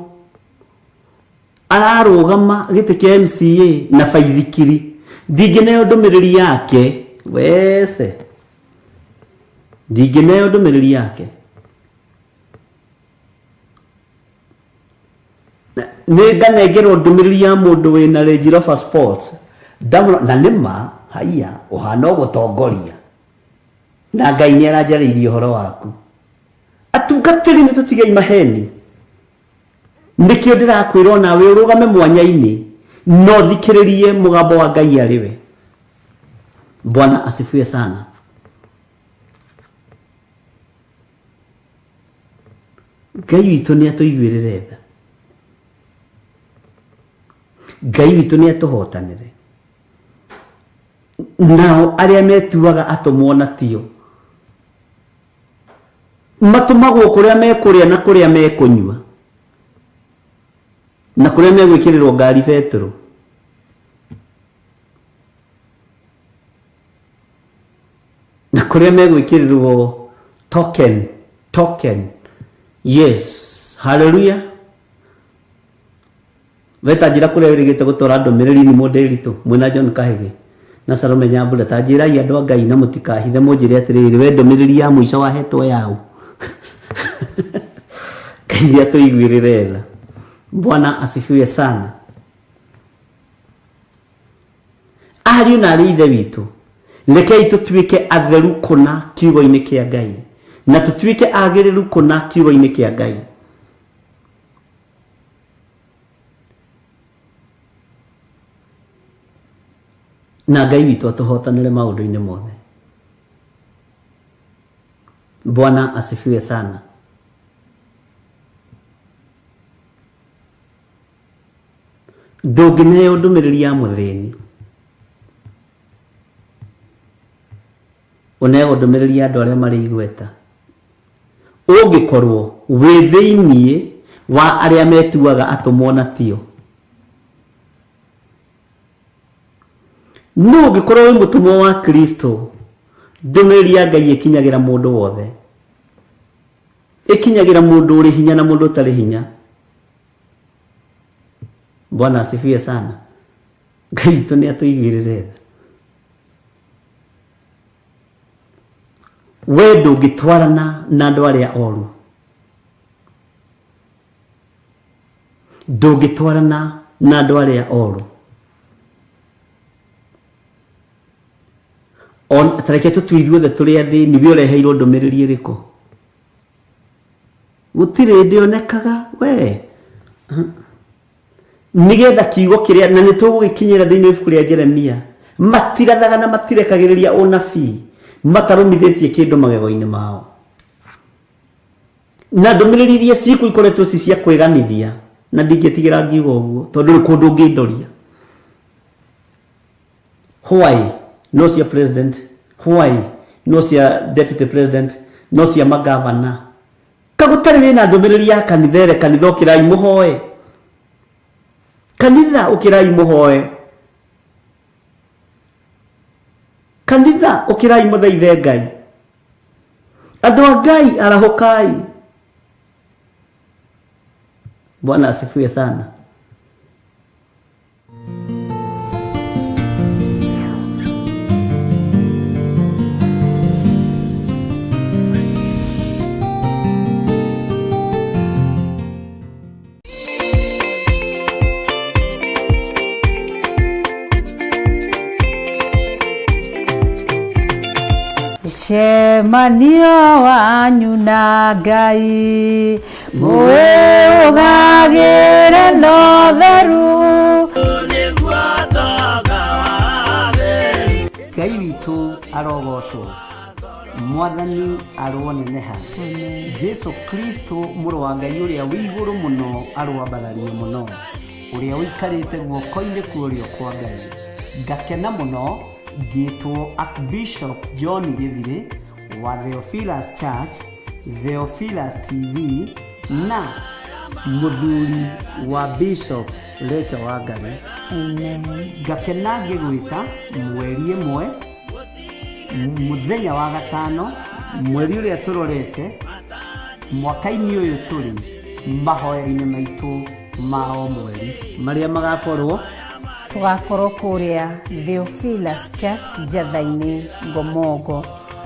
ararũgama gĩtĩ kĩa MCA na baithikiri, ndingĩneo ndũmĩrĩri yake wece, ndingĩneo ndũmĩrĩri yake. Nĩ nganengerwo ndũmĩrĩri ya mũndũ wĩna Range Rover Sport ndamũra, na nĩ ma haiya ũhana ũgũtongoria na Ngai nĩ aranjarĩirie ũhoro waku. Atungatĩri nĩ tũtigei maheni. Nĩkĩo ndĩrakwĩra onawe ũrũgame mwanya-inĩ no thikĩrĩrie mũgambo wa Ngai arĩ we. Bwana asifiwe sana. Ngai witũ nĩ atũiguĩrĩre tha. Ngai witũ nĩ atũhotanĩre. Nao arĩa metuaga atũmwo na tio matũmagwo kũrĩa mekũrĩa na kũrĩa mekũnyua na kũrĩa megwĩkĩrĩrwo ngari betũrũ. Na kũrĩa megwĩkĩrĩrwo token, token. Yes, hallelujah. We ta njĩra kũrĩa wĩrĩgĩte gũtwara ndũmĩrĩri nĩ mũndũ ĩritũ mwĩna John Kahĩgĩ na Salome Nyambura. Ta njĩrai andũ a Ngai na mũtikahithe mũnjĩre atĩrĩrĩ, we ndũmĩrĩri ya mũico wahetwo yaũ? Ngai nĩ atũiguĩrĩre tha. Bwana asifiwe sana. Ariũ na arĩ ithe witũ, rekei tũtuĩke atheru kũna kiugo-inĩ kĩa Ngai na tũtuĩke agĩrĩru kũna kiugo-inĩ kĩa Ngai. Na Ngai witũ atũhotanĩre maũndũ-inĩ mothe. Bwana asifiwe sana. Ndũngĩneo ndũmĩrĩri ya mũthĩni, ũneagwo ndũmĩrĩri ya andũ arĩa marĩ igweta. Ũngĩkorwo wĩ thĩiniĩ wa arĩa metuaga atũmwo na tio, no ũngĩkorwo wĩ mũtũmwo wa Kristo, ndũmĩrĩri ya Ngai ĩkinyagĩra mũndũ wothe, ĩkinyagĩra mũndũ ũrĩ hinya na mũndũ ũtarĩ hinya. Bwana asifiwe sana. Ngai witũ nĩ atũiguĩrĩre tha. We ndũngĩtwarana na andũ arĩa oru, ndũngĩtwarana na andũ arĩa oru. Ta reke tũtue ithuothe tũrĩ athĩni, we ũreheirwo ndũmĩrĩri ĩrĩkũ? Gũtirĩ hĩndĩ yonekaga we nigetha kiugo kĩrĩa na nĩ tũgũgĩkinyĩra thĩinĩ wa ibuku rĩa Jeremia, matirathaga na matirekagĩrĩria ũnabii matarũmithĩtie kĩndũ magego-inĩ mao, na ndũmĩrĩri iria ciĩkuo ikoretwo ci cia kwĩganithia, na ndingĩtigĩra ngiuga ũguo tondũ rĩ kũndũ ũngĩndoria. Why no cia president, why no cia deputy president, no cia magavana? Kagũtarĩ wĩna ndũmĩrĩri ya kanitha ere kanitha ũkĩrai mũhoe, kanitha ũkĩrai mũhoe, kanitha ũkĩrai mũthaithe Ngai. Andũ a Ngai arahũkai. Bwana asifiwe sana. Mũcemanio wanyu na Ngai mũwĩũgagĩre na ũtheru. Ngai witũ arogocwo, Mwathani aroneneha, Jesu Kristo mũrũ wa Ngai ũrĩa wĩ igũrũ mũno aroambarario mũno, ũrĩa ũikarĩte guoko-inĩ kwa ũrĩo kwa Ngai. Ngakena mũno ngĩtwo Archbishop John Gĩthirĩ wa Theophilus Church, Theophilus TV na mũthuri wa Bishop Rachel Wangari. Amen. Ngakena ngĩgwĩta mweri ĩmwe mũthenya wa gatano, mweri ũrĩa tũrorete mwaka-inĩ ũyũ tũrĩ, mahoya-inĩ maitũ ma o mweri marĩa magakorwo Tũgakorwo kũrĩa Theophilus Church Njatha-inĩ Ngomongo,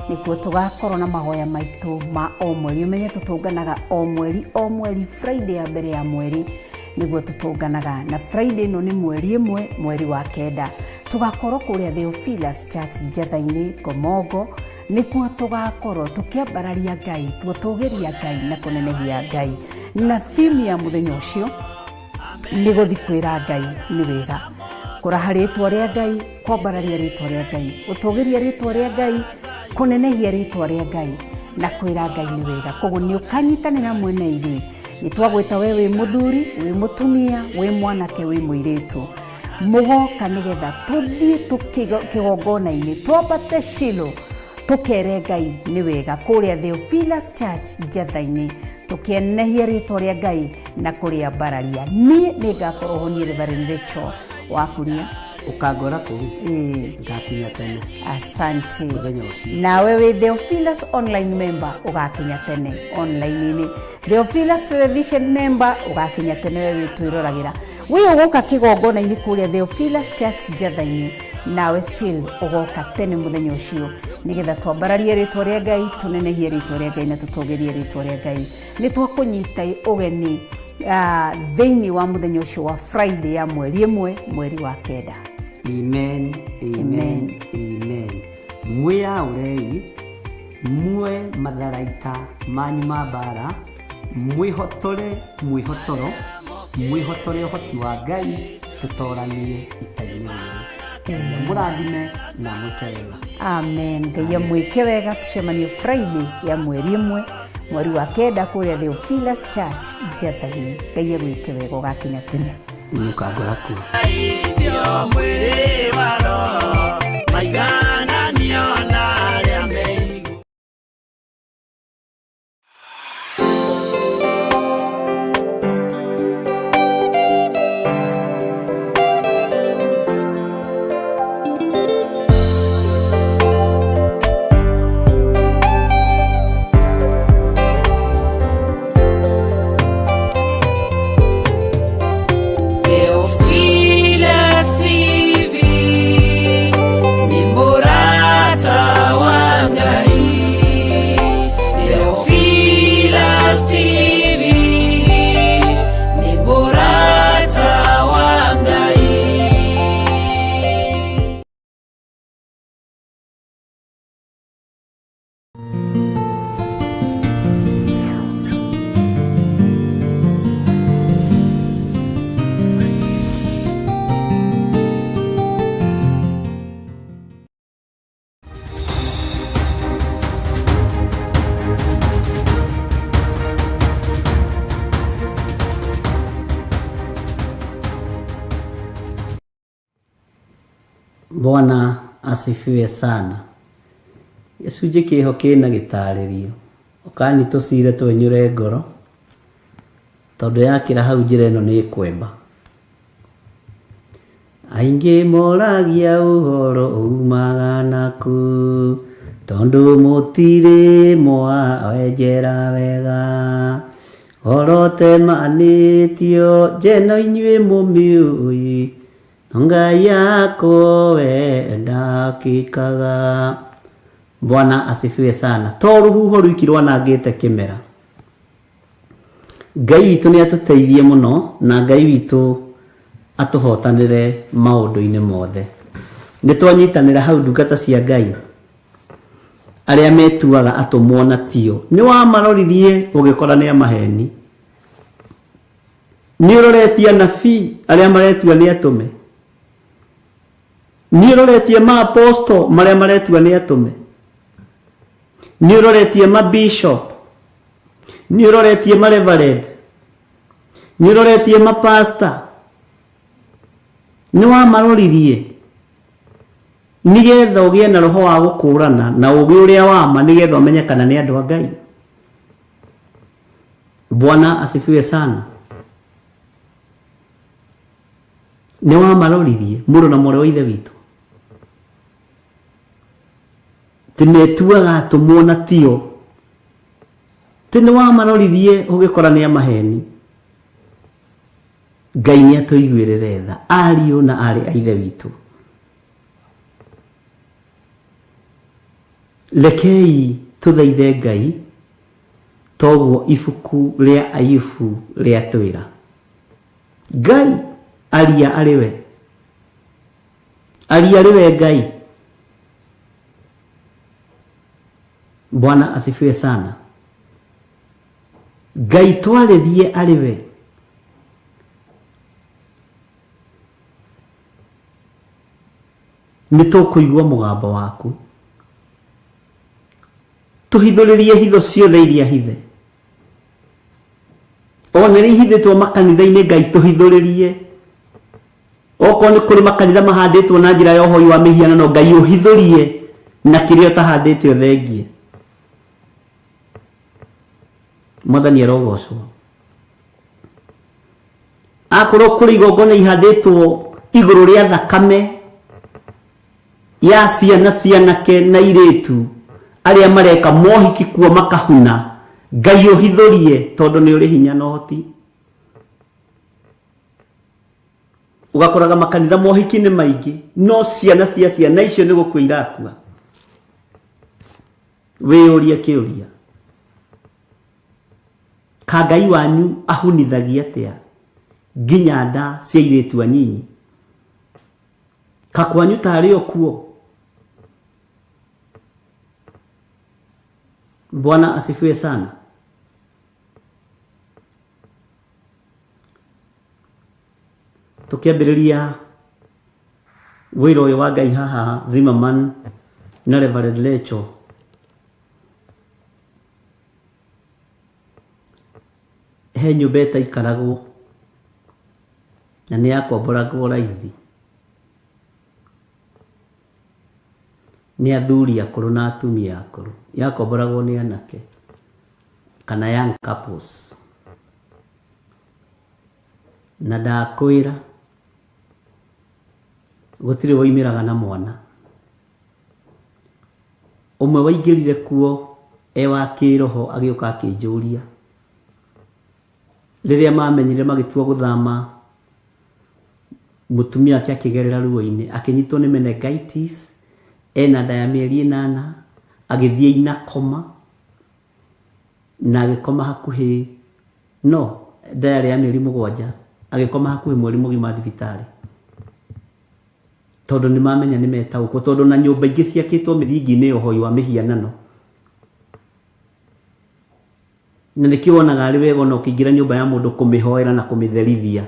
nĩkuo tũgakorwo na mahoya maitũ ma o mweri. Ũmenye tũtũnganaga o mweri o mweri Friday ya mbere ya mweri nĩguo tũtũnganaga, na Friday ĩno nĩ mweri ĩmwe mweri wa kenda. Tũgakorwo kũrĩa Theophilus Church Njatha-inĩ Ngomongo, nĩkuo tũgakorwo tũkĩambararia Ngai, tũgũtũgĩria Ngai na kũnenehia Ngai. Na theme ya mũthenya ũcio nĩ gũthi kwĩra Ngai nĩ wega, kũraha rĩtwa rĩa Ngai, kwambararia rĩtwa rĩa Ngai, gũtũgĩria rĩtwa rĩa Ngai, kũnenehia rĩtwa rĩa Ngai na kwĩra Ngai nĩ wega. Koguo nĩ ũkanyitanĩra hamwe na ithuĩ. Nĩ twagwĩta we wĩ mũthuri, wĩ mũtumia, wĩ mwanake, wĩ mũirĩtu, mũgoka nĩgetha tũthiĩ kĩgongona-inĩ, twambate Shilo tũkere Ngai nĩ wega kũrĩa Theophilus Church Njatha-inĩ, tũkĩenehia rĩtwa rĩa Ngai na kũrĩambararia. Niĩ nĩ ngakorwo ho niĩ Reverend Rachel Wakuria. Ũkangora kũu? Ĩĩ. Ngakinya tene. Asante. Mũthenya ũcio. Nawe wĩ Theophilus online member ũgakinya tene online-inĩ. Theophilus television member ũgakinya tene we wĩ twĩroragĩra. Wĩ ũgoka kĩgongona-inĩ kũrĩa Theophilus Church Njatha-inĩ, nawe still ũgoka tene mũthenya ũcio nĩgetha twambararie rĩtwa rĩa Ngai, tũnenehie rĩtwa rĩa Ngai na tũtũgĩrie rĩtwa rĩa Ngai. Nĩ twakũnyita ũgeni thĩinĩ wa mũthenya ũcio wa Friday ya mweri ĩmwe mweri wa kenda. Amen, amen, amen. Mwĩyaũrei muoe matharaita manyu ma mbara, mwĩhotore mwĩhotoro, mwĩhotore ũhoti wa Ngai, tũtoranie ita-inĩ rĩrĩ. Mũrathime na mwĩke wega. Amen. Ngai amwĩke wega. Tũcemanie Friday ya mweri 1 mweri wa 9 kũrĩa Theophilus Church Njatha-inĩ. Ngai agwĩke wega ũgakinya tene. Mũkangora kuo. Itio mwĩrĩ wa roho maigananio na arĩa me igũrũ. Theophilus TV ni murata wa Ngai. Theophilus TV ni murata wa Ngai. Bwana asifiwe sana. Gĩcunjĩ kĩho kĩna gĩtarĩrio. Ũkani tũcire twenyũre ngoro tondũ yakĩra hau njĩra ĩno nĩ ĩkwemba. Aingĩ moragia ũhoro umaga naku tondũ mũtirĩ mwawenjera wega. Horo temanĩtio njeno inyuĩ mũmĩũĩ no Ngai yakwa we ndakĩkaga. Bwana asifiwe sana. To rũhuho rwiki rwanangĩte kĩmera. Ngai witũ nĩ atũteithie mũno na Ngai witũ atũhotanĩre maũndũ-inĩ mothe. Nĩ twanyitanĩra hau ndungata cia Ngai arĩa metuaga atũmwo na tio. Nĩ wamaroririe ũgĩkora nĩ amaheni. Nĩ ũroretie anabii arĩa maretua nĩ atũme. Nĩ ũroretie maaposto marĩa maretua nĩ atũme. Nĩ ũroretie mabishop. Nĩ ũroretie mareverend. Nĩ ũroretie mapasta. Nĩ wamaroririe nĩgetha ũgĩe na roho wa gũkũrana na ũgĩ ũrĩa wa ma nĩgetha ũmenye kana nĩ andũ a Ngai. Bwana asifiwe sana. Nĩ wamaroririe mũrũ na mwarĩ wa ithe witũ. Ti metuaga atũmwo na tio. Ti nĩ wamaroririe ũgĩkora nĩ amaheni. Ngai nĩ atũiguĩrĩre tha ariũ na aarĩ a ithe witũ. Rekei tũthaithe Ngai toguo ibuku rĩa Ayubu rĩatwĩra. Ngai aria arĩ we. Aria arĩ we Ngai. Bwana asifiwe sana. Ngai twarĩrie arĩ we. Nĩ tũkũigua mũgambo waku. Tũhithũrĩrie hitho ciothe iria hithe. Ona iria ihithĩtwo makanitha-inĩ Ngai tũhithũrĩrie. Okorwo nĩ kũrĩ makanitha mahandĩtwo na njĩra ya ũhoi wa mĩhianano Ngai ũhithũrie na kĩrĩa ũtahandĩte ũthengie. Mwathani arogocwo. Akorwo kũrĩ igongona ihandĩtwo igũrũ rĩa thakame ya ciana cianake na irĩtu arĩa mareka mohiki kuo makahuna, Ngai ũhithũrie tondũ nĩ ũrĩ hinya na ũhoti. Ũgakoraga makanitha mohiki nĩ maingĩ no ciana cia ciana icio nĩ gũkua irakua. Wĩyũrie kĩũria, ka Ngai wanyu ahunithagia atĩa nginya nda cia airĩtu anyinyi? Ka kwanyu tarĩ o kuo? Bwana asifiwe sana. Tukiambĩrĩria Wĩra ũyũ wa Ngai haha Zimmerman na Reverend Lecho he nyũmba ĩtaikaragwo na nĩ yakomboragwo raithi nĩ athuri akũrũ na atumia akũrũ, yakomboragwo nĩ anake kana young couples. Na ndakwĩra gũtirĩ woimĩraga na mwana. Ũmwe waingĩrire kuo e wa kĩroho agĩũka akĩnjũria rĩrĩa mamenyire magĩtua gũthama, mũtumia wake akĩgerera ruo-inĩ, akĩnyitwo nĩ meningitis, ena nda ya mĩeri 8, agĩthiĩ inakoma na agĩkoma hakuhĩ, no nda yarĩ ya mĩeri 7, agĩkoma hakuhĩ mweri mũgima thibitarĩ, tondũ nĩ mamenya nĩ metaũkwo, tondũ na nyũmba ingĩ ciakĩtwo mĩthingi-inĩ ya ũhoi wa mĩhianano. Na nĩkĩo wonaga arĩ wega ona ũkĩingĩra nyũmba ya mũndũ kũmĩhoera na kũmĩtherithia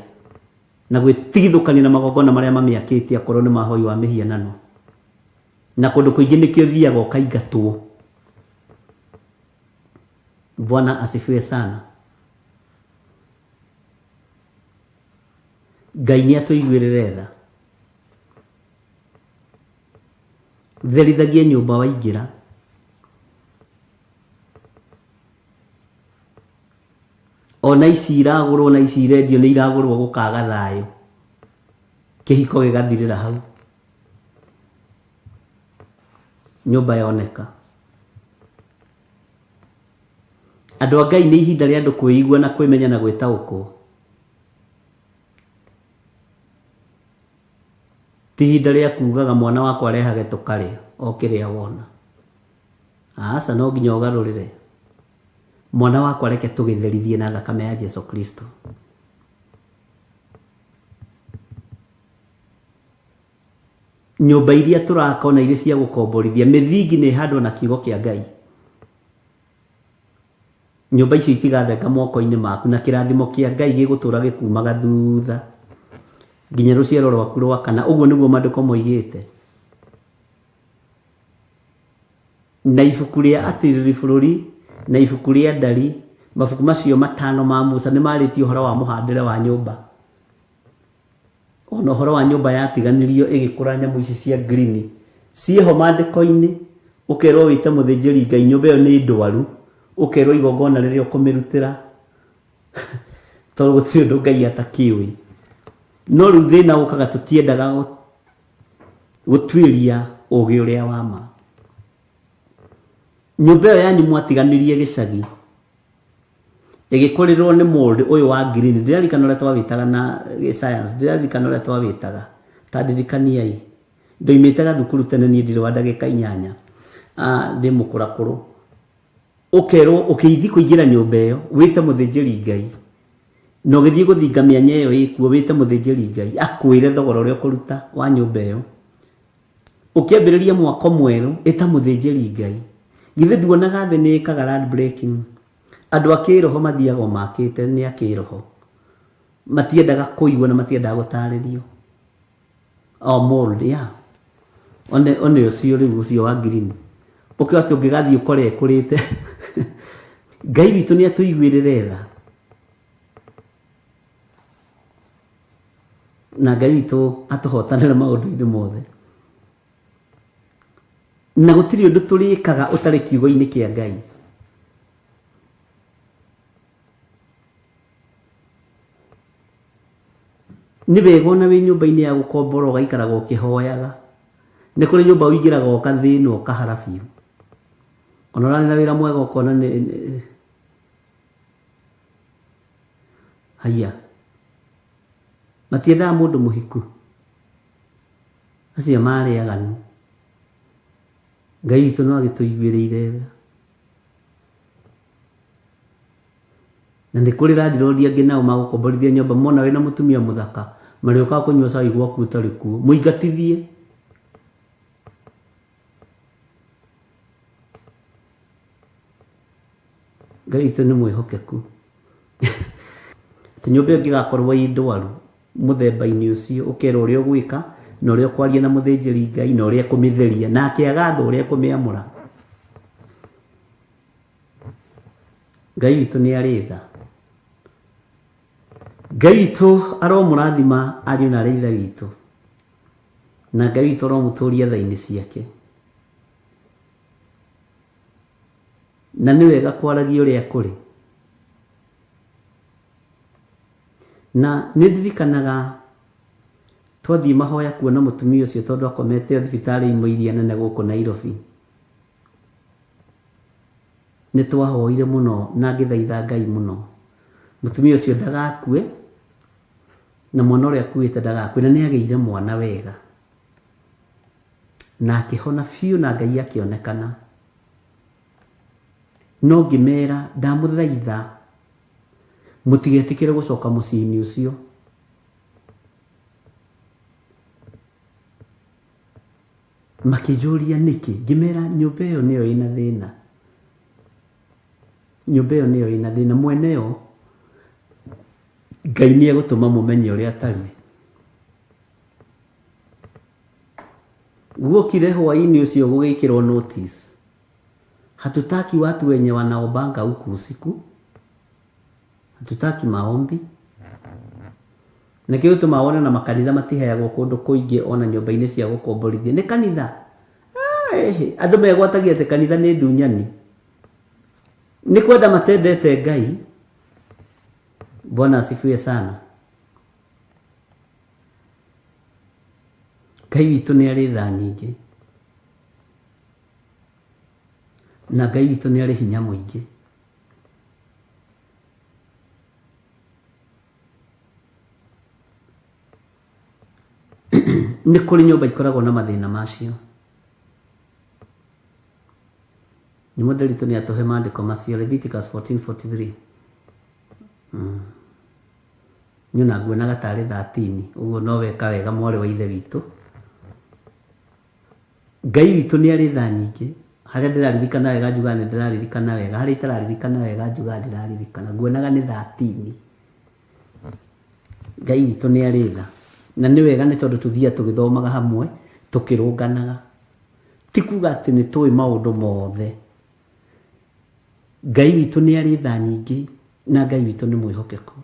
na gwĩtigithũkania na magongona marĩa mamĩakĩte akorwo nĩ mahoi wa mĩhianano. Na kũndũ kũingĩ nĩkĩo ũthiaga ũkaingatwo. Bwana asifiwe sana. Ngai nĩ atũiguĩrĩre tha. Therithagia nyũmba waingĩra. Ona ici iragũrwo na ici irendio nĩ iragũrwo gũkaga thayũ. Kĩhiko gĩgathirĩra hau. Nyũmba yoneka. Andũ a Ngai nĩ ihinda rĩa andũ kwĩigua na kwĩmenya na gwĩtaũkwo. Ti ihinda rĩa kugaga mwana wakwa arehage tũkarĩa o kĩrĩa wona. Aca, no nginya ũgarũrĩre. Mwana wakwa reke tũgĩtherithie na thakame ya Jesu Kristo. Nyũmba iria tũraka ona irĩ cia gũkomborithia, mĩthingi nĩ ĩhandwo na kiugo kĩa Ngai. Nyũmba icio itigathenga moko-inĩ maku, na kĩrathimo kĩa Ngai gĩgũtũra gĩkumaga thutha nginya rũciaro rwaku rwa kana. Ũguo nĩguo maandĩko moigĩte. Na ibuku rĩa Atirĩrĩri Bũrũri na ibuku rĩa Ndari, mabuku macio matano ma Musa nĩ marĩtie ũhoro wa mũhandĩre wa nyũmba. Ona ũhoro wa nyũmba yatiganĩrio ĩgĩkũra nyamũ ici cia green ciĩho maandĩko-inĩ, ũkerwo wĩte mũthĩnjĩri Ngai, nyũmba ĩyo nĩ ndwaru, ũkerwo igongona rĩrĩa ũkũmĩrutĩra, tondũ gũtirĩ ũndũ Ngai atakĩũĩ. No rĩu thĩna ũkaga tũtiendaga gũtuĩria ũgĩ ũrĩa wa ma. Nyũmba ĩyo yanyu mwatiganĩrie gĩcagi ĩgĩkũrĩrwo nĩ mold ũyũ wa green, ndĩraririkana ũrĩa twawĩtaga na science, ndĩraririkana ũrĩa twawĩtaga, ta ndirikaniai. Ndoimĩte gathukuru tene niĩ ndirĩ wa ndagĩka 8, ndĩ mũkũrakũrũ. Ũkerwo ũkĩithi kũingĩra nyũmba ĩyo wĩte mũthĩnjĩri Ngai, na ũgĩthiĩ gũthinga mĩanya ĩyo ĩkuo wĩte mũthĩnjĩri Ngai akwĩre thogora ũrĩa ũkũruta wa nyũmba ĩyo. Ũkĩambĩrĩria mwako mwerũ ĩta mũthĩnjĩri Ngai. Githĩ nduonaga thĩ nĩ ĩkaga land breaking? Andũ a kĩroho mathiaga o makĩte nĩ a kĩroho, matiendaga kũigua na matiendaga gũtarĩrio. O mold, yeah. One one ũcio rĩu ũcio wa green ũkĩo atĩ ũngĩgathiĩ ũkore ĩkũrĩte. Ngai witũ nĩ atũiguĩrĩre tha, na Ngai witũ atũhotanĩre maũndũ-inĩ mothe. Na gũtirĩ ũndũ tũrĩkaga ũtarĩ kiugo-inĩ kĩa Ngai. Nĩ wega ona wĩ nyũmba-inĩ ya gũkombora ũgaikaraga ũkĩhoyaga. Nĩ kũrĩ nyũmba ũingĩraga ũkathĩna ũkahara biũ. Ona ũrarĩ na wĩra mwega ũkona nĩ haiya. Matiendaga mũndũ mũhiku. Acio marĩ aganu. Ngai witũ no agĩtũiguĩrĩire tha. Na nĩ kũrĩ landlord angĩ nao magũkomborithia nyũmba mona wĩna mũtumia mũthaka marĩũkaga kũnyua cai gwaku ũtarĩ kuo, mũingatithie. Ngai witũ nĩ mwĩhokeku. Atĩ nyũmba ĩyo ĩngĩgakorwo ĩ ndwaru mũthemba-inĩ ũcio, ũkerwo ũrĩa ũgwĩka Na ũrĩa ũkwaria na mũthĩnjĩri Ngai, na ũrĩa ekũmĩtheria, na akĩagatha ũrĩa ekũmĩamũra. Ngai witũ nĩ arĩ tha. Ngai witũ aromũrathima ariũ na arĩ ithe witũ, na Ngai witũ aromũtũria tha-inĩ ciake. Na nĩ wega kwaragia ũrĩa kũrĩ. Na nĩ ndirikanaga twathiĩ mahoya kuona mũtumia ũcio tondũ akomete o thibitarĩ imwe iria nene gũkũ Nairobi. Nĩ twahoire mũno na ngĩthaitha Ngai mũno mũtumia ũcio ndagakue na mwana ũrĩa akuĩte ndagakue, na nĩ agĩire mwana wega na akĩhona biũ na Ngai akĩonekana. No ngĩmera ndamũthaitha mũtigetĩkĩre gũcoka mũciĩ-inĩ ũcio. Makĩnjũria nĩkĩ, ngĩmera nyũmba ĩyo nĩyo ĩna thĩna. Nyũmba ĩyo nĩyo ĩna thĩna, mwene yo Ngai nĩ egũtũma mũmenye ũrĩa atariĩ. Guokire hwaĩ-inĩ ũcio gũgĩkĩrwo notice. Hatutaki watu wenye wanaombanga huku usiku. Hatutaki maombi. Nĩkĩo gĩtũmaga wone na makanitha matiheagwo kũndũ kũingĩ ona nyũmba-inĩ cia gũkomborithia. Nĩ kanitha. Ĩhĩ, andũ megwatagia atĩ kanitha nĩ ndunyani. Nĩ kwenda matendete Ngai. Bwana asifiwe sana. Ngai witũ nĩ arĩ tha nyingĩ. Na Ngai witũ nĩ arĩ hinya mũingĩ. Nĩ kũrĩ nyũmba ikoragwo na mathĩna macio. Nĩ mũndĩritũ nĩ atũhe maandĩko macio Leviticus 14:43. Niĩ ona nguonaga tarĩ 13 ũguo no weka wega mwarĩ wa ithe witũ. Ngai witũ nĩ arĩ tha nyingĩ. Harĩa ndĩraririkana wega njugaga nĩ ndĩraririkana wega, harĩa itararirikana wega njugaga ndiraririkana. Nguonaga nĩ 13. Ngai witũ nĩ arĩ tha. Na nĩ wega nĩ tondũ tũthiaga tũgĩthomaga hamwe, tũkĩrũnganaga. Ti kuga atĩ nĩ tũĩ maũndũ mothe. Ngai witũ nĩ arĩ tha nyingĩ na Ngai witũ nĩ mwĩhokeku.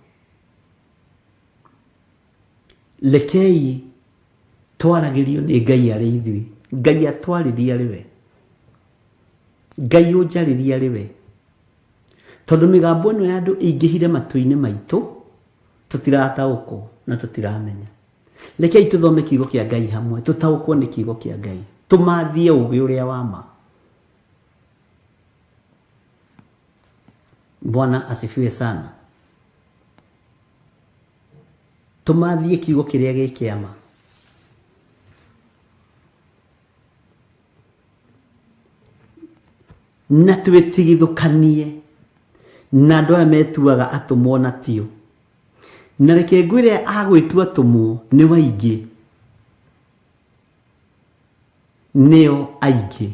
Rekei twaragĩrio nĩ Ngai arĩ ithuĩ. Ngai atwarĩrie arĩ we. Ngai ũnjarĩrie arĩ we. Tondũ mĩgambo ĩno ya andũ ĩingĩhire matũ-inĩ maitũ, tũtirataũkwo na tũtiramenya. Rekei tũthome kiugo kĩa Ngai hamwe, tũtaũkwo nĩ kiugo kĩa Ngai, tũmathie ũgĩ ũrĩa wa ma. Bwana asifiwe sana. Tũmathie kiugo kĩrĩa gĩ kĩa ma. Na twĩtigithũkanie na andũ aya metuaga atũmwo na tio. Na reke ngwĩre agwĩtua atũmwo nĩ waingĩ, nĩo aingĩ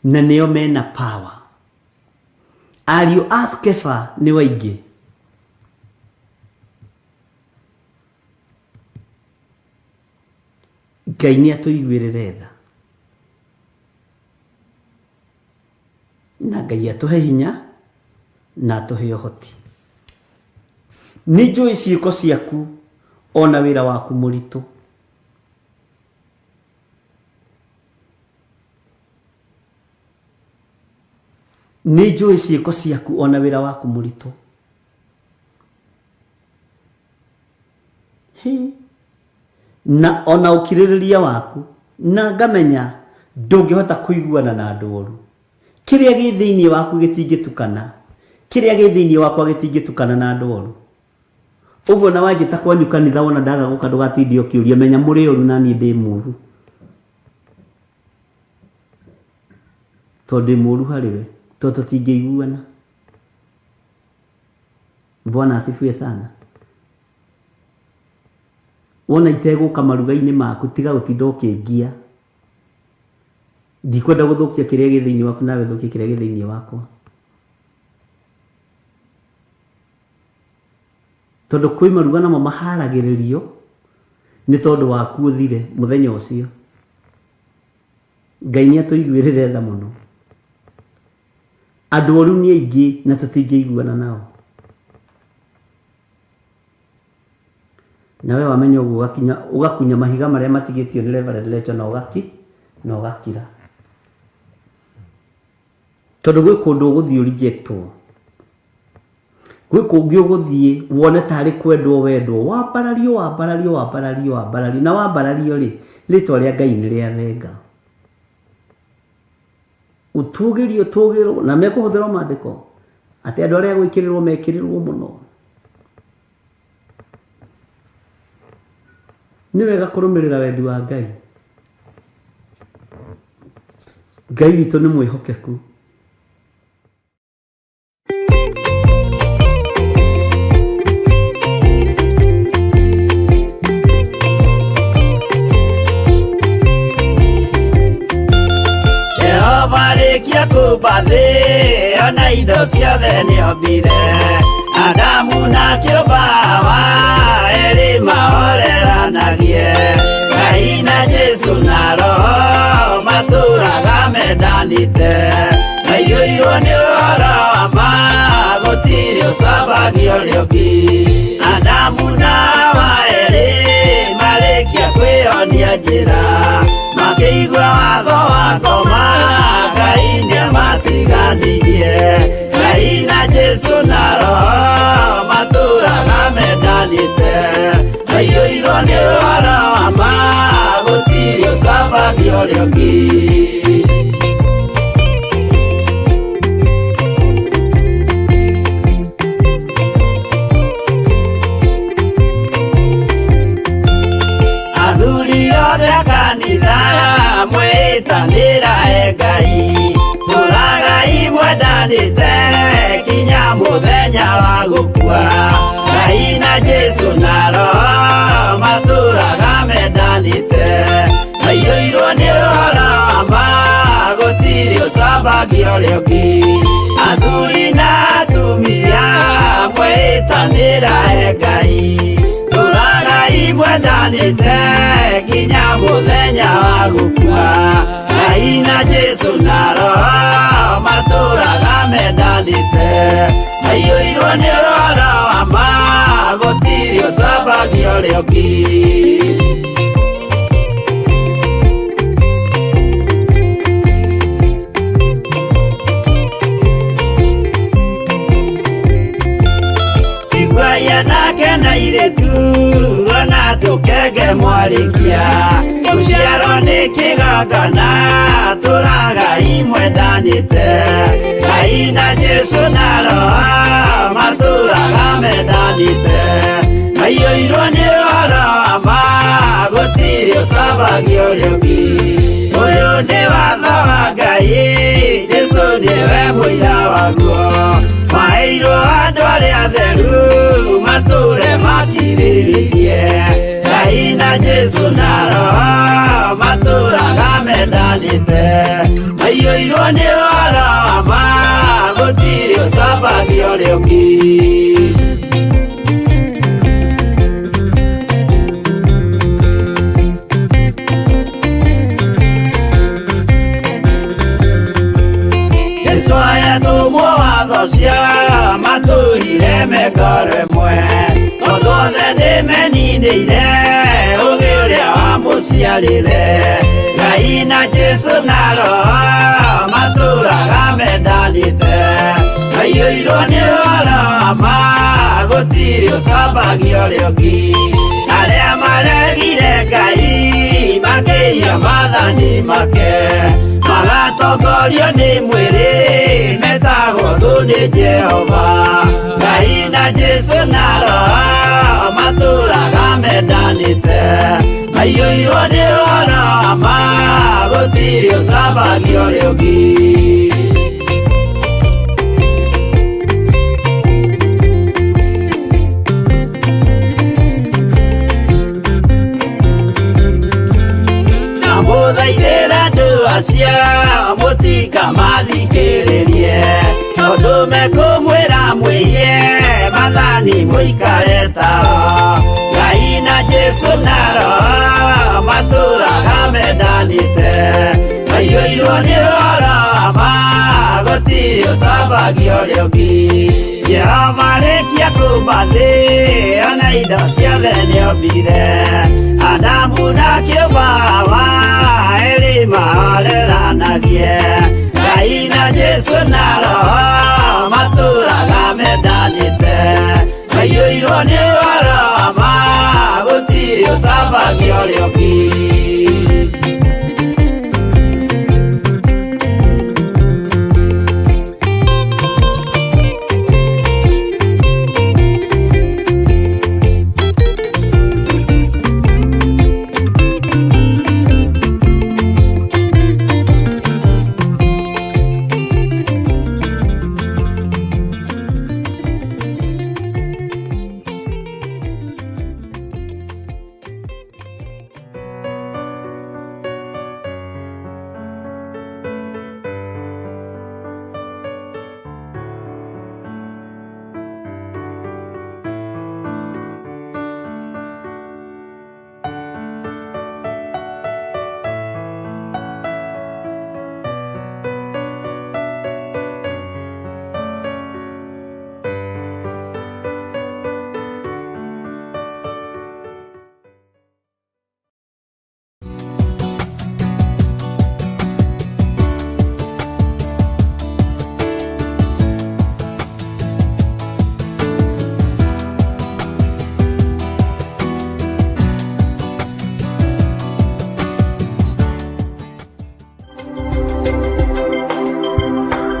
na nĩo mena power. Ariũ a Skefa nĩ waingĩ. Ngai nĩ atũiguĩrĩre tha na Ngai atũhe hinya na atũhe ũhoti. Nĩ njũĩ ciĩko ciaku ona wĩra waku mũritũ. Nĩ njũĩ ciĩko ciaku ona wĩra waku mũritũ. Hi. Na ona ũkirĩrĩria waku, na ngamenya ndũngĩhota kũiguana na andũ oru. Kĩrĩa gĩ thĩinĩ waku gĩtingĩtukana, kĩrĩa gĩ thĩinĩ wakwa gĩtingĩtukana na andũ oru. Ũguo na wanjĩta kwanyu kanitha wona ndaga gũka ndũgatinde ũkĩũria, menya mũrĩ oru na niĩ ndĩ mũru. Tondũ ndĩ mũru harĩ we, tondũ tũtingĩiguana. Bwana asifiwe sana. Wona itegũka maruga-inĩ maku tiga gũtinda ũkĩngia. Ndikwenda gũthũkia kĩrĩa gĩ thĩinĩ waku nawe ũthũkie kĩrĩa gĩ thĩinĩ wakwa. Tondũ kwĩ maruga namo maharagĩrĩrio Nĩ tondũ waku ũthire mũthenya ũcio. Ngai nĩ atũiguĩrĩre tha mũno. Andũ oru nĩ aingĩ na tũtingĩiguana nao. Nawe wamenya ũguo ũgakinya ũgakunya mahiga marĩa matigĩtio nĩ Reverend Lecho na ũgaki na ũgakira. Tondũ gwĩ kũndũ ũgũthiĩ ũrejectwo. Gwĩ kũngĩ ũgũthiĩ wone tarĩ kwendwo wendwo, wambarario wambarario wambarario wambarario na wambarario rĩ, rĩtwa rĩa Ngai nĩ rĩathenga. Ũtũgĩrio ũtũgĩrwo na mekũhũthĩra maandĩko atĩ andũ arĩa gwĩkĩrĩrwo mekĩrĩrwo mũno. Nĩ wega kũrũmĩrĩra wendi wa Ngai. Ngai witũ nĩ mwĩhokeku. Jehova rĩkia kũmba thĩ ona indo ciothe nĩombire Adamu na kĩũmba Hawa erĩ mahoreranagie Ngai na Jesu na Roho matũraga mendanĩte maiyũirwo nĩ ũhoro wa ma gũtirĩ ũcambagio ũrĩa ũngĩ Adamu na Hawa erĩ marĩkia kwĩyonia njĩra makĩigua watho wa ngoma Ngai nĩamatiganirie Ngai na Jesu na Roho matũraga mendanĩte maiyũirwo nĩ ũhoro wa ma gũtirĩ ũcambagio ũrĩa ũngĩ. Athuri othe a kanitha mwĩtanĩra e Ngai tũragai mwendanĩte kinya mũthenya wa gũkua Ngai na Jesu na Roho matũraga mendanĩte maiyũirwo nĩ ũhoro wa ma gũtirĩ ũcambagio ũrĩa ũngĩ athuri na atumia mwĩtanĩra e Ngai tũragai mwendanĩte nginya mũthenya wa gũkua Ngai na Jesu na Roho matũraga mendanĩte maiyũirwo nĩ ũhoro wa ma gũtirĩ ũcambagio ũrĩa ũngĩ. Iguaia nake na irĩtu ona tũkenge mwarĩkia gũciarwo nĩ kĩgongona tũragai mwendanĩte Ngai na Jesu na Roho matũraga mendanĩte maiyũirwo nĩ ũhoro wa ma gũtirĩ ũcambagio ũrĩa ũngĩ ũyũ nĩ watho wa Ngai Jesu nĩwe mũira waguo maheirwo andũ arĩa atheru matũre makirĩrĩirie Ngai na Jesu na Roho matũraga mendanĩte maiyũirwo nĩ ũhoro wa ma gũtirĩ ũcambagio ũrĩa ũngĩ. Jesu ayatũmwo watho cia matũrire mengoro ĩmwe tondũ othe nĩmeninĩire ũgĩ ũrĩa wamũciarire Ngai na Jesu na Roho matũraga mendanĩte maiyũirwo nĩ ũhoro wa ma gũtirĩ ũcambagio ũrĩa ũngĩ arĩa maregire Ngai makĩiya maathani make magatongorio nĩ mwĩrĩ metagwo thũ nĩ Jehova Ngai na Jesu na Roho matũraga mendanĩte maiyũirwo nĩ ũhoro wa ma gũtirĩ ũcambagio ũrĩa ũngĩ. Ndamũthaithĩra andũ acio mũtikamathikĩrĩrie tondũ mekũmwĩra mwĩiye Mwathani mũikare tao. Ngai na Jesu na Roho matũraga mendanĩte, maiyũirwo nĩ ũhoro wa ma, gũtirĩ ũcambagia ũrĩa ũngĩ. Jehova arĩkia kũũmba thĩ, ona indo ciothe nĩombire, Adamu na kĩũmba Hawa, erĩ mahoreranagie. Ngai na Jesu na Roho matũraga mendanĩte, maiyũirwo nĩ ũhoro wa ma, gũtirĩ ũcambagia ũrĩa ũngĩ.